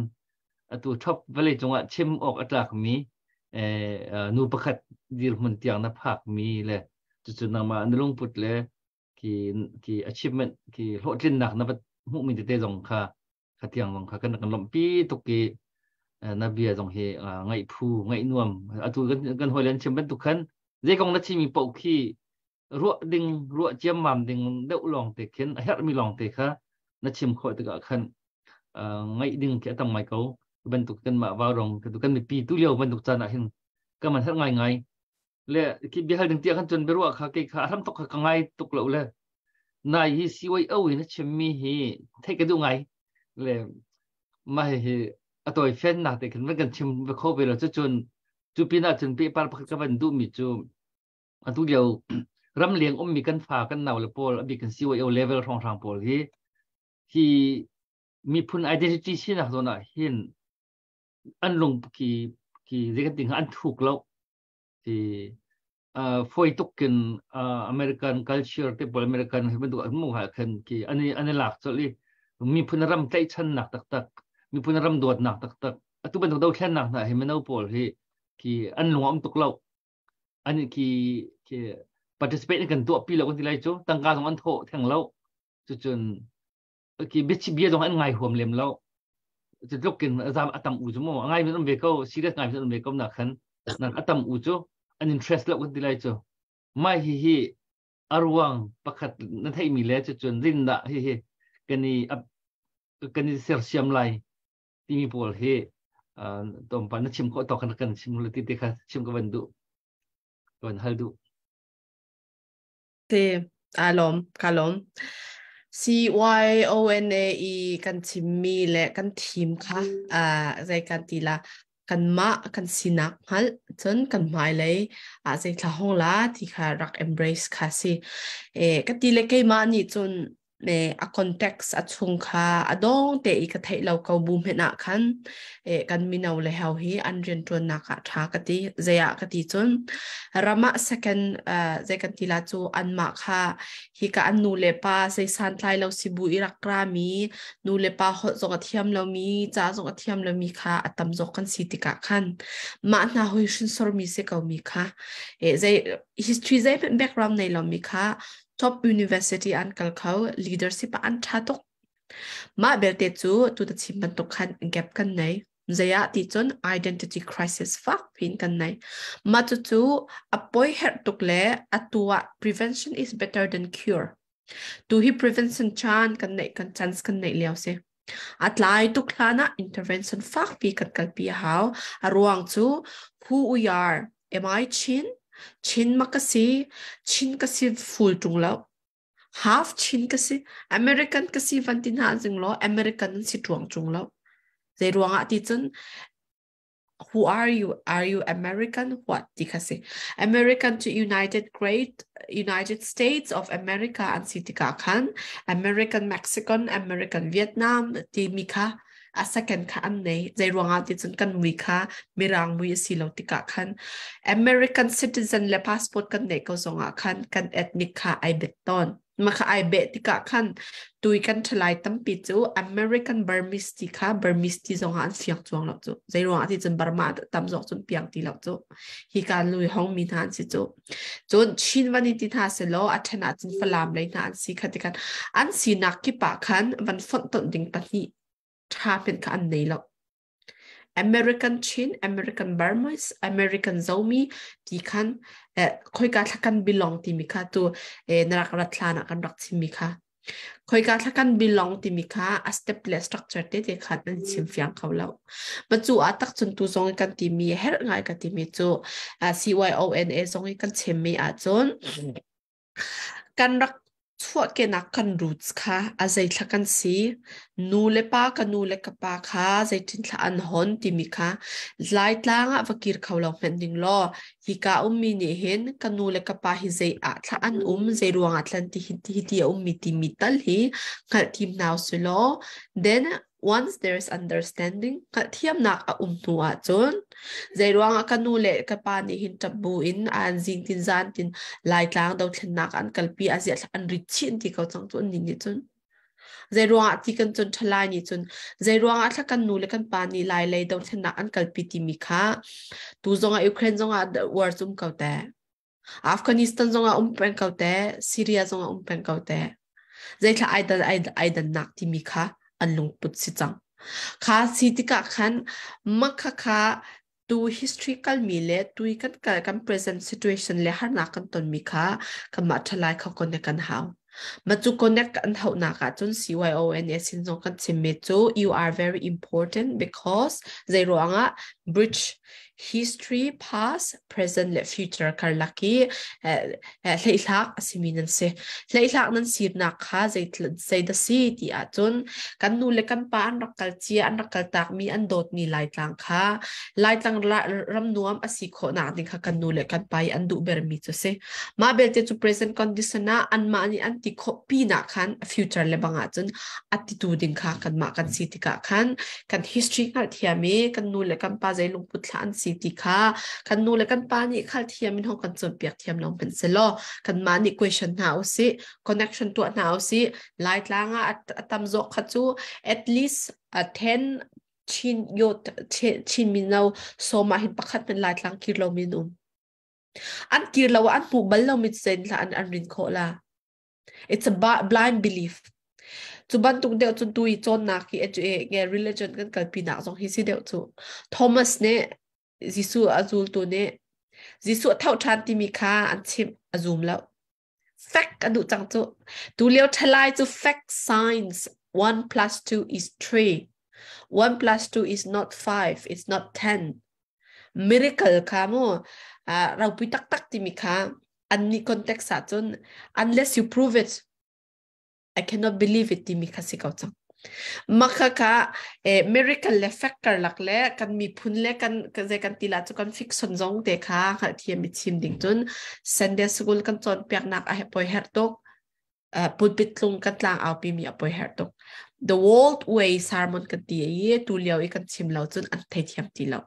atu thop vawlei cungah chim awk a tlak mi nu pakhat dirhmun tiang na phak mi le cucu nangmah na lungput le ki ki achievement ki hlawhtlinnak na vat hmuh mi tete zong kha kha tiang zong kha kan kan lawmhpi tuk i na bia zong hi ngaih phu ngaih nuam atu kan kan hawilen chim bantuk khan zei kong na chimi paoh khi ruah ding ruah ciammam ding deuh lawng te khin a herhmi lawng te kha na chim khawh tikah khan ngaih ding khi a tam ngai ko bantuk kan mah vaurong kan mipi tu lio bantuk caan ah hin ka man herh ngai ngai le khi biahal ding tia khan cun biaruah kha kei kha hram tok kha ka ngai tuk lo le nai hi CYO in a chimmi hi theih ka duh ngai le mah hi a tawi fen nak te khin van kan chim ve kho ve lo cu cun cu pin ah cun pehpar pakhat ka van duh mi cu atu lio ramleng ummi kan fa kan nau le pawl a bik kan CYO level hrawnghrang pawl hi hi miphun identity sinak zawn ah hin an lung ki ki zei kan ti hnga an thuk lo ti foi tuk kin American culture te pawl American hi bantuk an mu ha khan ki ani ani lak chol i miphun ram tlaihchannak taktak miphun ram dawtnak taktak atu bantuk dothlennak hna hi mino pawl hi ki an lung am tuk lo an ki ki participate kan tuah pi lo kan ti lai cu tangka zong an thawh theng lo cucun ki biachi bia zong an ngai huam lem lo cu tluk in azam atam u cu mu ngai min um ve ko serious ngai min um ve ko na khan nan atam u cu an interest lo kan ti lai cu mai hi hi aruang pakhat na theih mi le cucun rin dah hi hi kan i kan i sersiam lai timi pawl hi tompa na chim khawh tawk kan kan chim lo ti te kha chim ka van duh ka van hal duh Te aa lawm ka lawm CYONA i kan chimmi le kan thim kha zei kan ti la kanmah kan sinak hngalh cun kan hmailei ah zei thla hong la ti kha rak embrace kha si e ka ti le keimah nih cun ne a context a chung kha a dong te i ka theih lo ko bu hmenh ah khan e kan mino le hau hi an rian tuannak ah tha ka ti zeia ka ti cun rama second zei kan ti la cu anmah kha hi ka an nu le pa sei san tlai lo sibu i rak ra mi nu le pa holh zong a thiam lo mi ca zong a thiam lo mi kha a tam zawk kan si tikah khan mah hna hoi hrinsor mi se ko mi kha e zei history zei background nei lo mi kha. Top university an kal kho, leadership ah an ṭha tuk. Mah belte cu tu ta chim bantuk khan gap kan nei. Zeiah ti cun identity crisis fak pin kan nei. Mah cucu a poi herh tuk le atu ah prevention is better than cure. Tu hi prevention chan kan neih kan chance kan neih lio si. A tlai tuk hlan ah intervention fakpi kan kalpi a hau. A ruang cu who we are. Am I Chin? Chin ma ka si? Chin ka si full ṭung lo. Half Chin ka si. American ka si van ti hna zing law American an si ṭuang ṭung lo. Zei ruangah ti cun who are you? Are you American? What ti kha si. American cu United Great United States of America an si tikah khan American Mexican, American Vietnam timi kha a second kha an nei. Zei ruangah ti cun kan mui kha mirang mui a si lo tikah khan American citizen le passport kan neih ko zongah khan kan ethnic kha ai bet tawn. Maka ai beh tikah khan tui kan ṭhalai tampi cu American Burmese ti kha Burmese ti zongah an fiang cuang lo cu. Zei ruangah ti cun Burma tam zawk cun piang ti lo cu. Hi ka lui hong mi hna an si cu. Cun Chin van in ti hna selaw a ṭhen ah cun Falam lei hna an si kha ti khan an sinak kip ah khan van fonh tonh ding pahnih ṭha hmenh kha an nei lo. American Chin, American Burmese, American Zomi ti khan khoika thla kan belong timi kha tu na rak rat hlan ah kan rak chimmi kha khoika thla kan belong timi kha a step le structure te te khan an chim fiang kho lo. Ma cu a tak cun tu zong kan timi herh ngai ka timi cu CYONA zong i kan chimmi ahcun Kan rak chuahkehnak kan roots kha a zeithla kan si. Nu le pa ka nu le ka pa kha zeitinthla an hon timi kha Laitlang ah va kir kho lo hmenh ning law hika ummi nih hin ka nu le ka pa hi zei ah thla an um, zei ruangah thlan ti hi ti hi ti a ummi timi tal hi hngalhthiam hna usih law then once there is understanding hngalhthiamnak a um hnu ahcun zeiruangah ka nu le ka pa nih hin ṭap bu in an zing tin zan tin Laitlang dothlennak an kalpi a ziah an rit chin ti ko cang cu an nih cun zeiruangah ti kan cun ṭhalai nih cun zeiruangah thla kan nu le kan pa nih Lai lei dothlennak an kalpi timi kha tu zongah Ukraine zongah war cum ko te Afghanistan zongah um peng ko te Syria zongah um peng ko te zeithla ai dan ai dannak timi kha an lungput si cang kha si tikah khan makha kha tu history kalmi le tu kan kal kan present situation le harnak kan tonmi kha kanmah ṭhalai kha connect kan hau ma cu connect kan hauhnak ah cun CYONA sin zong kan chimmi cu you are very important because zei ruangah bridge history, past, present le future karlak i hleihlak a simi nan si. Hleihlak nan sirnak kha zei da si ti ahcun kan nu le kan pa an rak kal cia an rak kal takmi an dawtmi Laitlang kha Laitlang ram nuam a si khawhnak ding kha kan nu le kan pa i an duh bermi cu si. Mah belte cu present condition ah anmah nih an ti khawh pi nak khan future le bang ahcun a titu ding kha kanmah kan si tikah khan kan history hngalhthiam i kan nu le kan pa zei lungput thla an si ti kha kan nu le kan pa nih hngalhthiam in hong kan cawnpiak thiam lo hmanh selaw kanmah nih question hna usih connection tuah hna usih Laitlang ah a tam zawk kha cu at least a 10 Chin yot Chin mino sawm ah hin pakhat men Laitlang kir lo min um an kir lo an hmuh bal lo mi sen la an an rin khawh la It's a blind belief. Cu bantuk deuh cun tu i cawnnak hi nge religion kan kalpi nak zong hi si deuh cu. Thomas nih Jesuh a zultu nih Jesuh a tho ṭhan timi kha an chimh a zum lo. Fact a duh cang cu. Tu lio ṭhalai cu fact science 1 plus 2 is 3. 1 plus 2 is not 5, it's not 10. Miracle kha mu ropui taktak timi kha annih context ahcun unless you prove it I cannot believe it timi kha si ko cang. Makha kha eh, miracle le fact karlak le kan miphun le kan zei kan ti la cu kan fiction zong te kha hngalhthiam i chim ding cun Sunday school kan cawnpiaknak a he poi herh tuk pulpit tlung kan tlang aupi mi a poi herh tuk the world way sermon kan ti i tu lio i kan chim lo cun an thei thiam ti lo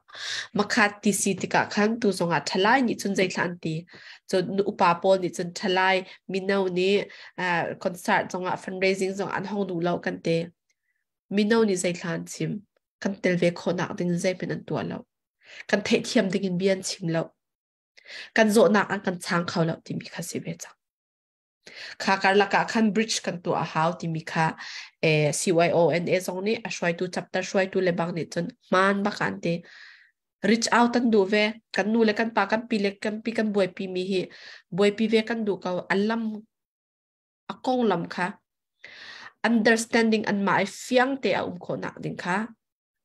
makhat ti si tikah khan tu zongah thalai nih cun zeithla an ti cun upa pawl nih cun thalai mino nih concert zongah fundraising zong an hong duh lo kan te mino nih zeithla an chim kan tel ve khawhnak ding zeihmanh an tuah lo kan theihthiam ding in bia an chim lo kan zawhnak an kan chang kho lo timi kha si ve cang. Kha karlak ah khan bridge kan tuah a hau timi kha eh, CYONA zong nih a hruaitu chapter hruaitu le bang nih cun hmaan bak an ti. Reach out an duh ve. Kan nu le kan pa kan pi le kan pi kan buaipi mi hi buaipi ve kan duh ko. An lam a konglam kha understanding an mah i fiang te a um khawh nak ding kha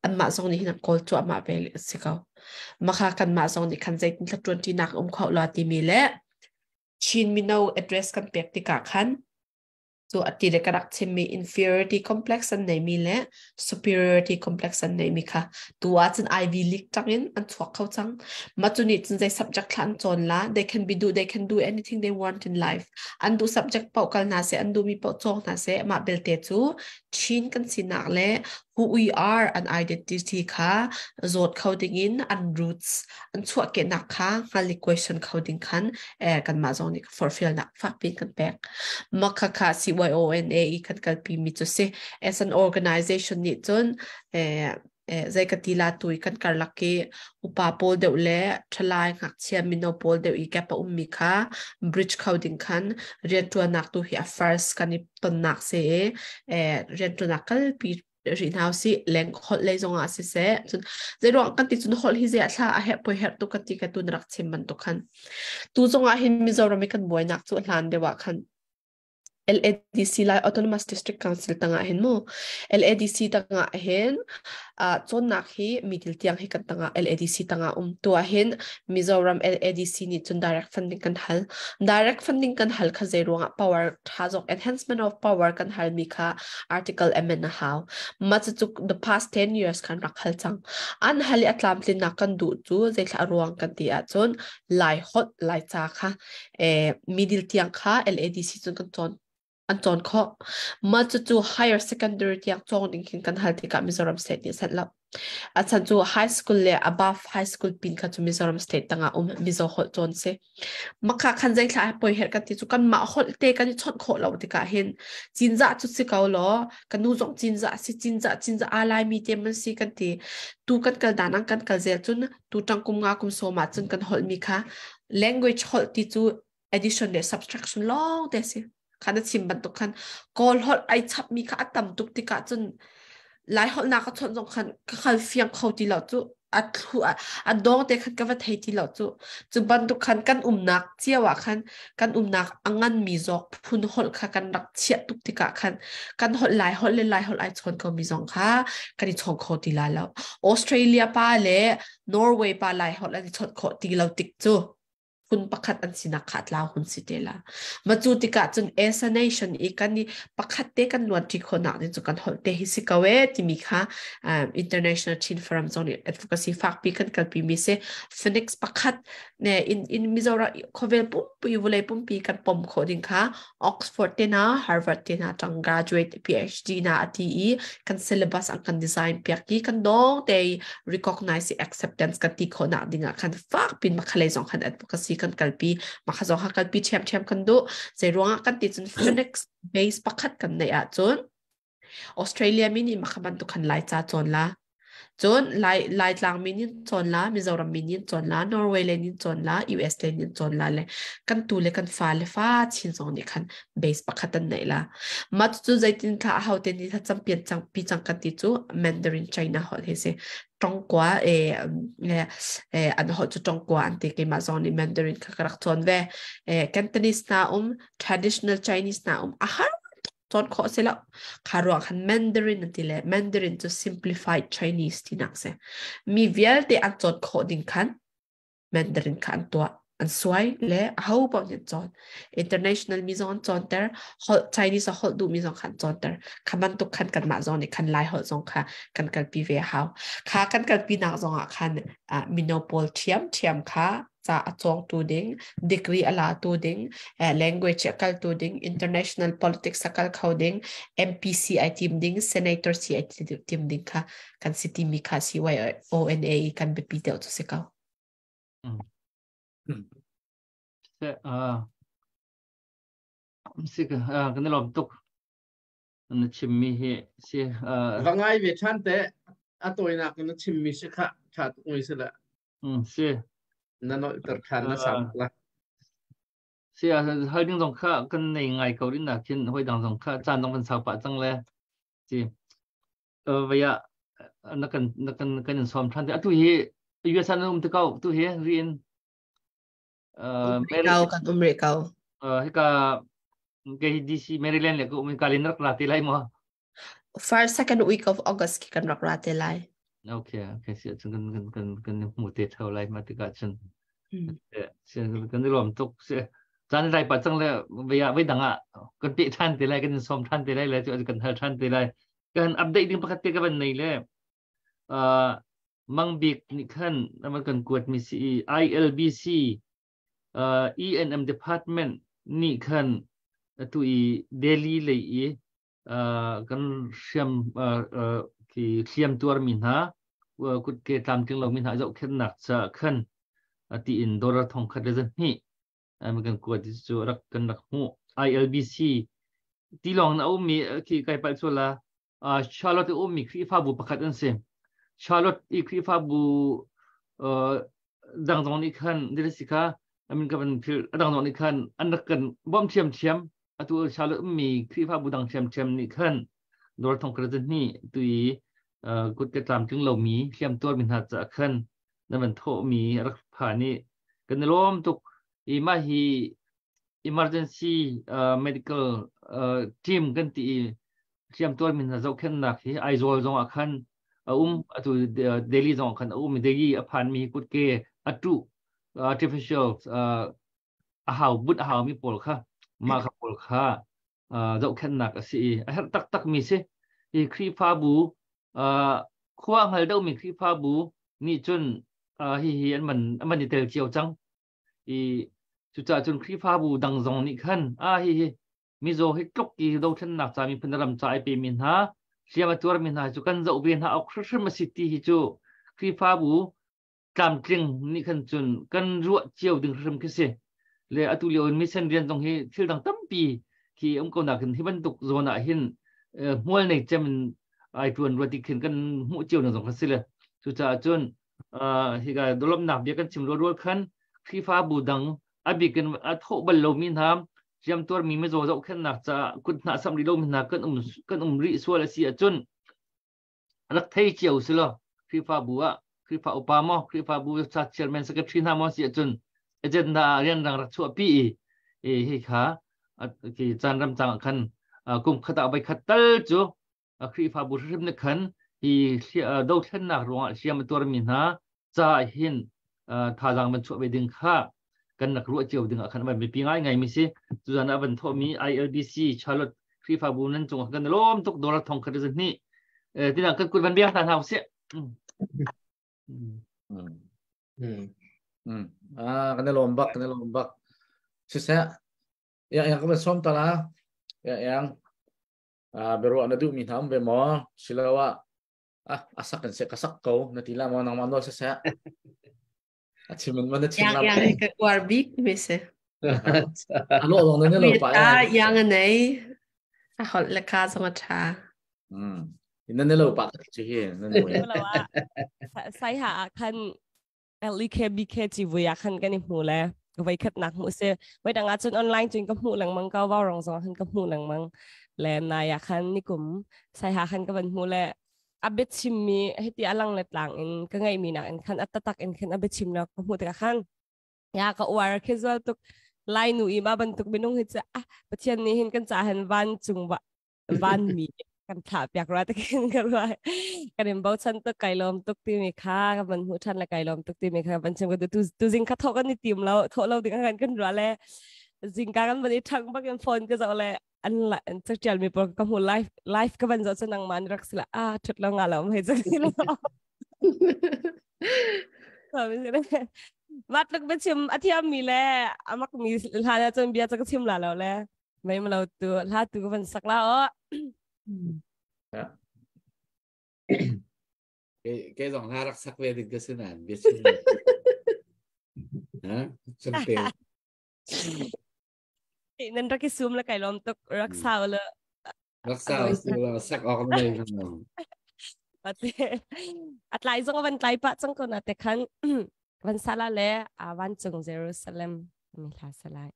anmah zong nih hin an kawl cuahmah ve si ko. Makha kanmah zong nih khan zeitin thla ṭuan ṭinak um kho la timi le Chin mino address kan pek tikah khan cu ati le ka rak chimmi inferiority complex an neimi le superiority complex an neimi kha tu ah cun Ivy League tangin an chuak kho cang. Ma cu nih cun zei subject thla an cawn la they can be do they can do anything they want in life. An duh subject paoh kal hna seh an duhmi paoh cawng hna seh mah belte cu Chin kan sinak le who we are an identity kha zawt kho dingin an roots an chuahkehnak kha hngal i question kho ding khan eh, kanmah zong nih forhfialnak fakpi kan pek. Makha kha CYONA i kan kalpi mi cu si as an organization nih cun eh, eh, zei ka ti la tu i kan karlak i upa pawl deuh le ṭhalai ngakchia mino pawl deuh i gap a ummi kha bridge kho ding khan rianṭuannak tu hi a first kan i tonnak si i eh, rianṭuannak kalpi rih hna usih leng holh lei zong ah siseh cun zeiruang kan ti cun holh hi zei thla a herh poi herh tu kan ti ka tu na rak chim bantuk khan tu zong ah hin Mizoram i kan buainak cu hlan deuh ah khan LADC Lai Autonomous District Council tangah hin mu LADC tangah hin cawnnak hi middle tiang hi kan tangah LADC tangah um tu ah hin Mizoram LADC nih cun direct funding kan hal direct funding kan hal kha zei ruangah power tha zok enhancement of power kan hal mi kha article amend a hau ma cu the past 10 years kan rak hal cang an hal i a tlamtlinnak kan duh cu zeithla ruang kan ti ahcun lai hot lai ca kha eh, middle tiang kha LADC cun kan cawn an cawn khawh. Mah cucu higher secondary tiang cawng ding khin kan hal tikah Mizoram state nih sanh lo. A chan cu high school le above high school pin kha cu Mizoram state tangah um Mizo holh cawn si. Makha khan zei thla poi her kan ti cu kan mah holh te kan i chawnh khawh lo tikah hin cinzah cu si ko law kan nu zong cinzah si cinzah cinzah a lai mi te man si kan ti tu kan kal dan ang kan kal zel cun tu tang kum nga kum sawm ah cun kan holh mi kha language holh ti cu addition le subtraction lawng te si khan a chim bantuk khan kawl holh ai chap mi kha a tam tuk tikah cun lai holh nak a chawnh zong khan ka khal fiang kho ti lo cu a thlu a dong te khan ka va thei ti lo cu cu bantuk khan kan umnak cio ah khan kan umnak a ngan mi zawk phun holh kha kan rak chiah tuk tikah khan kan holh lai holh le lai holh ai chawn ko mi zong kha kan i chawng kho ti la lo Australia pa le Norway pa lai holh an i chawnh khawh ti lo tik cu phun pakhat an sinak kha tlau hun si te la ma cu tikah cun as a nation i kan i pakhat te kan luan ṭi khawhnak ding cu kan holh te hi si ko e timi kha international Chin Forum zong nih advocacy fakpi kan kalpi mi si Phoenix pakhat ne in in Mizoram khawvel pumpi vulei pumpi kan pom khawh ding kha Oxford te na Harvard te na tang graduate PhD na ati i kan syllabus an kan design piak i kan dong te recognize acceptance kan ti khawh nak ding ah khan fak pin makhalei zong khan advocacy kan kalpi makha zong ha kalpi thiam thiam kan du zei ruangah kan ti cun Phoenix base pakhat kan nei ah cun Australia mi nih makha bantuk khan Lai ca cawn la. Cun Lai Laitlang mi nih cawn la, Mizoram mi nih cawn la, Norway le nih cawn la, US le nih cawn la le kan tu le kan fa le fa chin zong nih khan base pakhat an neih la. Mah cu zeitin thla a ho te nih champion cang pi cang kan ti cu Mandarin China holh hi si. Tongkua e, e, an holh cu tongkua an ti keimah zong nih Mandarin kha ka rak cawn ve. E, Cantonese na um, traditional Chinese na um, a har cawn khawh si lo kha ruang khan Mandarin an ti le Mandarin cu simplified Chinese tinak si mi vialte an cawn khawh ding khan Mandarin kha an tuah an suai le aho paoh nih an cawn international mi zong an cawnter holh Chinese a holh duh mi zong kha an cawnter kha bantuk khan kanmah zong nih khan Lai holh zong kha kan kalpi ve a hau kha kan kalpi nak zong ah khan mino pawl ṭhiam ṭhiam kha ca a cawngtu ding, degree a latu ding, language a kaltu ding, international politics a kal kho ding, MPC ai tim ding, senator si ai tim ding kha kan si timi kha CYONA kan biapi deuh cu si ko. Si kan i lawm tuk na chimmi hi si Va ngai ve ṭhan te a tawinak in na chimmi si kha ṭha tuk mi si le Si. Na nolh ter ṭhan na sam la. Si hal ding zong kha kan nei ngai ko rin na khin hoi dang zong kha caan zong kan sau pah cang le si vaya na kan na kan kan in som than te atu hi US an um te ko tu hi riin Mary kan um re ko. Hika ke DC Maryland le ko um kalin rak ra te lai mo. First second week of August ki kan rak ra te lai. Okay, si chun kan kan kan kan mu te thau lai ma tika chun. Si kan lom tuk si chan lai pa chang le vaya vai danga kan pe than te lai kan som than te lai le chu kan hal than te lai kan update ding pakhat te ka ban nei le Mang Bik nih khan a kan kuat mi si i ILBC E&M Department nih khan atu i Delhi lei i kan hriam ki hliam tuar mi hna kutke tlamtling lo mi hna zohkhenhnak ca khan ati in dollar thong khat le zahnih kan kuat cu rak kan rak hmuh. ILBC tilawng na ummi khi kai palh sual la. Charlotte i ummi Khrihfabu pakhat an si. Charlotte i Khrihfabu dang zong nih khan si kha amin ka van phil adang zong nih khan an rak kan bawmh ṭhiamṭhiam. Atu Charlotte ummi Khrihfabu dang ṭhiamṭhiam nih khan dawr thong khat ni tu i kut ke tlamtling lomi hliam tuarmi hna caah khan na van thawhmi rak phan i kan i lawm tuk i mah hi emergency medical team kan ti i hliamtuar mi hna zohkhenhnak hi Aizawl zong ah khan a um. Atu Delhi zong ah khan a um. Delhi a phan mi kutke atu artificial a hau but a hau mi pawl kha mah kha pawl kha zohkhenhnak a si i a herh taktak mi si i Khrihfabu khua hngal deuh mi Khrihfabu nih cun hihi an man an man i tel cio cang i cucaah cun Khrihfabu dang zong nih khan a hihi mizaw hi tluk i dothlennak ca miphun ram ca ai pemi hna hliam a tuarmi hna cu kan zoh ve hna awk hrimhrim a si ti hi cu Khrihfabu tlamtling nih khan cun kan ruah cio ding hrim khi si le atu lio in mission rian zong hi thil dang tampi khi um ko nakin hi bantuk zawn ah hin hmual nei cem in ai tuan ruat ti khin kan hmuh cio na zong kha si le cucaah cun hika dolomnak bia kan chim rual khan Khrihfabu dang a bik in a thawh bal lomi hna hliamtuarmi mizaw zohkhenhnak caah kut hna samh rih lomi hna kan um rih sual a si ahcun rak thei cio si law Khrihfabu ah Khrihfa upa maw, Khrihfabu cha chairman, secretary hna maw si ahcun agenda ah rianrang rak chuahpi i hi kha ki caan ram cang ah khan kum khat ah voi khat tal cu Khrihfabu hrimhrim nih khan hi dothlennak ruangah hliam a tuarmi hna caah hin thazaang van chuah ve ding kha kan rak ruah cio ding ah khan van biapi ngai ngai mi si. Tuzan ah van thawhmi ILBC Charlotte Khrihfabu nan cungah kan lawm tuk. Dollar thong khat zahnih tina kan kut van biak hna hna usih. Ah, kan lawm bak, kan lawm bak. Siseh yang yang kan som tala yang yang biaruah na duhmi hna um ve maw? Siloah a sak in seh ka sak ko na ti la maw? Nangmah nawl siseh a chim in man na chim lam. Yang ka uar bik mi si. A lo long na lo pa. Yang nei a holh le ka zong a tha. Na ne lo pa ka chi hi na nu. Sai ha khan LEKBK civui ah khan kan i hmu le voi khat nak hmu si. Voi dang ah cun online cun ka hmuh lengmang ko, vau rong zong khan ka hmuh lengmang le nai ah khan nikum sai ha khan ka van hmu le a biachim mi hiti alang le tlang in ka ngeih mi nak in khan a tatak in khan a biachim na ka hmuh tikah khan ya ka uar khi zual tuk. Lai nu i ma bantuk minung hi chu ah Pathian nih hin kan ca han van cung van mi kan thlah piak ra takin ka ruah. Kan in bochan tuk, kai lawm tuk ti mi kha ka van hmuh than le kai lawm tuk ti mi kha van chim ka tu. Tu zing kha thok kan i tim lo, thok lo ding kan kan ruah le zingka kan van i thang bak in phone ka zoh le an la chak tial mi por ka hmu live live ka van zoh chu nang man rak sila a thut lo nga lo hei chak lo mat luk be chim a thiam mi le amak mi hla na chon bia chak chim la lo le mei ma lo tu hla tu ka van sak la o. Ke zong hla rak sak ve ding ka si nan bia chim ha chim te. Nan rak i sum le kai lom tuk, rak sau le rak sau la sak ok nei kan. Ate atlai zong van tlai pa chang ko na te khan van sala le a van chung Jerusalem mi hla salai.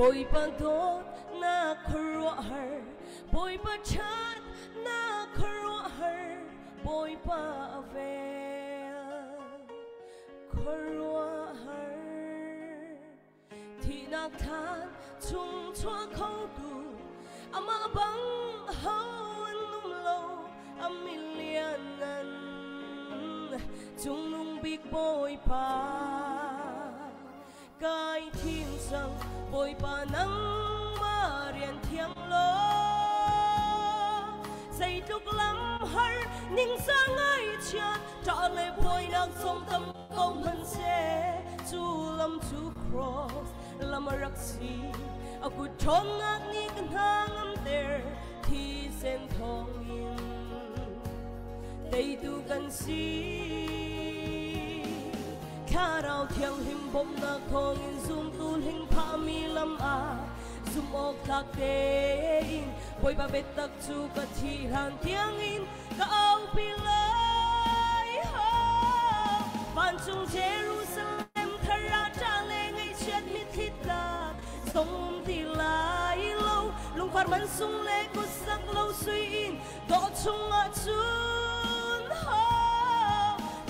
Bawipa dawtnak khuaruahhar Bawipa ṭhatnak khuaruahhar Bawipa a vel khuaruahhar Thihnak thlan chung chuah khotu amah bang ho an um lo a min lianngan Cungnung bik Bawipa kai thim cang Bawipa nangmah rian thiang law zeitluk lam har ningzah ngaihchiat ṭah le buainak zong tam ko hmanhseh cu lam cu cross lam a rak si a kut ṭhawnnak nih ka hna ngamter thisen thawngin teitu kan si Thlarau Thianghlim bawmhnak thawngin zumtu hling phahmi lam ah zumh awk tlak tein Bawipa biatak cu ka thih hlan tiangin ka aupi lai. Vancung Jerusalem thar ah ṭah le ngaihchiat mitthli tlak zong um ti lai lo. Lungvar mansung le kutsak lo sui in dawh chungah cun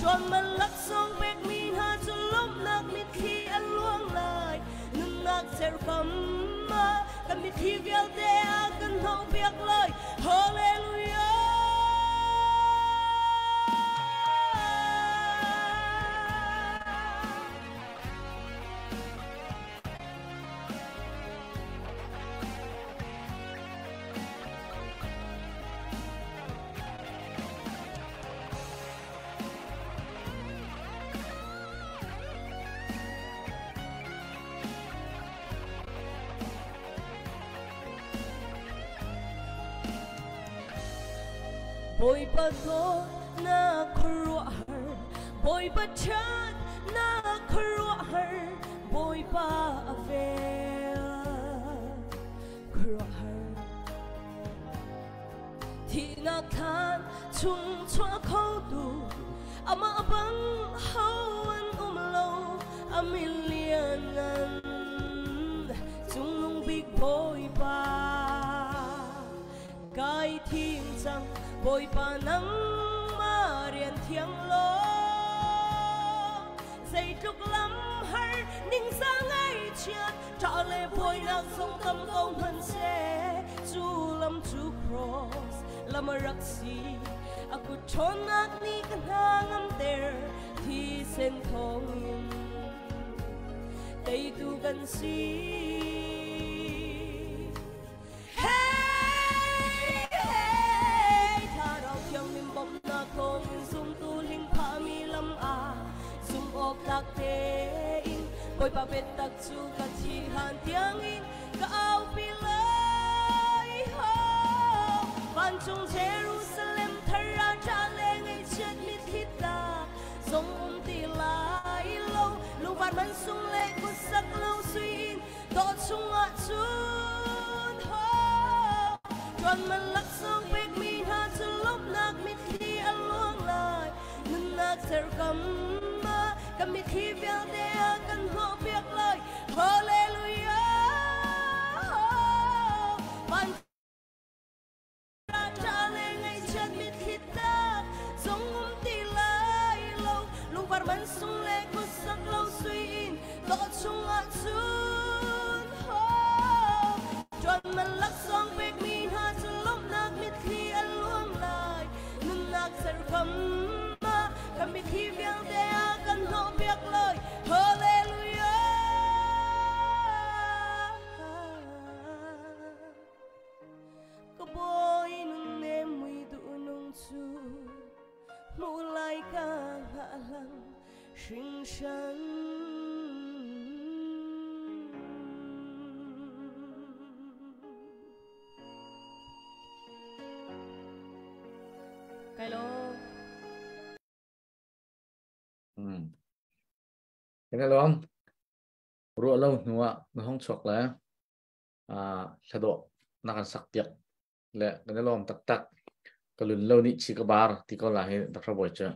ṭuan man laksawng pekmi hna cu lawmhnak mitthli an luang lai. Nunnak cerhkam ah kan mitthli vialte a kan hnawhpiak lai. Hallelujah! Bawipa dawtnak khuaruahhar Bawipa ṭhatnak khuaruahhar Bawipa a vel khuaruahhar Thihnak thlan chung chuah khotu amah bang ho an um lo a min lianngan cungnung bik Bawipa kai thim cang Bawipa nangmah rian thiang law zeitluk lam har ningzah ngaihchiat ṭah le buainak zong tam ko hmanhseh cu lam cu cross lam a rak si a kut ṭhawnnak nih ka hna ngamter thisen thawngin teitu kan si Hey, hey, Thlarau Thianghlim bawmhnak thawngin zumtu hling phahmi lam ah zumh awk tlak tein Bawipa biatak cu ka thih hlan tiangin ka aupi lai. Vancung Jerusalem thar ah ṭah le ngaihchiat mitthli tlak zong um ti lai lo lungvar mansung le kutsak lo sui in dawh chungah cun ho ṭuan man laksawng pekmi hna cu lawmhnak mitthli a luang lai nunnak cerkam ah kan mitthli vialte a kan hnawhpiak lai Hallelujah Van ṭah le ngaihchiat mitthli tlak zong um ti lai lo lungvar mansung le kutsak lo sui in dawh chungah cun ho ṭuan man laksawng pekmi hna cu lawmhnak mitthli a luang lai nunnak cerkam ah kan mitthli vialte a kan hnawhpiak lai Hallelujah Ka bawi nunnem mui duh nung cu hmuh lai ka hngahhlang hringhran. Kai lawm. Kan lawm. Ruah lo hnu ah na hong chuak le thladawh na kan sak piak le kan i lawm taktak ka lun lo nih chi ka bar ti ko la hi Dr. Bawi cu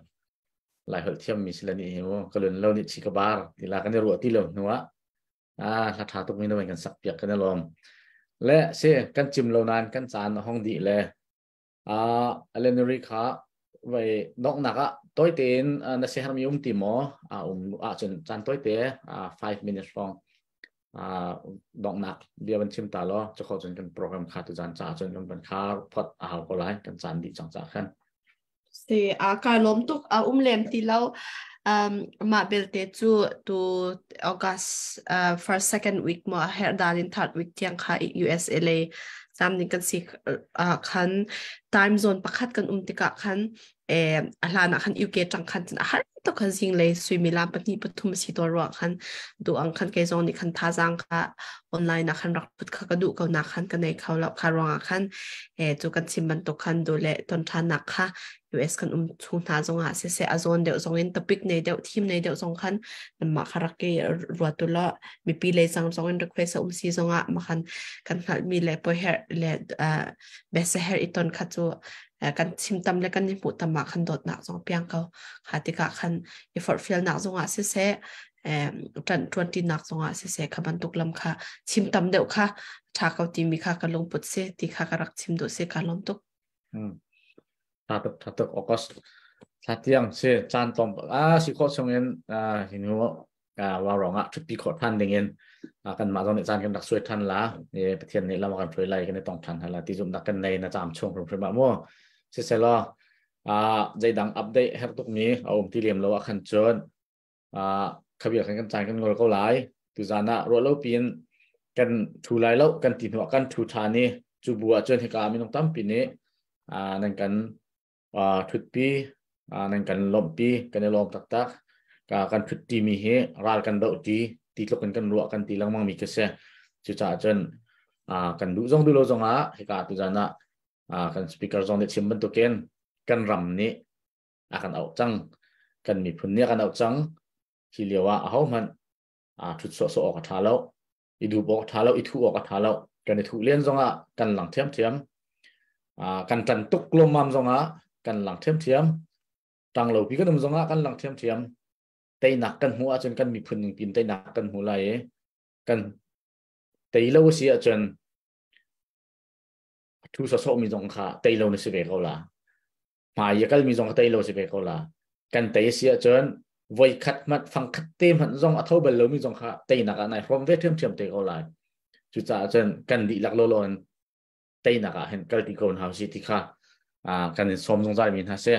lai holh thiam mi si le nih hi mu ka lun lo nih chi ka bar ti la kan i ruah ti lo hnu ah A hla tha tuk mi na kan sak piak kan lom. Le si kan chim lo nan kan caan hong di le a Alenary kha vai dok nak ah toy tein na se har mi um ti mo a um a chun chan toy te 5 minutes rong a dok nak bia ban chim ta lo chu kho chun kan program kha tu jan cha chun kan ban kha phot a hau ko lai kan chan di chang cha khan. Si a kai lom tuk a um lem ti lo. Mah belte cu tu August first second week mo her dalin third week tiang kha USA le sam ning kan si khan time zone pakhat kan um tikah khan a hlan ah khan UK tang khan cun a har tuk khan zing lei suimilam pahnih pathum si to ruah khan du ang khan kei zong nih khan thazang kha online ah khan rak put kha ka duh ko na khan ka nei kho lo kha ruangah khan cu kan chim bantuk khan du le ton than nak kha US kan um chung hna zongah siseh a zawn deuh zong in topic nei deuh theme nei deuh zong khan mah kha rak ke ruatu lo mipi lei sang zong in request a um si zongah makhan kan hngalh mi le poi her le bese her iton kha chu kan chim tam le kan i hmuh tam ah khan dawtnak zong piang ko kha tikah khan i forhfial nak zongah siseh ṭan ṭuanṭi nak zongah siseh kha bantuk lam kha chim tam deuh kha ṭha ko timi kha ka lungput si ti kha ka rak chim duh si ka lawm tuk. Tha tuk tha tuk August thla tiang si caan tlawm a si khawh chungin hinu wa rong ah ṭhutpi khawh ṭhan ding in kan mah zong nih caan kan rak suai ṭhan la Pathian nih lam kan hruai lai kan i tong ṭhan la ti zumhnak kan nei na caam chung hrimhrim ah mu siselaw zeidang update herh tuk mi a um ti lem lo ah khan cun khabia khan kan caan kan ngol ko lai tuzan ah ruah lo piin kan thu lai lo kan ti hnu ah kan thu ṭhan i cu bu ah cun hika minung tampi nih nan kan ṭhutpi nan kan lawmhpi kan i lawm taktak. Kan ṭhutṭi mi hi ral kan dohṭi ti tluk in kan ruah kan ti lengmang mi khi si. Cucaah cun kan duh zong duh lo zong ah hika tuzan ah kan speaker zong nih chim bantukin kan ram nih a kan auh cang. Kan miphun nih a kan auh cang. Hi lio ah ahohmanh ṭhut sawhsawh awk a ṭha lo. I dup awk a ṭha lo, i thuh awk a ṭha lo. Kan i thuh len zongah kan lang ṭhiamṭhiam. Kan ṭan tuk lawmmam zongah kan lang ṭhiamṭhiam. Ṭang lopi kan um zongah kan lang ṭhiamṭhiam. Teinak kan hmuh ahcun kan miphun ning pin teinak kan hmu lai i kan tei lo a si ahcun thu sawsawhmi zong kha tei lo na si ve ko la. Hmai a kalmi zong kha tei lo si ve ko la. Kan tei a si ahcun voi khat hmanh fang khat te hmanh zong a tho bal lomi zong kha teinak ah nai hrawm ve ṭhiamṭhiam te ko lai. Cucaah cun kan dihlak lawlaw in teinak ah hin kal ti ko hna usih ti kha kan in sawm zungzal mi hna si.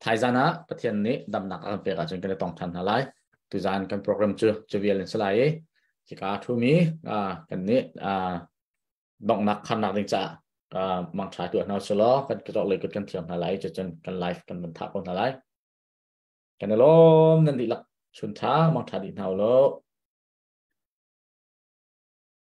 Thaizan ah Pathian nih damnak a kan pek ahcun kan i tong ṭhan hna lai. Tuzan kan program cu cu vial in si lai i hika ṭhumi kan nih donghnak kharnak ding caah mangṭha tuah hna usih law kan ka lei kut kan thiam hna lai cucun kan live kan van thah ko hna lai. Kan i lawm nan dihlak chun ṭha mangṭha dih hna u law.